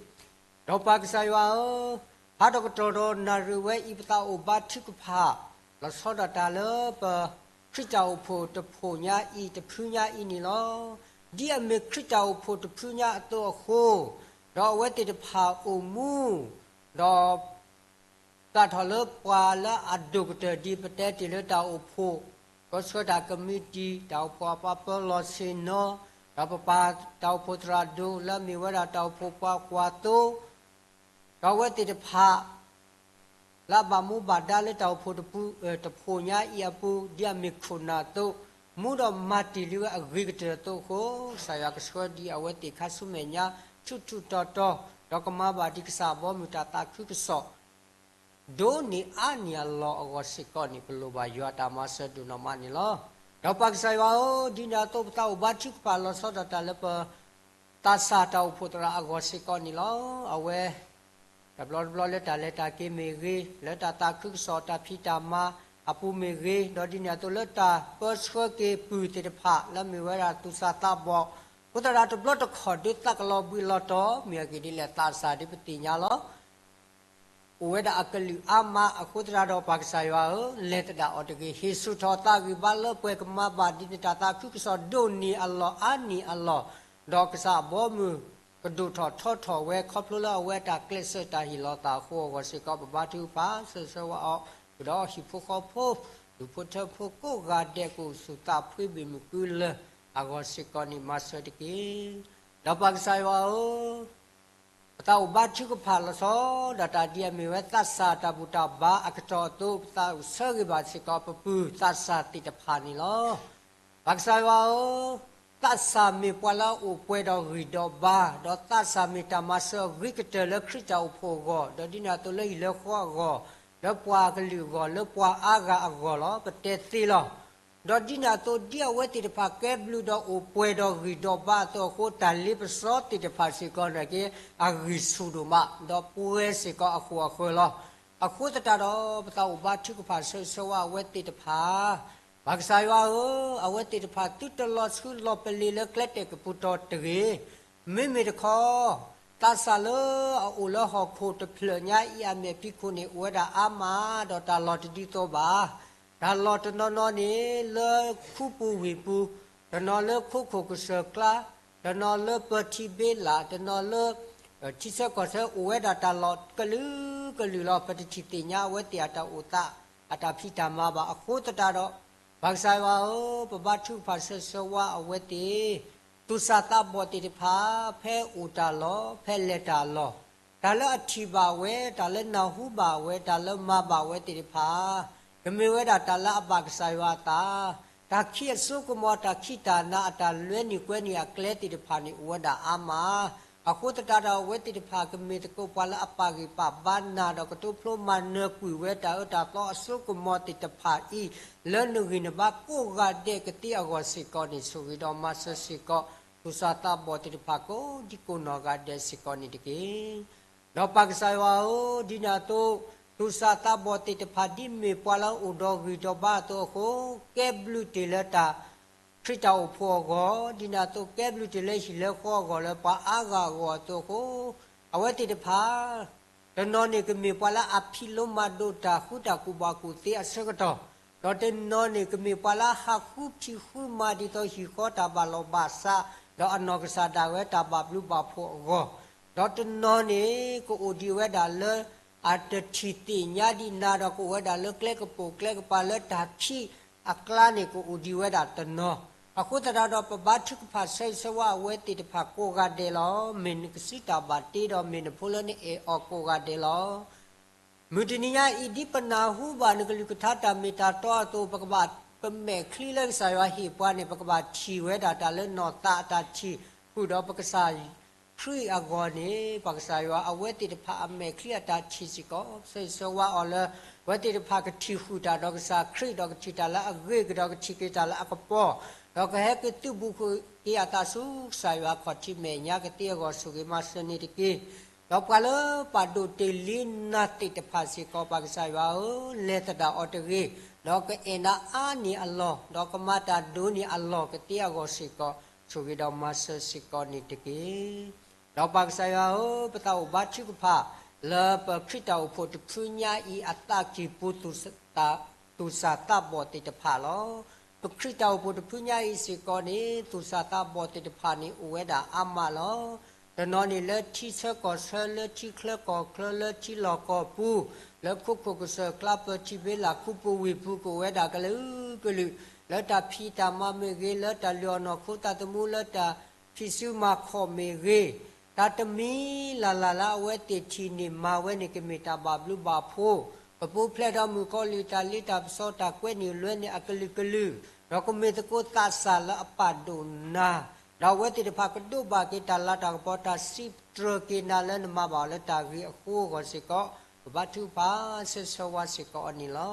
ဒီးပၢ်ကစၢ်ယွၤဧၢ, ဟါဒီးကတီၢ်ဒီးနၣ်ရံၣ်ဝဲအံၤ ပသးအိၣ်ဘါထုကဖၣ် လီၤဆီဒၣ်တၢ်လၢပ ခရံာ်တၢ်အိၣ်ဖှိၣ်တဖှိၣ်ညါအံၤ တဖုညါအံၤန့ၣ်လီၤ. ဒ်အမ့ၢ်ခရံာ်တၢ်အိၣ်ဖှိၣ်တဖုညါအသိးအဃိ, ဒီးအဝဲသ့ၣ်တဖၣ်အိၣ်မူ, ဒီး စးထီၣ်လၢပှၤလၢအဒိၣ်ကတၢၢ်ဒ်ပတဲတ့ၢ်လၢတၢ်အိၣ်ဖှိၣ်, ကီဆှၢတၢ်ကမံးတံာ်, တၢ်အိၣ်ဖှိၣ်အပှၤပၢလီၢ်ဆ့ၣ်နီၤ, ဒီးပပၢ်တၢ်အိၣ်ဖှိၣ်သရၣ်ဒိၣ်လၢအမ့ၢ်ဝဲဒၣ်တၢ်အိၣ်ဖှိၣ်ပှၤကွၢ်သိ, ဒီးအဝဲသ့ၣ်တဖၣ် လၢအဘၣ်မူဘၣ်ဒါလၢတၢ်အိၣ်ဖှိၣ်တဖု, တဖှိၣ်ညါအံၤအပူၤ ဒ်အမ့ၢ်ခိၣ်နၢ်အသိး, မူဒီးမၤတ့ၢ်လံဝဲအဂ့ၤကတၢၢ်အသိးအဃိ, ကစၢ်ယွၤကဆှၢဒံးအဝဲသ့ၣ်ခါဆူမဲာ်ညါ ထူးထူးတီၤတီၤ, ဒီးကမၤဘၣ်ဒံးကစၢ်အဘီအမုၢ်တၢ်သးခုကစီၣ် ဒိၣ်န့ၢ်အါန့ၢ်အလီၢ်အဂီၢ်စ့ၢ်ကီးန့ၣ် ပလိၣ်ဘၣ်ယွၤအတၢ်မၤစၢၤဒိၣ်နီၢ်မးန့ၣ်လီၤ. ဒီးပၢ်ကစၢ်ယွၤဧၢ, ဒ်န့ၣ်အသိးပသးအိၣ်ဘါထုကဖၣ်လီၤဆီဒၣ်တၢ်လၢပ သးစၢ်တၢ်အိၣ်ဖှိၣ်သရၣ်အဂီၢ်စ့ၢ်ကီးန့ၣ်လီၤ. အဝဲ တဘျီတဘျီလၢတၢ်လဲၤတၢ်က့ၤမ့ၢ်ဂ့ၤ, လၢတၢ်သးခုကစီၣ်တၢ်ဖံးတၢ်မၤအပူၤမ့ၢ်ဂ့ၤ, ဒီးဒ်န့ၣ်အသိးလၢတၢ်ပၢဆှၢက့ၤပုၢ်သ့ၣ်တဖၣ်လၢအမ့ၢ်ဝဲဒၣ်သူၣ်စၢ်သးဘီၣ်, အဃိသတးဒီးတဘျီတခီၣ်ဒုးသးကလီၤဘှံးလီၤတီၤ မ့ၢ်အဂ့ၢ်ဒ်လဲၣ် သးစၢ်ဒ်ပသ့ၣ်ညါလီၤ အိၣ်ဝဲဒၣ်အကလုာ်အါမး အဃိသတးဒီးပၢ်ကစၢ်ယွၤဧၢ, လဲၤသဒၣ်အီၤတဂ့ၤ, ဟ့ၣ်ဆူၣ်ထီၣ်သးဂံၢ်ဘါလၢပှဲၤကမၤဘၣ်ဒ်န့ၣ် တၢ်သးခုကစီၣ်ဒိၣ်န့ၢ်အလီၢ်အါန့ၢ်အလီၢ်, ဒီးကစၢ်အဘီအမုၢ်ကဒိၣ်ထီၣ်ထီထီၣ်ဝဲ ခီဖျိလၢအဝဲတၢ်ကျဲးစၢးတၢ်ဟ့ၣ်လီၤသးအဃိအဂီၢ်စ့ၢ်ကီး ပဘါထုကဖၣ်ဆၢဆၢဝါအီၤ, ဃုာ်ဒီးဟံၣ်ဖိဃီဖိ, ဒူၣ်ဖိထၢဖိကိးဂၤဒဲး ကအိၣ်ဆူၣ်သးဖှံဘၣ်မုာ်ကုလၢအဂီၢ်စ့ၢ်ကီးန့ၣ် မၤစၢၤတက့ၢ်. ဒီးပၢ်ကစၢ်ယွၤဧၢ ပသးအိၣ်ဘါထုကဖၣ်လီၤဆီဒၣ်တၢ်ဒ်အမ့ၢ်ဝဲသးစၢ်တၢ်ဘူၣ်တၢ်ဘါအကတီၢ်အသိး ပသးအိၣ်ဆၢဂ့ၤဘၣ်စ့ၢ်ကီးပပုၢ်သးစၢ်သ့ၣ်တဖၣ်န့ၣ်လီၤ. ပၢ်ကစၢ်ယွၤဧၢ, သးစၢ်မ့ၢ်ပှၤလၢအအိၣ်ပှဲၤဒီးဂံၢ်ဒီးဘါ, ဒီးသးစၢ်မ့ၢ်တၢ်မၤစၢၤအဂ့ၤကတၢၢ်လၢခရံာ်တၢ်အိၣ်ဖှိၣ်အဂီၢ်, ဒီးဒ်န့ၣ်အသိးလၢဟံၣ်လၢဃီအဂီၢ်, လၢပှၤကလုာ်အဂီၢ်, လၢပှၤအါဂၤအဂီၢ်လီၤ. ပတဲသ့လီၤ. ဒီးဒ်န့ၣ်အသိး ဒ်အဝဲသ့ၣ်တဖၣ်ကဲဘျုးဒီးအိၣ်ပှဲၤဒီးဂံၢ်ဒီးဘါအသိးအဃိ တၢ်လ့ပစီသ့ၣ်တဖၣ်စ့ၢ်ကီးန့ၣ်က့ အဂံၢ်ဆူၣ်ဒိၣ်မး ဒီးပှဲၤစ့ၢ်ကီးအဃိာ်အဃၢၤလီၤ. အဃိသတးဒီး ပသးအိၣ်ဘါထုကဖၣ်ဆၢဂ့ၤဆၢဝါအဝဲသ့ၣ်တဖၣ်, ပၢ်ကစၢ်ယွၤဧၢ, အဝဲသ့ၣ်တဖၣ်သုတလီၤဆူလီၤပလ့ၤလၢကျဲတဲာ်ကပူၤတီၤတဂ့ၤ. မ့မ့ၢ်တခီ သးစၢ်လၢအအိၣ်လၢဟီၣ်ခိၣ်တဖျၢၣ်ညါအံၤအမဲာ်ဖံးခိၣ်န့ၣ် အိၣ်ဝဲဒၣ်အါမး ဒီးတၢ်လီၢ်တဒ်သိးဘၣ်. တၢ်လီၢ်တနီၤနီၤန့ၣ် လၢခူပူၤဝ့ၢ်ပူၤ, တနီၤလၢခိခိၣ်ကစၢၢ်ကျါ, တနီၤလၢပၢၤထံဘ့လး, တနီၤလၢ ထံဆၢကီၢ်ဆၢ အိၣ်ဝဲဒၣ်တၢ်လီၢ်ကလုာ်ကလုာ်လီၤ. ပတထံၣ်သ့ၣ်ညါအဝဲသ့ၣ်အတၢ်အိၣ်သး အတၢ်ဖံးတၢ်မၤဘၣ်. အဃိသတးဒီး ပၢ်ကစၢ်ယွၤဧၢ, ပဘါထုကဖၣ်ဆၢဂ့ၤဆၢဝါအဝဲသ့ၣ် သူၣ်စၢ်သးဘီၣ်သ့ၣ်တဖၣ် ဖဲအိၣ်တၢ်လီၢ် ဖဲလဲၤတၢ်လီၢ်, တၢ်လၢအထံၣ်ဘၣ်ဝဲ, တၢ်လၢနၢ်ဟူဘၣ်ဝဲ, တၢ်လၢမၤဘၣ်ဝဲသ့ၣ်တဖၣ် ကမ့ၢ်ဝဲဒၣ်တၢ်လၢအဘၣ်ကစၢ်ယွၤအသး, တၢ်ခံးအစိကမီၤ, တၢ်ခံးတၢ်နၤ, အတၢ်လွဲနုာ်ကွဲနုာ်အကျဲသ့ၣ်တဖၣ်န့ၣ် အိၣ်ဝဲဒၣ်အါမး အဃိသတးဒီးအဝဲသ့ၣ်တဖၣ်ကမ့ၢ်သကိးပှၤလၢအပာ်ဂံၢ်ပာ်ဘါနၤ ဒီးကတိဖျိမၤနၢၤကွံာ်ဝဲတၢ်အၢတၢ်သီအစိကမီၤသ့ၣ်တဖၣ်အံၤ လၢနဂံၢ်နဘါကိးဂၤဒဲးကသ့အဂီၢ်စ့ၢ်ကီးန့ၣ် ဆိၣ်ဂ့ၤဒီးမၤစၢၤစ့ၢ်ကီး သူၣ်စၢ်သးဘီၣ်သ့ၣ်တဖၣ်ကိးဒံကိးနီၢ်ဂၤဒဲးစ့ၢ်ကီးန့ၣ်တက့ၢ်. ဒီးပၢ်ကစၢ်ယွၤဧၢ, ဒ်န့ၣ်အသိး သူၣ်စၢ်သးဘီၣ်သ့ၣ်တဖၣ် ဒ်မ့ၢ်ပှၤလၢအအိၣ်ဒီးဂံၢ်ဒီးဘါအသိးအဃိ, ကဲဘျုးတ့ၢ်လၢတၢ် ခရံာ်တၢ်အိၣ်ဖှိၣ်အဂီၢ်, ဒ်န့ၣ်အသိး ကဲဘျုးတ့ၢ်လၢဟံၣ်လၢဃီအဂီၢ် လၢပှၤအါဂၤအဂီၢ်အသိးအဃိ, အဝဲသ့ၣ်တဖၣ် တနီၤန့ၣ်ကမ့ၢ်ပှၤလၢအဖံးလိမၤဒိးတၢ် ဃုတၢ်ကူၣ်ဘၣ်ကူၣ်သ့အဆၢကတီၢ်, ဒီးတနီၤန့ၣ်ကမ့ၢ်ပှၤလၢဟးဃုဖံးဃုမၤဒ်သိးဟံၣ်ဃီတၢ်ဘၣ်လီၢ်ဘၣ်စး, ဒီးအနီၢ်ကစၢ်ဒၣ်ဝဲတၢ်ဘၣ်ဘျုးဘၣ်ဖှိၣ်အဂီၢ်, ဒီးတနီၤန့ၣ် ကအိၣ်ဒံးဝဲဒၣ်လၢအတထံၣ်သ့ၣ်ညါဒံးနၤဒီး ကအိၣ်ဝဲဒၣ်လၢကျဲကပိာ်ကျဲကပၤလၢတၢ်ခံးအကျါန့ၣ် ကအိၣ်ဒံးဝဲဒၣ်တနီၤ, အဃိသတးဒီး ပဘါထုကဖၣ်ဆၢဂ့ၤဆၢဝါအဝဲသ့ၣ်တဖၣ်ကိးဂၤဒဲးလီၤ. မ့ၢ်နကစုတၢ်ဘၣ်တ့ဒီးမ့ၢ်နဖိလၢနအဲၣ်အီၤကိးဂၤဒဲးလီၤ. မုၢ်တနံၤညါအံၤ ဒ်ပနၢ်ဟူဘၣ်နကလုၢ်ကထါတၢ်မ့ၢ်တၢ်တီအသိး ပကဘၣ်ပမဲာ်ချံလၢကစၢ်ယွၤဟ့ၣ်ပှၤန့ၣ် ပကဘၣ်ထံၣ်ဝဲဒၣ်တၢ်လၢနီၢ်သးအတၢ်ထံၣ်ဃုာ်ဒီးပကစၢ်ခရံာ်အဂီၢ်န့ၣ် ပၢ်ကစၢ်ယွၤအဝဲသ့ၣ်တဖၣ်အမဲာ်ချံအတၢ်ထံၣ်စ့ၢ်ကီး ဆၢဂ့ၤဆၢဝါအီၤလၢ အဝဲသ့ၣ်တဖၣ်ကထံၣ်ဃုာ်တၢ်ဒီးကစၢ်ခရံာ် ဒီးကထံၣ်တၢ်လၢအဂ့ၤကဒီး ကထံၣ်က့ၤတၢ်လၢအကပီၤ, ဒီးကဟဲက့ၤသုးဘူးဃုာ်က့ၤအသးဆူကစၢ်ယွၤခီၣ်ထံးမဲာ်ညါကသ့အဂီၢ် ဆိၣ်ဂ့ၤမၤစၢၤန့ၣ်တက့ၢ်. ဒီးပှၤလၢပာ်ဒိၣ်တ့ၢ်လံနၤသ့ၣ်တဖၣ်စ့ၢ်ကီး ပၢ်ကစၢ်ယွၤဧၢ, လဲၤသဒၣ်အီၤတဂ့ၤ, ဒီးကအဲၣ်နၤအါန့ၢ်အလီၢ်, ဒီးကမၤတၢ်ဒိးန့ၢ်အလီၢ်ကသ့အဂီၢ်စ့ၢ်ကီး ဆိၣ်ဂ့ၤဒီးမၤစၢၤစ့ၢ်ကီးန့ၣ်တက့ၢ်. ဒီးပၢ်ကစၢ်ယွၤဧၢ, ပသးအိၣ်ဘါထုကဖၣ် လၢပခရံာ်တၢ်အိၣ်ဖှိၣ်တဖုညါအံၤ အသးကံၢ်ပူၤ သူၣ်စၢ်သးဘီၣ်သ့ၣ်တဖၣ်လီၤ. ပခရံာ်တၢ်အိၣ်ဖှိၣ်တဖုညါအံၤစ့ၢ်ကီးန့ၣ် သူၣ်စၢ်သးဘီၣ်သ့ၣ်တဖၣ်န့ၣ် အိၣ်ဝဲဒၣ်အါမးလီၤ. တနီၤန့ၣ်လၢထံဆၢကီၢ်ဆၢ, လၢထံချၢကီၢ်ချၢ, လၢထံလီၢ်ကီၢ်ပူၤ, လၢခိခိၣ်ကစၢၢ်ကျါ ပၢထံဘ့လး ခူပူၤဝ့ၢ်ပူၤ ကအိၣ်ဝဲဒၣ်ကလုာ်ကလုာ်, လၢတၢ်ဖံးတၢ်မၤမ့ၢ်ဂ့ၤ, လၢတၢ်လုၢ်အီၣ်နီၢ်ခိသးသမူ, လၢတၢ်ဖံးစုမၤခီၣ်မ့ၢ်ဂ့ၤ, တၢ်တမံၤလၢ်လၢ်လၢအဝဲသ့ၣ်ထံၣ်န့ၢ်မၤဝဲန့ၣ် ကမ့ၢ်တၢ်ဘၣ်ဘျုးဘၣ်ဖှိၣ်, ကပူၤဖျဲးဒီးမုၣ်ကီၤလံၢ်တၢ်လ့တၢ်ပစီ တၢ်ကွဲနုာ်လွဲနုာ်အကလုာ်ကလုာ်, ဒီးကမ့ၢ်သကိးသးစၢ်လၢအပာ်ဒိၣ်နၤ, ဒီးအဝဲသ့ၣ်တဖၣ်ကဒိးဘၣ်က့ၤတၢ်လၤတၢ်ကပီၤ တၢ်စံးတြၢၤက့ၤနၤလၢနမၤဘၣ်အီၤလၢတၢ်ဂ့ၤအဃိအဂီၢ်စ့ၢ်ကီး, ပဘါထုကဖၣ်ဆၢဂ့ၤဆၢဝါစ့ၢ်ကီးအီၤန့ၣ်လီ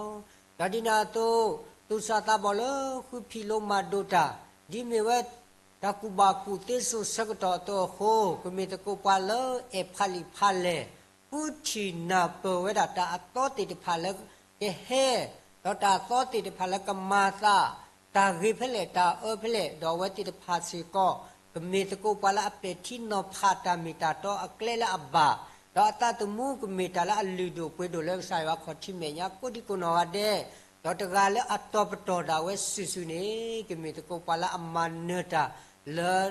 ၤ. ဒီးဒ်န့ၣ်အသိး သူၣ်စၢ်သးဘီၣ်လၢဃုဖံးလိမၤဒိးတၢ်, ဒ်မ့ၢ်ဝဲ တၢ်ကူၣ်ဘၣ်ကူၣ်သ့စိၤဆၢကတီၢ်အသိးအဃိ, ကမ့ၢ်သကိးပှၤလၢအဲၣ်ဖးလံာ်ဖးလဲၢ်, ဃုထံၣ်နၢ်ပၢၢ်ဝဲဒၣ်တၢ်အသီသ့ၣ်တဖၣ်လၢကဟဲ, ဒီးတၢ်အသီသ့ၣ်တဖၣ်လၢကမၤသး, တၢ်ဂ့ၤဖဲလဲၣ် တၢ်အၢဖဲလဲၣ်, ဒီးအဝဲသ့ၣ်တဖၣ်စ့ၢ်ကီး ကမ့ၢ်သကိးပှၤလၢအပဲာ်ထံနီၤဖးတၢ်မ့ၢ်တၢ်တီအကျဲလၢအဘၣ်, ဒီးအသးသမူကမ့ၢ်တၢ်လၢအလုၢ်ဒိၣ်ပှ့ၤဒိၣ်လၢကစၢ်ယွၤခီၣ်ထံးမဲာ်ညါကိးဒံကိးနီၢ်ဂၤဒဲး, ဒီးတဂၤလၢအတီၤပတီၢ်ဒၣ်ဝဲစုာ်စုာ်န့ၣ် ကမ့ၢ်သကိးပှၤလၢအမၤနၢၤတၢ်လၢ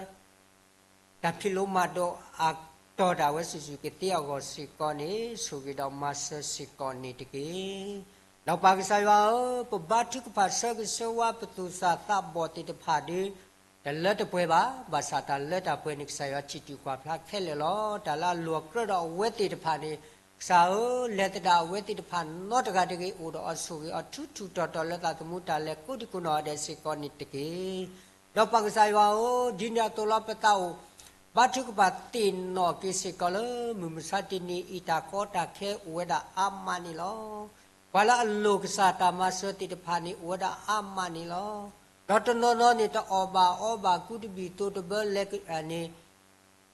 တၢ်ဖံးလိမၤဒိးအတီၤဒၣ်ဝဲစုာ်စုာ်ကသ့အဂီၢ်စ့ၢ်ကီးန့ၣ် ဆိၣ်ဂ့ၤဒီးမၤစၢၤစ့ၢ်ကီးန့ၣ်တက့ၢ်. ဒီးပၢ်ကစၢ်ယွၤဧၢ, ပဘါထုကဖၣ်ဆၢဂ့ၤဆၢဝါပသူၣ်စၢ်သးဘီၣ်သ့ၣ်တဖၣ်ဒီး တလၢတပှဲၤဘၣ်, ဘၣ်ဆၣ်တၢ်လၢတၢ်ပှဲၤန့ၣ် ကစၢ်ယွၤထံၣ်တုၤကွၢ်ဖျါခဲလၢာ်လီၤ. တၢ်လၢအလိၤအကြၢးဒီးအဝဲသ့ၣ်တဖၣ်န့ၣ် ကစၢ်ဧၢ, လဲၤသဒၣ်အဝဲသ့ၣ်တဖၣ်နီတဂၤတဂ့ၤ အိၣ်ဒီးအီၤ ဆိၣ်ဂ့ၤအီၤထူထူတီတီလၢသးသမူတၢ်လဲၤကိးဒံကိးနီၢ်ဂၤဒဲးစ့ၢ်ကီးန့ၣ်တက့ၢ်. ဒီးပၢ်ကစၢ်ယွၤဧၢ, ဒ်န့ၣ်အသိးလီၤ ပသးအိၣ် ဘါထုကဖၣ်သ့ၣ်နီၣ်က့ၤစ့ၢ်ကီးလၢ မုၢ်မဆါတနံၤအံၤ တၢ်ကီတၢ်ခဲအိၣ်ဝဲဒၣ်အါမးန့ၣ်လီၤ. ပှၤလၢအလိၤကစၢ်တၢ်မၤစၢၤသ့ၣ်တဖၣ်န့ၣ် အိၣ်ဝဲဒၣ်အါမးန့ၣ်လီၤ. ဒီးတနီၤနီၤန့ၣ် တအီၣ်ဘၣ်အီဘၣ် ကူတဘံၣ်သိးတဘၢလဲၣ်န့ၣ်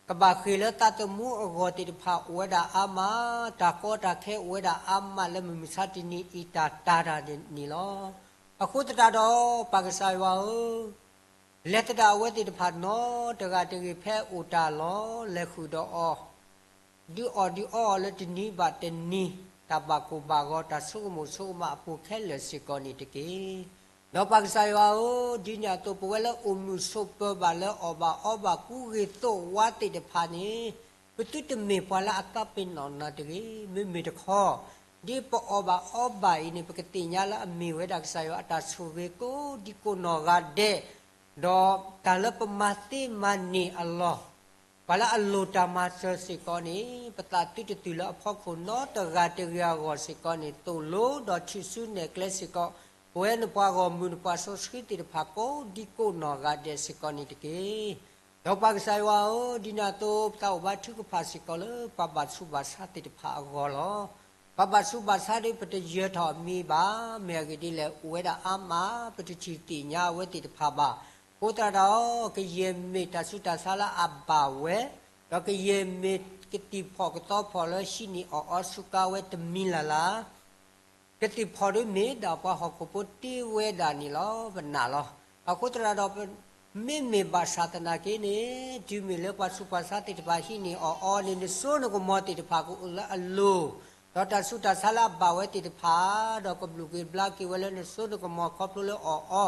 ကဘၣ်ဃ့ၢ်လၢသးသမူအဂီၢ်သ့ၣ်တဖၣ်အိၣ်ဝဲဒၣ်အါမး, တၢ်ကီတၢ်ခဲအိၣ်ဝဲဒၣ်အါမးလၢမုၢ်မဆါတနံၤအံၤတၢ်တၤတၢ်န့ၣ်လီၤ. အဃိသတးဒီး ပၢ်ကစၢ်ယွၤဧၢ, လဲၤသဒၣ်အဝဲသ့ၣ်တဖၣ်နီတဂၤတဂ့ၤ ဖဲအိၣ်တၢ်လီၢ် လဲၤဃုာ်ဒီးအီၤ ဒုးအီၣ်ဒုးအီအီၤလၢတနံၤဘၣ်တနံၤ တၢ်ဘၣ်ကိၢ်ဘၣ်ဂီၤ တၢ်ဆိကမိၣ်ဆိကမးအပူၤခဲလၢာ်စ့ၢ်ကီးန့ၣ်တက့ၢ်. ဒီးပၢ်ကစၢ်ယွၤဧၢ, ဒ်န့ၣ်အသိး ပဝဲလၢအိၣ်မုာ်ဆိးပၢၤဘၣ်လၢအီၣ်ဘၣ်အီဘၣ် ကူဂ့ၤသိးဝါသ့ၣ်တဖၣ်န့ၣ် ပသုတမ့ၢ်ပှၤလၢအသးပ့ၤနီၣ်နၤတဂ့ၤ. မ့မ့ၢ်တခီ ဒ်ပအီၣ်ဘၣ်အီဘၣ်အံၤန့ၣ် ပကသ့ၣ်ညါလၢအမ့ၢ်ဝဲဒၣ်ကစၢ်ယွၤအတၢ်ဆိၣ်ဂ့ၤကိးဒံကိးနီၢ်ဂၤဒဲး, ဒီးတၢ်လၢပမၤသ့မၤန့ၢ်အလီၢ် ပှၤလၢအလိၤတၢ်မၤစၢၤစ့ၢ်ကီးန့ၣ် ပသးသုတတုၤလၢအဖီခိၣ်နီတဂၤတဂ့ၤအဂီၢ်စ့ၢ်ကီးန့ၣ် သိၣ်လိဒီးထံၣ်ဆူနဲၣ်ကျဲစ့ၢ်ကီး ပဝဲနပှၤဂီၢ်မုၢ်နပှၤစီဆှံသ့ၣ်တဖၣ်ကိးဒံကိးနီၢ်ဂၤဒဲးစ့ၢ်ကီးန့ၣ်တက့ၢ်. ဒီးပၢ်ကစၢ်ယွၤဧၢ, ဒ်န့ၣ်အသိး ပသးအိၣ်ဘါထုကဖၣ်စ့ၢ်ကီးလၢ ပှၤဘၣ်ဆူးဘၣ်ဆါသ့ၣ်တဖၣ်အဂီၢ်လီၤ. ပှၤဘၣ်ဆူးဘၣ်ဆါဒီး ပတယၢၤထီၣ်အမံၤဘၣ်, မ့ၢ်အဂ့ၢ်ဒ်လဲၣ်, အိၣ်ဝဲဒၣ်အါမး ပတထံၣ်သ့ၣ်ညါအဝဲသ့ၣ်တဖၣ်ဘၣ်. အဃိသတးဒီး ကယဲၢ်မ့ၢ်တၢ်ဆူးတၢ်ဆါလၢအဘၣ်ဝဲ, ဒီးကယဲၢ်မ့ၢ်ကသံၣ်ဖီၣ်ကသီဖီၣ်လၢဟံးန့ၢ်အီၣ်အီဆူးကါဝဲတမံၤလၢ်လၢ် ကသံၣ်ဖီၣ်ဒ်မ့ၢ်ဒၣ်ပှၤဟီၣ်ခိၣ်ဖိတ့ဝဲဒၣ်န့ၣ်လီၤ, ပနာ်လီၤ. အဃိသတးဒီး မ့မ့ၢ်ဘၣ်ဆၣ်သနာ်က့န့ၣ်, တုၤမ့ၢ်လၢပှၤဆူးပှၤဆါသ့ၣ်တဖၣ်ဟံးန့ၢ်အီၣ်အီန့ၣ်, နစိနကမီၤသ့ၣ်တဖၣ်ကအိၣ်လၢအလိၤ, ဒီးတၢ်ဆူးတၢ်ဆါလၢအဘၣ်ဝဲသ့ၣ်တဖၣ်, ဒီးကဘျုးက့ၤဘျါက့ၤဝဲလၢနစိနကမီၤခီဖျိလၢအီၣ်အီ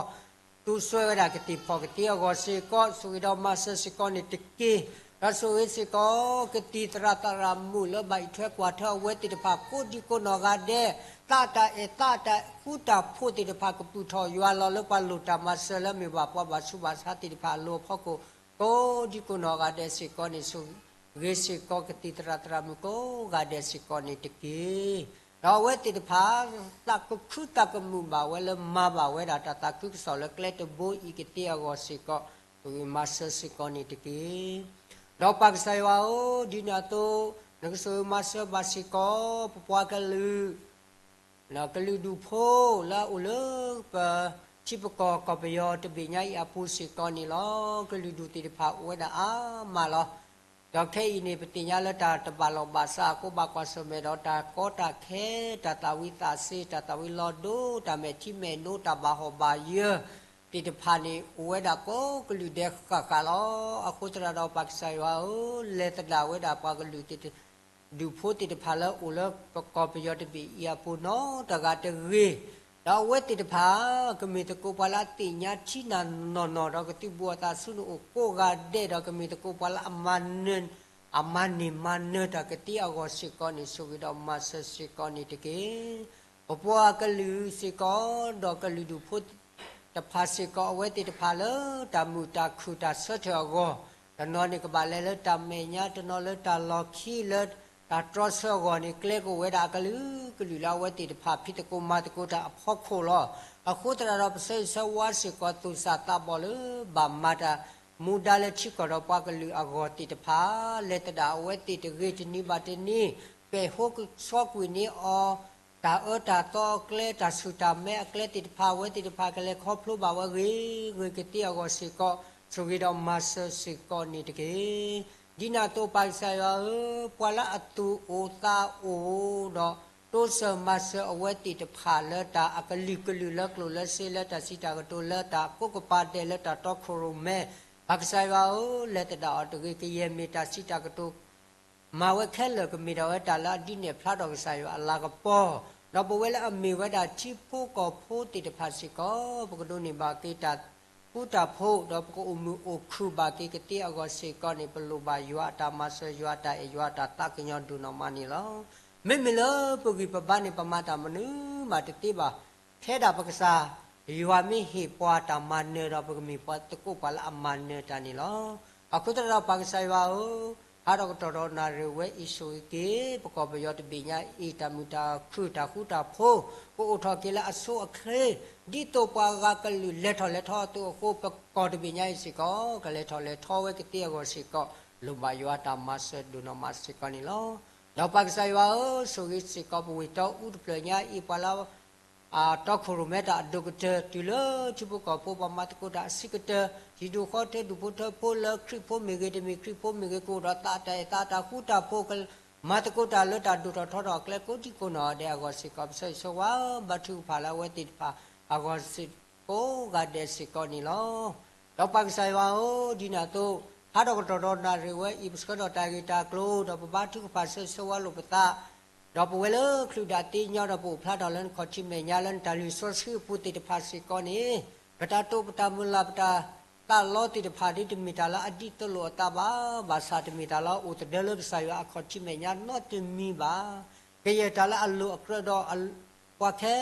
သူစွဲဝဲဒၣ်ကသံၣ်ဖီၣ်ကသ့အဂီၢ်စ့ၢ်ကီး, ဆိၣ်ဂ့ၤဒီးမၤစၢၤစ့ၢ်ကီးန့ၣ်တက့ၢ်. ဒီးဆိၣ်ဂ့ၤစ့ၢ်ကီး ကသံၣ်သရၣ်သရၣ်မုၣ်လၢဘၣ်အံးထွဲကွၢ်ထွဲအဝဲသ့ၣ်တဖၣ် ကိးဒံကိးနီၢ်ဂၤဒဲး, သးတၢ်အဲၣ်သးတၢ်ဃူတၢ်ဖိးသ့ၣ်တဖၣ် ကပုာ်ထီၣ်ယွၤလီၤလၢပှၤလိၣ်တၢ်မၤစၢၤလၢမ့ၢ်ဘၣ်ပှၤဘၣ်ဆူးဘၣ်ဆါသ့ၣ်တဖၣ်အလိၤအဖီခိၣ်, ကိးဒံကိးနီၢ်ဂၤဒဲးစ့ၢ်ကီးန့ၣ်, ဆိၣ်ဂ့ၤစ့ၢ်ကီးကသံၣ်သရၣ်သရၣ်မုၣ်ကိးဂၤဒဲးစ့ၢ်ကီးန့ၣ်တက့ၢ်. ဒီးအဝဲသ့ၣ်တဖၣ် သးကခုသးကမုာ်ဘၣ်ဝဲလၢမၤဘၣ်ဝဲဒၣ်တၢ်သးခုကစီၣ်လၢကျဲတဘိအံၤကသ့အဂီၢ်စ့ၢ်ကီး, ဆိၣ်ဂ့ၤမၤစၢၤစ့ၢ်ကီးန့ၣ်တက့ၢ်. ဒီးပၢ်ကစၢ်ယွၤဧၢ, ဒ်န့ၣ်အသိး နကဆိၣ်ဂ့ၤမၤစၢၤဘၣ်စ့ၢ်ကီး ပပှၤကလုာ် ကလုာ်ဒူၣ်ဖိလၢအအိၣ်လၢပထံပကီၢ်ကီၢ်ပယီၤတဘ့ၣ်ညါအံၤအပူၤစ့ၢ်ကီးန့ၣ်လီၤ. ကလုာ်ဒူၣ်သ့ၣ်တဖၣ်အိၣ်ဝဲဒၣ်အါမးလီၤ. ဒီးခဲအံၤန့ၣ် ပသ့ၣ်ညါလၢတၢ်တဘၣ်လီၢ်ဘၣ်စးအဃိ ဘၣ်ကွၢ်ဆၢၣ်မဲာ်ဒီးတၢ်ကီတၢ်ခဲ, တၢ်သၣ်ဝံသးစ့, တၢ်သၣ်ဝံလီၤဒိ, တၢ်မဲာ်ထံမဲာ်နိ, တၢ်ဘၣ်ဟီၣ်ဘၣ်ယၢၤသ့ၣ်တဖၣ်န့ၣ် အိၣ်ဝဲဒၣ်ကိးကလုာ်ဒဲးဃၣ်ဃၣ်လီၤ. အဃိသတးဒီးပၢ်ကစၢ်ယွၤဧၢ, လဲၤသဒၣ်ဝဲဒၣ်ပှၤကလုာ် ဒူၣ်ဖိသ့ၣ်တဖၣ်လၢအိၣ်လၢပကီၢ်ပယီၤတဘ့ၣ်အံၤအပူၤနီတဂၤတဂ့ၤ, ဒီးအဝဲသ့ၣ်တဖၣ် ကမ့ၢ်သကိးပှၤလၢအသ့ၣ်ညါထံနၤနီၢ်နီၢ် ဒီးကသုးဘူးအသးဆူနအိၣ်ကိးဂၤဒဲး, ဒီးကမ့ၢ်သကိးပှၤလၢအမၤနၢၤ, အမၤန့ၢ်မၤနၢၤတၢ်ကသ့အဂီၢ်စ့ၢ်ကီးန့ၣ် ဆိၣ်ဂ့ၤဒီးမၤစၢၤစ့ၢ်ကီးန့ၣ်တက့ၢ်. ပပှၤကလုာ်စ့ၢ်ကီး ဒီးကလုာ်ဒူၣ်ဖိ တဖၣ်စ့ၢ်ကီး အဝဲသ့ၣ်တဖၣ်လၢတၢ်မုာ်တၢ်ခုၣ်တၢ်ဆၢထၢၣ်အဂီၢ်, တနီၤန့ၣ်ကဘၣ်လဲၤလၢတၢ်မဲာ်ညါ, တနီၤလၢတၢ်လီၢ်ခံ လၢတၢ်တြီဆၢအဂီၢ်န့ၣ် ကျဲကအိၣ်ဝဲဒၣ်အကလုာ်ကလုာ်လၢအဝဲသ့ၣ်တဖၣ် ဖံးသကိးမၤသကိးတၢ်အဖီခိၣ်လီၤ. အဃိသတးဒီး ပဆၢဂ့ၤဆၢဝါစ့ၢ်ကီး သူၣ်စၢ်သးဘီၣ်လၢဘၣ်မၤတၢ်မူဒါလၢထံကီၢ်ဒီးပှၤကလုာ်အဂီၢ်သ့ၣ်တဖၣ်, လဲၤသဒၣ်အဝဲသ့ၣ်တဂ့ၤ, တနံၤဘၣ်တနံၤ ပဲာ်ဟိကဆှီကွံာ်န့ၢ်အီၤ တၢ်အၢတၢ်သီအကျဲ, တၢ်ဆူၣ်တၢ်မဲအကျဲသ့ၣ်တဖၣ် အဝဲသ့ၣ်တဖၣ်ကလဲၤခီဖျိဘၣ်ဝဲဂ့ၤဂ့ၤကသ့အဂီၢ်စ့ၢ်ကီး, ဆိၣ်ဂ့ၤဒီးမၤစၢၤစ့ၢ်ကီးန့ၣ်တက့ၢ်. ဒ်န့ၣ်အသိးပၢ်ကစၢ်ယွၤဧၢ, ပှၤလၢအသူၣ်အိၣ်သးအိၣ်ဒီး တိစၢၤမၤစၢၤအဝဲသ့ၣ်တဖၣ်လၢတၢ်အကလုာ်ကလုာ် လၢကျိၣ်လၢစ့ လၢတၢ်စံးတၢ်ကတိၤ လၢတၢ်ကိးကပၤဒဲး လၢတၢ်တီခိၣ်ရိၣ်မဲ, ပၢ်ကစၢ်ယွၤဧၢ, လဲၤသဒၣ်အီၤတဂ့ၤ, ကယဲၢ်မ့ၢ်တၢ်စံးတၢ်ကတိၤ မၤဝဲခဲလၢာ် ကမ့ၢ်ဒၣ်ဝဲတၢ်လၢအဒုးနဲၣ်ဖျါထီၣ်ကစၢ်ယွၤအလၤကပီၤ, ဒီးပဝဲလၢအမ့ၢ်ဝဲဒၣ်ထံဖိကီၢ်ဖိသ့ၣ်တဖၣ်စ့ၢ်ကီး ပကဒိးန့ၢ်ဘၣ်က့ၤတၢ်ဃူတၢ်ဖိး, ဒီးပကအိၣ်မုာ်အိၣ်ခုၣ်ဘၣ်က့ၤကသ့အဂီၢ်စ့ၢ်ကီးန့ၣ် ပလိၣ်ဘၣ်ယွၤအတၢ်မၤစၢၤ, ယွၤအတၢ်အဲၣ်ယွၤအတၢ်သးကညီၤဒိၣ်နီၢ်မးန့ၣ်လီၤ. မ့မ့ၢ်လၢပဂံၢ်ပဘါန့ၣ် ပမၤတၢ်မနုၤမးတသ့ဘၣ်, ထဲဒၣ်ပကစၢ်ယွၤမ့ၢ်ဟ့ၣ်ပှၤတၢ်မၤနၢၤဒီး ပကမ့ၢ်ပှၤသကိးပှၤလၢအမၤနၢၤတၢ်န့ၣ်လီၤ. အဃိသတးဒီးပၢ်ကစၢ်ယွၤဧၢ, ဟါဒီးကတီၢ်ဒီးနၣ်ရံၣ်ဝဲအံၤဆိၣ်ဂ့ၤက့ၤ ပကီၢ်ပယီၤတဘ့ၣ်ညါအံၤ တၢ်မုာ်တၢ်ခုၣ်တၢ်ဃူတၢ်ဖိး ကအိၣ်ထီၣ်က့ၤလၢအဆိအချ့, ဒ်သိးပှၤဂၤကလုာ်လဲၤထီၣ်လဲၤထီအသိးအဃိ ပကီၢ်တဘ့ၣ်ညါအံၤစ့ၢ်ကီး ကလဲၤထီၣ်လဲၤထီဝဲကသ့အဂီၢ်စ့ၢ်ကီး လိၣ်ဘၣ်ယွၤအတၢ်မၤစၢၤဒိၣ်နီၢ်မးစ့ၢ်ကီးန့ၣ်လီၤ. ဒီးပၢ်ကစၢ်ယွၤဧၢ, ဆိၣ်ဂ့ၤစ့ၢ်ကီးပဝ့ၢ်တီအူတဖျၢၣ်ညါအံၤ ပှၤလၢ တီခိၣ်ရိၣ်မဲတၢ်အဒိၣ်ကတၢၢ် တုၤလၢထံဖိကီၢ်ဖိပှၤမၤသကိးတၢ်အဆံးကတၢၢ်, ဟံၣ်ဒူၣ်ဃီထၢဒူၣ်ဖိထၢဖိလၢခရံာ်ဖိမ့ၢ်ဂ့ၤ တမ့ၢ်ခရံာ်ဖိမ့ၢ်ဂ့ၤ ကအိၣ်ဒီးသးတၢ်အဲၣ်သးတၢ်ဃူတၢ်ဖိး မၤသကိးတၢ်လၢတၢ်ဒိၣ်ထီၣ်ထီထီၣ်အကျဲကိးဒံကိးနီၢ်ဒဲးအဂီၢ်စ့ၢ်ကီး ပဆၢဂ့ၤဆၢဝါဘါထုကဖၣ်လၢအဝဲသ့ၣ်တဖၣ်အဂီၢ်စ့ၢ်ကီးကိးဂၤဒဲးစ့ၢ်ကီးန့ၣ်လီၤ. ဒီးပၢ်ကစၢ်ယွၤဧၢ, ဒ်န့ၣ်အသိး ဟါဒီးကတီၢ်ဒီးနၣ်ရံၣ်ဝဲအံၤ ပဆှၢဒီးတၢ်ဂ့ၢ်တၢ်ကျိၤ ဒီးပဘါထုကဖၣ်ဆၢဂ့ၤဆၢဝါလိာ်ပသး ဒီးပဝဲလၢချုးဒၣ်သ့ညီဒီး ပအိၣ်ဖျါထီၣ်လၢနခီၣ်ထံးမဲာ်ညါလၢနတၢ်လုၢ်စီဆှံအပူၤသ့ၣ်တဖၣ်စ့ၢ်ကီးန့ၣ်, ပတၢ်တိာ်ပတၢ်မုၢ်လၢ် ပတၢ်သးလီသ့ၣ်တဖၣ် ဒ်တမ့ၢ်တၢ်လၢအဒ်သိးလိာ်အသးဘၣ်, ဘၣ်ဆၣ်တမ့ၢ်တၢ်လၢအအိၣ်သဒၢလၢကစၢ်ယွၤအခီၣ်ထံးမဲာ်ညါနီတမံၤဘၣ်. ကယဲၢ်တၢ်လၢအလိၤအကြၢးဒီး ပှၤခ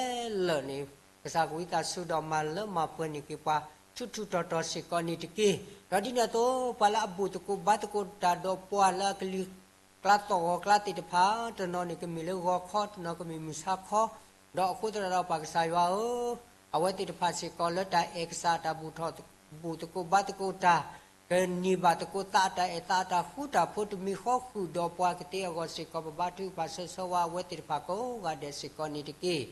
ဲလၢာ်န့ၣ် ကစၢ်ကဝံသးစူၤဒီးမၤလၢမၤပှဲၤန့ၢ်က့ၤပှၤ ထူးထူးတီၤတီၤစ့ၢ်ကီးန့ၣ်တက့ၢ်. ဒီးဒ်န့ၣ်အသိး ပှၤလၢအဘူၣ်သကိးဘါသကိးတၢ်ဒီးပှၤလၢအကလံၤကျါသီၣ်ဂီၤကျါသ့ၣ်တဖၣ် တနီၤန့ၣ်ကမ့ၢ်လၢဂီၤခီ တနီၤကမ့ၢ်မုၢ်ဆါခီ, ဒီးအဃိသတးဒီးပၢ်ကစၢ်ယွၤဧၢ, အဝဲသ့ၣ်တဖၣ်စ့ၢ်ကီးလၢတၢ်အဲၣ်ကစၢ်တၢ်ဘူၣ်ထီၣ် ဘူၣ်သကိးဘါသကိးတၢ် ပန့ၢ်ဘၣ်သကိးသးအတၢ်အဲၣ်သးအတၢ်ဃူတၢ်ဖိးတမံၤဃီ ဃုာ်ဒီးပှၤကသ့အဂီၢ်စ့ၢ်ကီး ပဘါထုကဖၣ်ဆၢဂ့ၤဆၢဝါအဝဲသ့ၣ်တဖၣ်ကိးဂၤဒဲးစ့ၢ်ကီးန့ၣ်တက့ၢ်.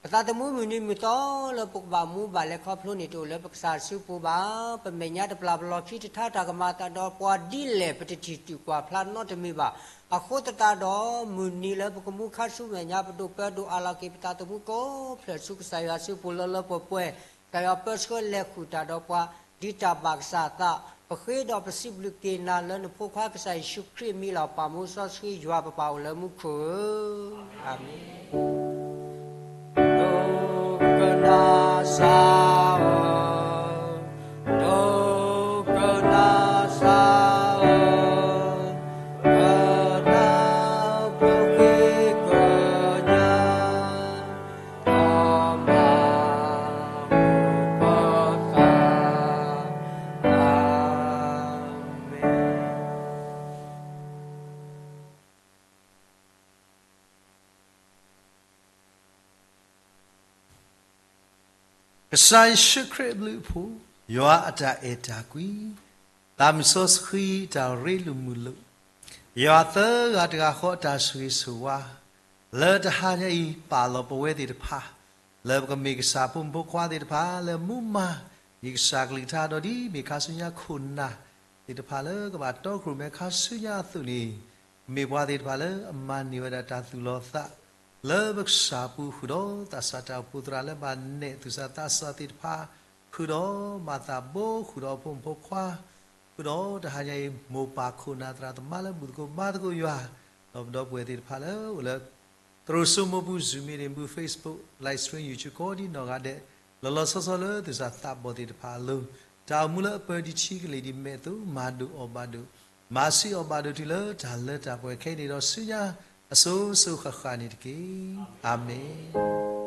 ပသးသမူမုၢ်နံၤမုၢ်သီလၢပကဘၣ်မူဘၣ်လဲၤခီဖျိန့ၣ် တအိၣ်လၢပကစၢ်အစုပူၤဘၣ်. ပမဲာ်ညါတပျၢ် ပလီၢ်ခံတထါ တၢ်ကမၤအသးဒီးပှၤဒ်လဲၣ် ပတထံၣ်တူာ်ကွၢ်ဖျါနီတမံၤဘၣ်. အဃိသတးဒီး မုၢ်နံၤလၢပကမူခါဆူမဲာ်ညါ ပဒိၣ်ပၢဒိၣ်အါလီၤက့ၤ ပသးသမူကိးဖျၢၣ်ဆူကစၢ်ယွၤစုပူၤလၢလၢပှဲၤပှဲၤ, ကစၢ်ယွၤပၢဆှၢလဲၤဃုာ်တၢ်ဒီးပှၤ ဒ်တၢ်ဘၣ်ကစၢ်အသး, ပဃ့ဒီးပစံးဘျုးက့ၤနၤလၢနဖိခွါကစၢ်ယ့ၣ်ၡူးခရံာ်အမံၤလီၤ. ပၢ်မူစီဆှံယွၤပပၢ်အိၣ်လၢမူခိၣ်ဧၢ, အၤမ့ၣ်. ဒိကနၣ်စၢ်ဧၢ, ဒိကနၣ်စၢ်ဧၢ, ကနၢ်ပဃ့ကညး ဒီးမၤမုာ်ပသး, အၤမ့ၣ်. ကစၢ်ယ့ၣ်ၡူးခရံာ်အဘျုးအဖှိၣ်, ယွၤအတၢ်အဲၣ်တၢ်ကွံ, ပၢ်မူစီဆှံတၢ်ရ့လိာ်မုာ်လိာ်, ယွၤသၢဂၤတဂၤဃီအတၢ်ဆိၣ်ဂ့ၤဆိၣ်ဝါ လၢတဟါညါအံၤ ပာ်လီၤပဝဲသ့ၣ်တဖၣ် လၢပကမ့ၢ်ကစၢ်ဖိမုၣ်ဖိခွါသ့ၣ်တဖၣ် လၢမူမၤ ယကစၢ်ကလုၢ်ကထါ ဒီးဒ်မ့ၢ်ခါဆူညါခိၣ်နၢ်သ့ၣ်တဖၣ်လၢကဘၣ်တီခိၣ်ရိၣ်မဲခါဆူညါအသိးန့ၣ်, မ့ၢ်ပှၤသ့ၣ်တဖၣ်လၢအမၤန့ၢ်ဝဲဒၣ်တၢ်သူၣ်လီၤသး လၢပကစၢ်ပူၤ ဃုာ်ဒီးသးစၢ်တၢ်အိၣ်ဖှိၣ်သရၣ်လၢဘၣ်နဲၣ်သူၣ်စၢ်သးစၢ်သ့ၣ်တဖၣ်, ဃုာ်ဒီးမၤသးဘိ ဃုာ်ဒီးဖိမုၣ်ဖိခွါ, ဃုာ်ဒီးတဟါညါအံၤ မိၢ်ပၢ်ခိၣ်နၢ်သရၣ်သမါလၢဘူၣ်သကိးဘါသကိးယွၤ, ဒီးပဒီပုၢ်ဝဲၢ်သ့ၣ်တဖၣ်လၢအိၣ်လၢ သရိာ်စိမိးပူၤ Zoom meeting ပူၤ Facebook live stream YouTube ကိးဒံနီၢ်ဂၤဒဲး, လီၤလီၤဆီဆီလၢသူၣ်စၢ်သးဘီၣ်သ့ၣ်တဖၣ်အလိၤ, တၢ်အိၣ်မူလၢအပၢၤဒံးဆံးကလ့ၢ်ဒံးမဲာ်အသိး မၤဒိၣ်အီၣ်ဘၣ်ဒိၣ်, မၤဆံးအီၣ်ဘၣ်ဒိၣ်တုၤလၢတၢ်လၢတၢ်ပှဲၤခဲအံၤန့ၣ်ဒီးဆူညါ အစိၤစိၤဃၣ်ဃၣ်န့ၣ်တက့ၢ်. အၤမ့ၣ်.